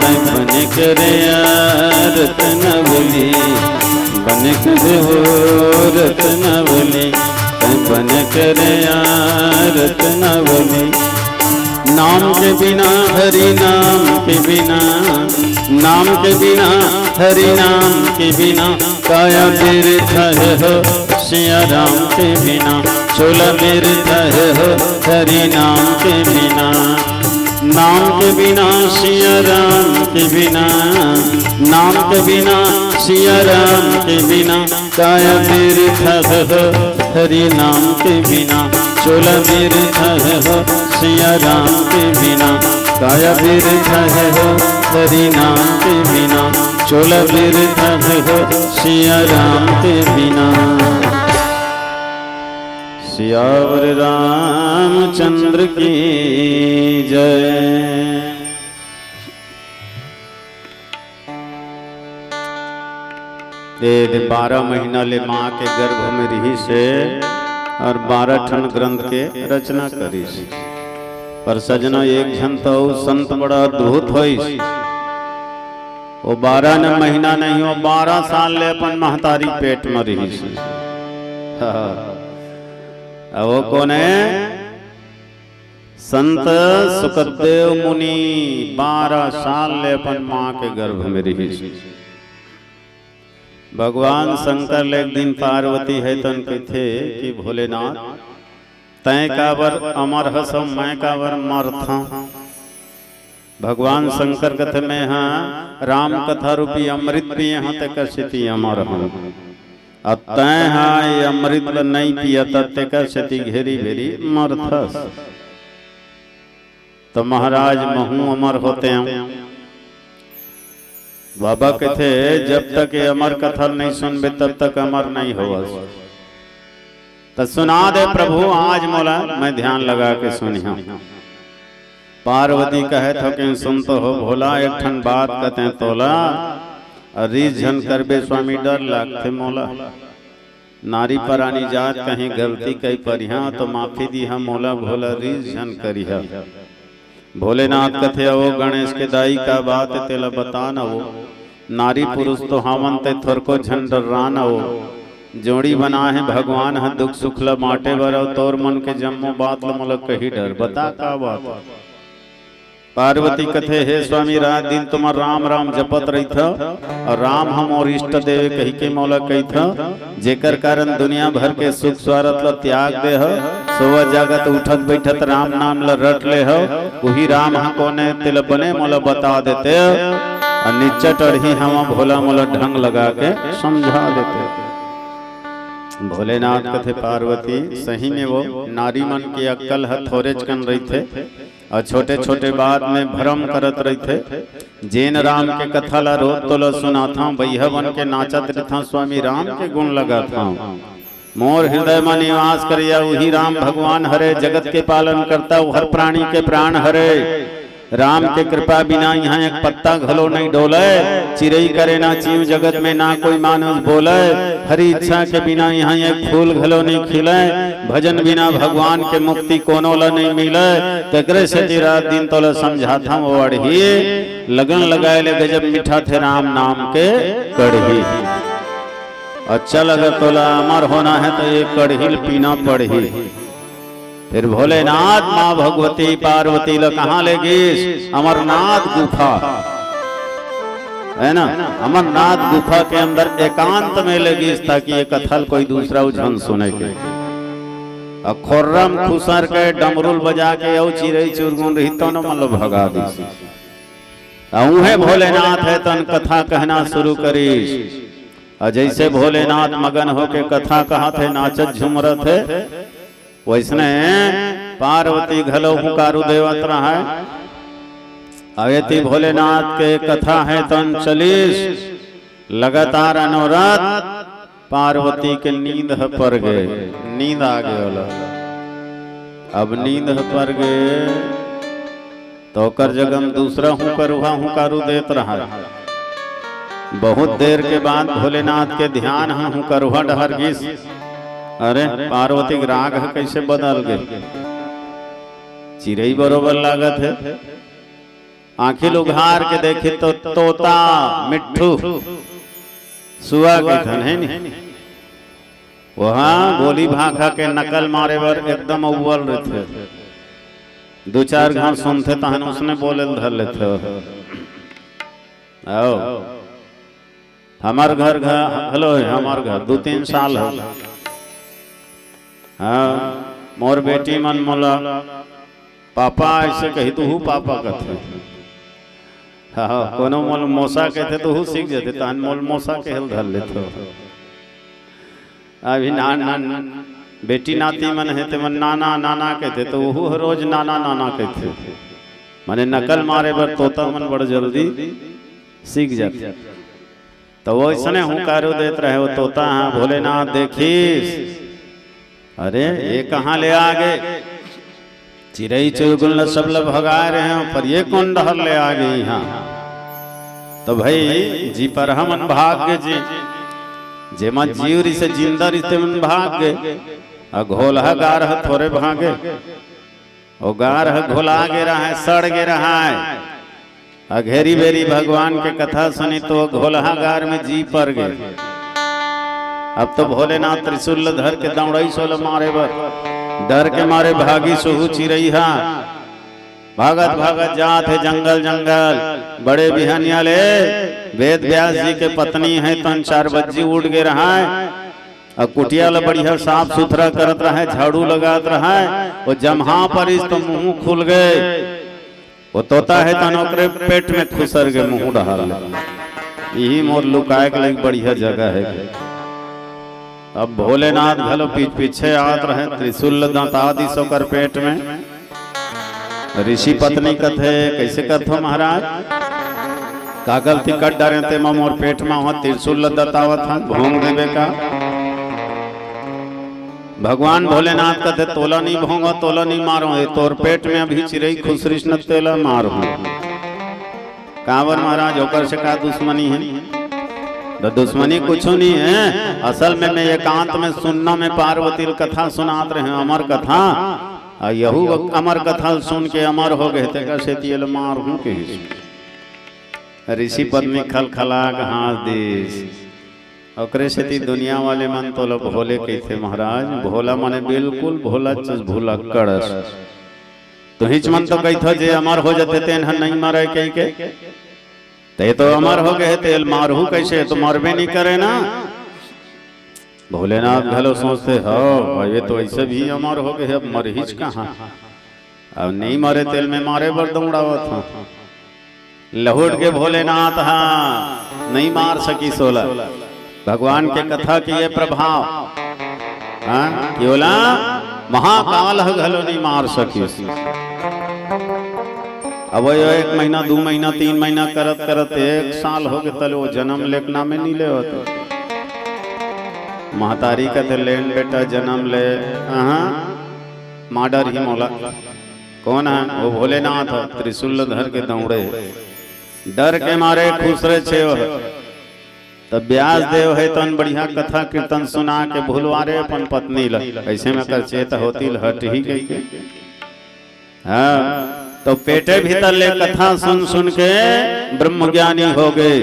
तै बन कर आ रत्नावली। बन कर वो रत्नावली, तै बन कर आ रत्नावली। नाम के बिना, हरि नाम के बिना, नाम के बिना, हरि नाम के बिना, काया बिरथा है हो सिया राम के बिना, चोला बिरथा है हो हरि नाम के बिना। नाम के बिना सिया राम के बिना, नाम के बिना सिया राम के बिना, काया बिरथा हो हरि नाम के बिना। चोला बिरथा हो सिया राम के बिना, काया बिरथा हो हरि नाम के बिना। चोला बिरथा हो सिया राम के बिना। सियावर रामचंद्र की जय। दे दे बारह महीना ले माँ के गर्भ में रहिस हे और बारह ठन ग्रंथ के रचना करिस हे। पर सजना, एक झन तो अउ संत बड़ा अद्भुत होइस। वो बारह ने महीना नहीं, वो बारह साल ले अपन महतारी पेट में रहिस हे। हाँ। अब वो कोन हे? संत सुखदेव मुनि बारह साल ले अपन माँ के गर्भ में रहिस। भगवान शंकर ले एक दिन पार्वती हे तन कथे कि भोलेनाथ, तैं काबर अमर हस, मैं काबर मरथंव? भगवान शंकर कथे, मैं हा राम कथा रूपी अमृत पिए हंव, तेकर सेती अमर हंव। अब तैं हा ये अमृत ल नइ पियत, तेकर सेती घेरी भेरी मरथस। त महाराज, महूं अमर होतेंव। बाबा कथे, जब तक ये अमर कथा ल नइ सुनबे, तब तक अमर नइ होवस। त सुना दे प्रभु, आज मोला, मैं ध्यान लगा के सुनिहंव। पार्वती कहत हकिन, सुन तो हो भोला, एक ठन बात कथें तोला। अउ रीस झन करबे स्वामी, डर लागथे मोला। नारी परानी जात कहीं गलती कई परिहा, तो माफी दिहा मोला भोला, रीस झन करिहा। भोलेनाथ कथे, "अवो गणेश के दाई, का बात हे, तेला बता न वो। नारी पुरुष तो हावन, ते थोरको झन डर्रा न वो। जोड़ी बनाहे भगवान ह दुख सुख ल बांटे बर, अउ तोर मन के जम्मो बात ल मोला कही डर, बता का बात हे?" पार्वती कथे, "हे स्वामी, रात दिन तुमन राम राम जपत रहिथव, अउ राम ह मोर इष्ट देव कहिके मोला कहिथव, जेकर कारण दुनिया भर के सुख स्वारथ ल त्याग दे हव, सोवत जागत उठत बइठत राम नाम ल रट ले हव, उही राम ह कोन ए, तेला बने मोला बता देते, अउ निच्चट अड़ही हवं भोला, मोला ढंग लगा के समझा देते।" भोलेनाथ कथे, "पार्वती, सही में वो नारी मन के अक्कल ह थोरेच कन रहिथे, अउ छोटे-छोटे बात में भरम करत रहिथे। जेन राम के कथा ला रोज तोला सुनाथंव, बइहा बन के नाचत रहिथंव, स्वामी राम के गुण लगाथंव। मोर हृदय म निवास करइया उही राम भगवान हरे, जगत के पालन करता, ओ हर प्राणी के प्राण हरे। राम के कृपा बिना इहाँ एक पत्ता घलो नइ डोलय, चिरई करे ना चींव जगत में ना कोई मानुष बोलय, हरि इच्छा के बिना इहाँ एक फूल घलो नइ खिलय, भजन बिना भगवान के मुक्ति कोनो ल नइ मिलय। तेकरे सेती रात दिन तोला समझाथंव ओ अड़ही, लगन लगाए ले गजब मिठाथे राम नाम के कड़ही। अउ चल, अगर तोला अमर होना हे त ए कड़ही ल पीना पड़ही।" फिर भोलेनाथ माँ भगवती पार्वती ल कहाँ ले गिस? अमरनाथ गुफा, हे ना, अमरनाथ गुफा के अंदर एकांत में ले गिस, ताकि ए कथा ल कोई दूसरा झन सुने के। अउ खोर्रम खुसर के डमरू ल बजा के अउ चिरई चुरगुन रहिथंव न, मन ल भगा दिस। अउ उहें भोलेनाथ हे तन कथा कहना शुरू करिस। अउ जइसे भोलेनाथ मगन होके कथा कहत हे, नाचत झुमरत हे, वइसने पार्वती घलो हुंकारू देवत रहय। अउ एती भोलेनाथ के कथा हे तन चलिस, लगातार अनवरत पार्वती के नींद ह पर गे, नींद आ गे ओला। अब नींद ह पर गे, त ओकर जगह म दूसरा हुंकरुहा हुंकारू देत रहय। बहुत देर के बाद भोलेनाथ के ध्यान ह हुंकरुहा डहर गिस। अरे, पार्वती के राग ह कइसे बदल गे? चिरई बरोबर लागत हे। आँखी ल उघार के देखिस त तोता, मिट्ठू, सुआ कहिथन, हे नी? ओहा गोली भाखा के नकल मारे बर एकदम अव्वल रहिथे। दू चार घांव सुनथे तहन उसने बोले ल धर लेथे। अउ हमर घर, घर, हेलो, हमर घर दू तीन साल हो। हाँ, मोर बेटी मन मोला पापा अइसे कही त उहू पापा कथे। हाँ, कोनो मोल मौसा कहिथे त उहू सीख जथे, तहन मोल मौसा कहे ल धर लेथे। अभी नान, नान बेटी नाती मन हे, ते मन नाना, नाना कहिथे, त उहू ह रोज नाना, नाना कहिथे। माने नकल मारे बर तोता मन बड़ जल्दी सीख जाथे। त वइसने हुंकारू देत रहे ओ तोता ह, भोलेनाथ देखिस, "अरे, ये कहाँ ले आ गे? चिरई चुरगुन ल सब ल भगाए रहे हंव, पर ये कोन डहर ले आ गे इहाँ?" त भई, जीपरहा मन भाग गे जी, जेमा जीव रिहिसे, जिंदा रिहिसे, मन भाग गे। अउ घोलहा गार ह थोरे भागे, ओ गार ह घोला गे रहय, सड़ गे रहय। अघेरी बेरी भगवान के कथा सुनिस त ओ घोलहा गार में जी पर गे। अब तो भोलेनाथ त्रिशूल ल धर के दौड़ाइस ओला मारे बर। डर के मारे भागिस उहू चिरई ह। भागत भागत जात हे जंगल जंगल। बड़े बिहनिया ले वेद व्यास जी के पत्नी हे तहन चार बज्जी उठ गे रहय। अउ कुटिया ल बढ़िया साफ सुथरा करत रहय, झाड़ू लगात रहय। ओ जम्हा परिस त मुहूं खुल गे। ओ तोता हे तहन ओकरे पेट में खुसर गे मुहूं डहर ले। इही मोर लुकाए के लइक बढ़िया जगह हे। अब भोलेनाथ घलो पीछ पीछे आत रहय, त्रिशूल ल दंता दिस ओकर पेट में। ऋषि पत्नी कथे, "कइसे करथो महाराज? का गलती कर डारेंव तेमा मोर पेट म ओहा त्रिशूल ल दंतावत हस, भोंग देबे का?" भगवान भोलेनाथ कथे, "तोला नइ भोंगों, तोला नइ मारों, ए तोर पेट में अभी चिरई खुसरिस न तेला मारहूं।" "काबर महाराज, ओकर से का दुश्मनी हे?" तो दुश्मनी कुछू नहीं है। असल में मैं एकांत में सुन्ना में पार्वती ल कथा सुनात रहे, अमर कथा। अउ यहू अमर कथा ल सुन के अमर हो गए, तेकर सेती एला मारहूं कहिस। ऋषि पत्नी खलखला के हाँस दिस। ओकरे सेती दुनिया वाले मन तोला भोले कहिथे महाराज। भोला माने बिल्कुल भोला चस, भुलक्कड़ अस। तुहिच मन तो कहिथो जे अमर हो जथे तेन ह नइ मरय कहिके। ते तो अमर हो गए हे, तेल मारहू कैसे, तो मरबे नहीं करे ना। भोलेनाथ घलो सोचते हो भाई, ये तो ऐसे भी अमर हो गए, अब मरहिच कहाँ। अब नहीं मरे तेल में मारे बर दौड़ावत हो। लहुट के भोलेनाथ हा नहीं मार सकिस ओला। भगवान के कथा के ये प्रभाव, हाँ, कि ओला महाकाल ह घलो नहीं मार सकिस। अब वो एक महीना, दू महीना, तीन महीना करत करत एक साल हो गए, तले वो जन्म लेके नामे नहीं लेवत। महतारी कथे, "लेन बेटा, जन्म ले।" "अहाँ, माँ डरही मोला।" "कौन है?" "वो भोलेनाथ है, त्रिशूल धर के दौड़े।" डर के मारे खुसरे छे हो। तब व्यास देव हे तन बढ़िया कथा कीर्तन सुना के भुलवा रे अपन पत्नी ल। ऐसे में कर चेत होती ल हट ही गई के। हाँ, तो पेटे भीतर ले कथा सुन सुन के ब्रह्मज्ञानी हो गए।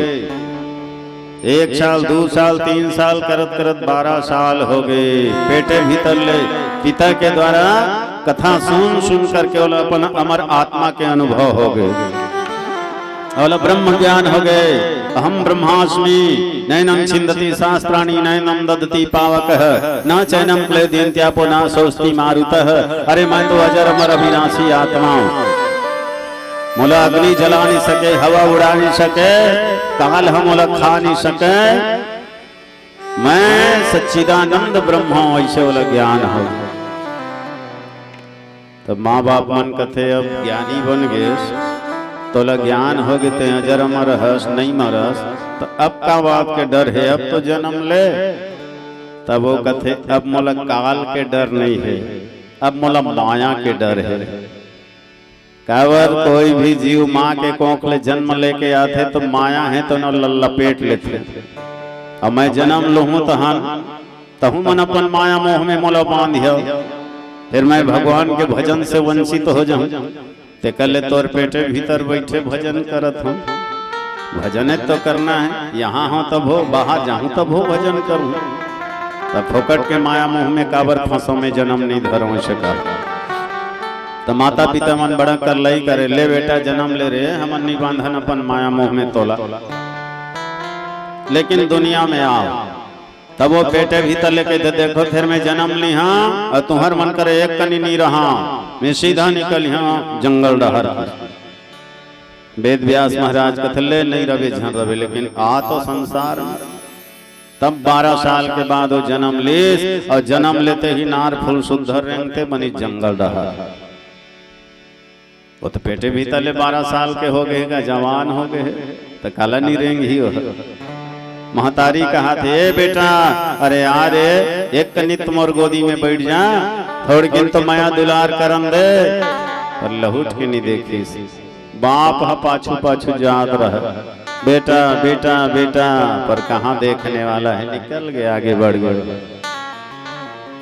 एक साल, दू साल, तीन साल करत करत बारह साल हो गए। पेटे भीतर ले पिता के द्वारा कथा सुन सुन करके ओला अपन अमर आत्मा के अनुभव हो गए। ओला ब्रह्म ज्ञान हो गए। "अहम ब्रह्मास्मि, नैनं छिंदति शास्त्राणि, नैनं ददति पावकः, न चैनं क्लेदयन्ति आपो, न सोऽस्ति मारुतः।" अरे, मैं तो अजर अमर अविनाशी आत्मा हूँ। मोला अग्नि जला नहीं सके, हवा उड़ा नहीं सके, काल ह मोला खा नहीं सके। मैं सच्चिदानंद ब्रह्म हूँ, ऐसे ओला ज्ञान हो। तब माँ बाप मन कथे, "अब ज्ञानी बन गेस, तोला ज्ञान हो गे, ते अजर अमर हस, नहीं मरस, तो अब का बात के डर है, अब तो जन्म ले।" तब वो कथे, "अब मोला काल के डर नहीं है, अब मोला माया के डर है।" काबर कोई भी जीव माँ के कोख ले जन्म लेके आथे तो माया हे तो न ल-, लपेट लेथे। अब मैं जन्म लूहूँ तहन तहू मन अपन माया मोह में मोला बांध हो, फिर मैं भगवान के भजन से वंचित हो जाऊं। तेकर ले तोर पेटे भीतर बैठे भजन करत हूँ। भजन तो करना है, यहाँ हो तब हो, बाहर जाऊँ तब हो भजन करूँ। तब फोकट के माया मोह में काबर फंसो में जन्म नहीं धरो सका। तो माता पिता मन बड़ा करलई करे, "ले बेटा जन्म ले रे, हमन नहीं बांधन अपन माया मोह में तोला, लेकिन दुनिया में आओ।" तब वो पेटे भीतर लेके दे, "देखो फिर मैं जन्म ली हाँ और तुम्हर मन करे एक कनी नहीं रहा, मैं सीधा निकल यहाँ जंगल डहर।" वेद व्यास महाराज कथे, "ले नहीं रवे झन रवे, लेकिन आ तो संसार में।" तब बारह साल के बाद वो जन्म लीस और जन्म लेते ही नार फूल सुद्धर रेंगते बनी जंगल डहर। वो तो पेटे भीतर ले बारह साल के हो गए का, जवान हो गए, तो काला नहीं रेंगही हो। महतारी कहाथे, "ए बेटा, अरे आ रे, एक कनित मोर गोदी में बैठ जा, थोड़किन तो मया दुलार करन दे।" पर लहुट के नहीं देखिस। बाप ह पाछू पाछू जात रहे, "बेटा, बेटा, बेटा," पर कहाँ देखने वाला है, निकल गए, आगे बढ़ गए।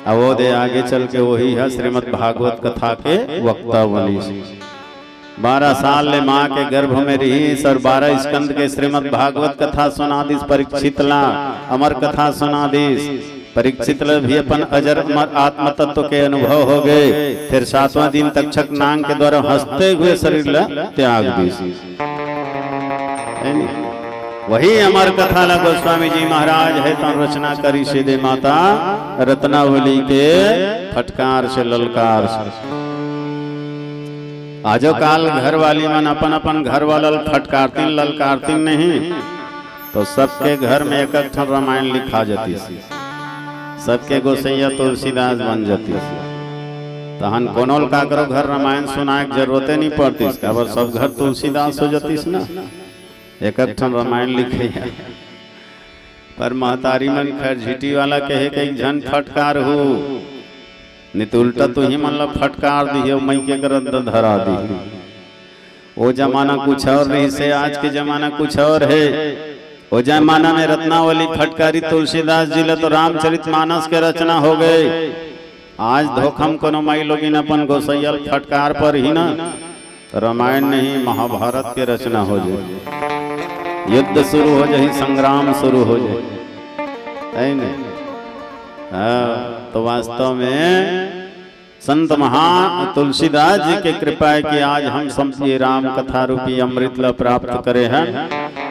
अब वो दे आगे चल के वही है श्रीमद् भागवत कथा के वक्ता बनिस। बारह साल ले माँ के गर्भ में रहिस और बारह स्कंद के श्रीमद् भागवत कथा सुना दिस परीक्षित ला, अमर कथा सुना दिस। परीक्षित ला भी अपन अजर अमर आत्म तत्व के अनुभव हो गए। फिर सातवां दिन तक्षक नांग के द्वारा हंसते हुए शरीर ला त्याग दिस। है नी? वही अमर कथा ला गोस्वामी जी महाराज हे तन रचना करिस हे दे माता रत्नावली के फटकार से, ललकार से। आजो काल घर वाली मन अपन अपन घर वाला ल फटकारतिन, ललकारतिन नहीं, तो सबके घर में एक एक ठन रामायण लिखा जातिस, सबके गोसैया तुलसीदास बन जातिस। तहन कोनो ल काकरो घर रामायण सुनाए के जरूरते नहीं पड़तिस, काबर सब घर तुलसीदास हो जातिस ना, एक एक ठन रामायण लिखे। पर महतारी मन खरझिटी वाला कहे के एक झन फटकार हो, नहीं तो उल्टा तुही मन ला फटकार दिही, मई के करत धरा दिही। वो जमाना कुछ और रहिस हे, आज के जमाना कुछ और है। ओ जयमाना में रत्नावली फटकारी तुलसीदास जी ल तो रामचरित मानस के रचना हो गए। आज धोखा म कोनो माई लोगिन अपन गोसैया ल फटकार परही ना, तो रामायण नहीं, महाभारत के रचना हो जाए, युद्ध शुरू हो जाए, संग्राम शुरू हो जाए, है नहीं? हाँ, तो वास्तव में संत महान तुलसीदास जी के कृपा है कि आज हम सब ये राम कथा रूपी अमृत ला प्राप्त करे हन।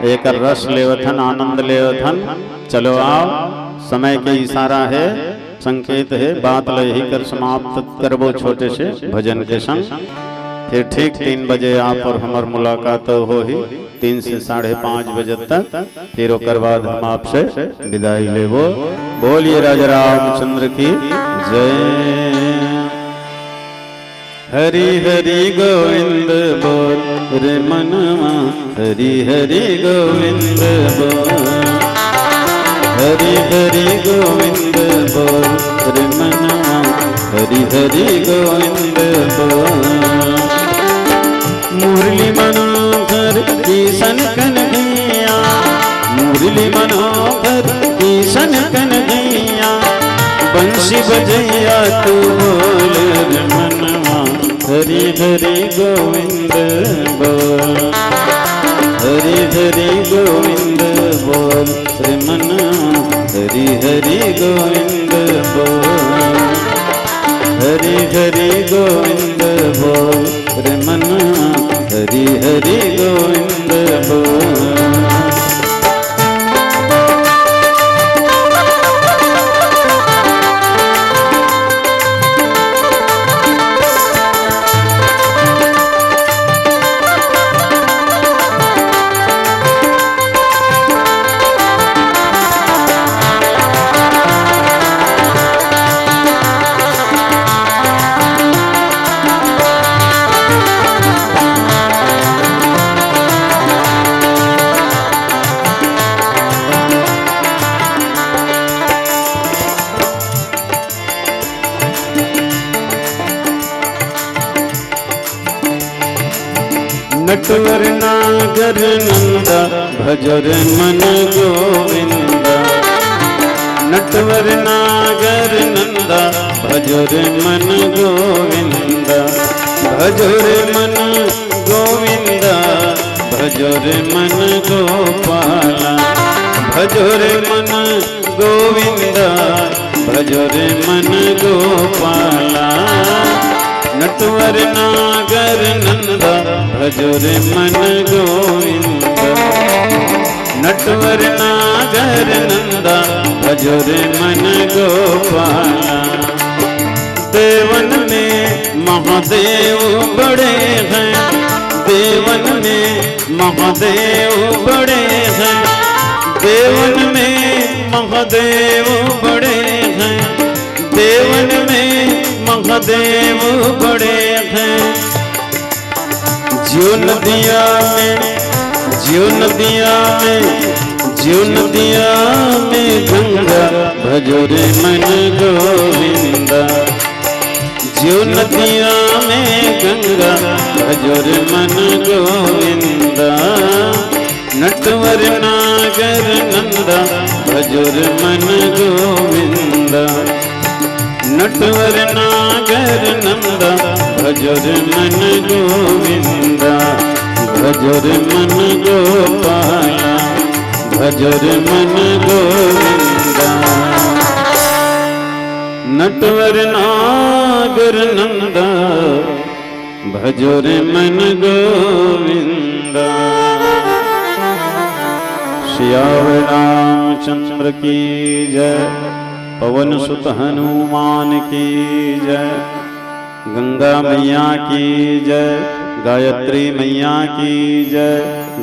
एकर रस लेवत हन, आनंद लेवत हन। चलो आओ, समय के इशारा है, संकेत है, बात ला यही कर समाप्त करबो छोटे से भजन के संग। फिर ठीक तीन बजे आप और हमर मुलाकात होही, तीन से साढ़े पाँच बजे तक। फिर ओकर बाद हम आपसे विदाई लेबो। बोलिए राजा रामचंद्र की जय। हरि हरि गोविंद बोल रे मनवा, हरि हरि गोविंद बोल, हरि हरि गोविंद बोल रे मनवा, हरि हरि गोविंद बोल। मुरली मनोहर किशन कन्हैया, मुरली मनोहर किशन कन्हैया, बंसी बजैया तू बोल रे मनवा, हरि हरि गोविंद बोल, हरि हरि गोविंद बोल रे मनवा, हरि हरि गोविंद बोल, हरि हरि गोविंद बोल रे मनवा, हरि हरि गोविंद बोल। नटवर नागर नंदा भजो रे मन गोविंदा, नटवर नागर नंदा भजो रे मन गोविंदा, भजो रे मन गोविंदा, भजो रे मन गोपाला, भजो रे मन गोविंदा, भजो रे मन गोपाला। नटवर नागर नंदा भजो रे मन गोविंदा, नटवर नागर नंदा भजो रे मन गोपाला। देवन में महादेव बड़े हैं, देवन में महादेव बड़े हैं, देवन में महादेव बड़े हैं, देवन में महादेव बड़े हैं। ज्यो नदिया में, ज्यो नदिया में, ज्यो नदिया में गंगा भजो रे मन गोविंदा। ज्यो नदिया में गंगा भजो रे मन गोविंदा। नटवर नागर नंदा भजो रे मन गोविंदा। नटवर नागर नंदा भजो रे मन गोविंदा। भजो रे मन गोपाला भजो रे मन गोविंदा। नटवर नागर नंदा भजो रे मन गोविंदा। सियावर रामचंद्र की जय, पवन सुत हनुमान की जय, गंगा मैया की जय, गायत्री मैया की जय,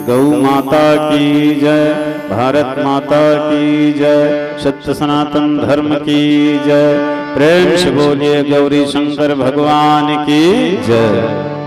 गौ माता की जय, भारत माता की जय, सत्य सनातन धर्म की जय। प्रेम से बोलिए गौरी शंकर भगवान की जय।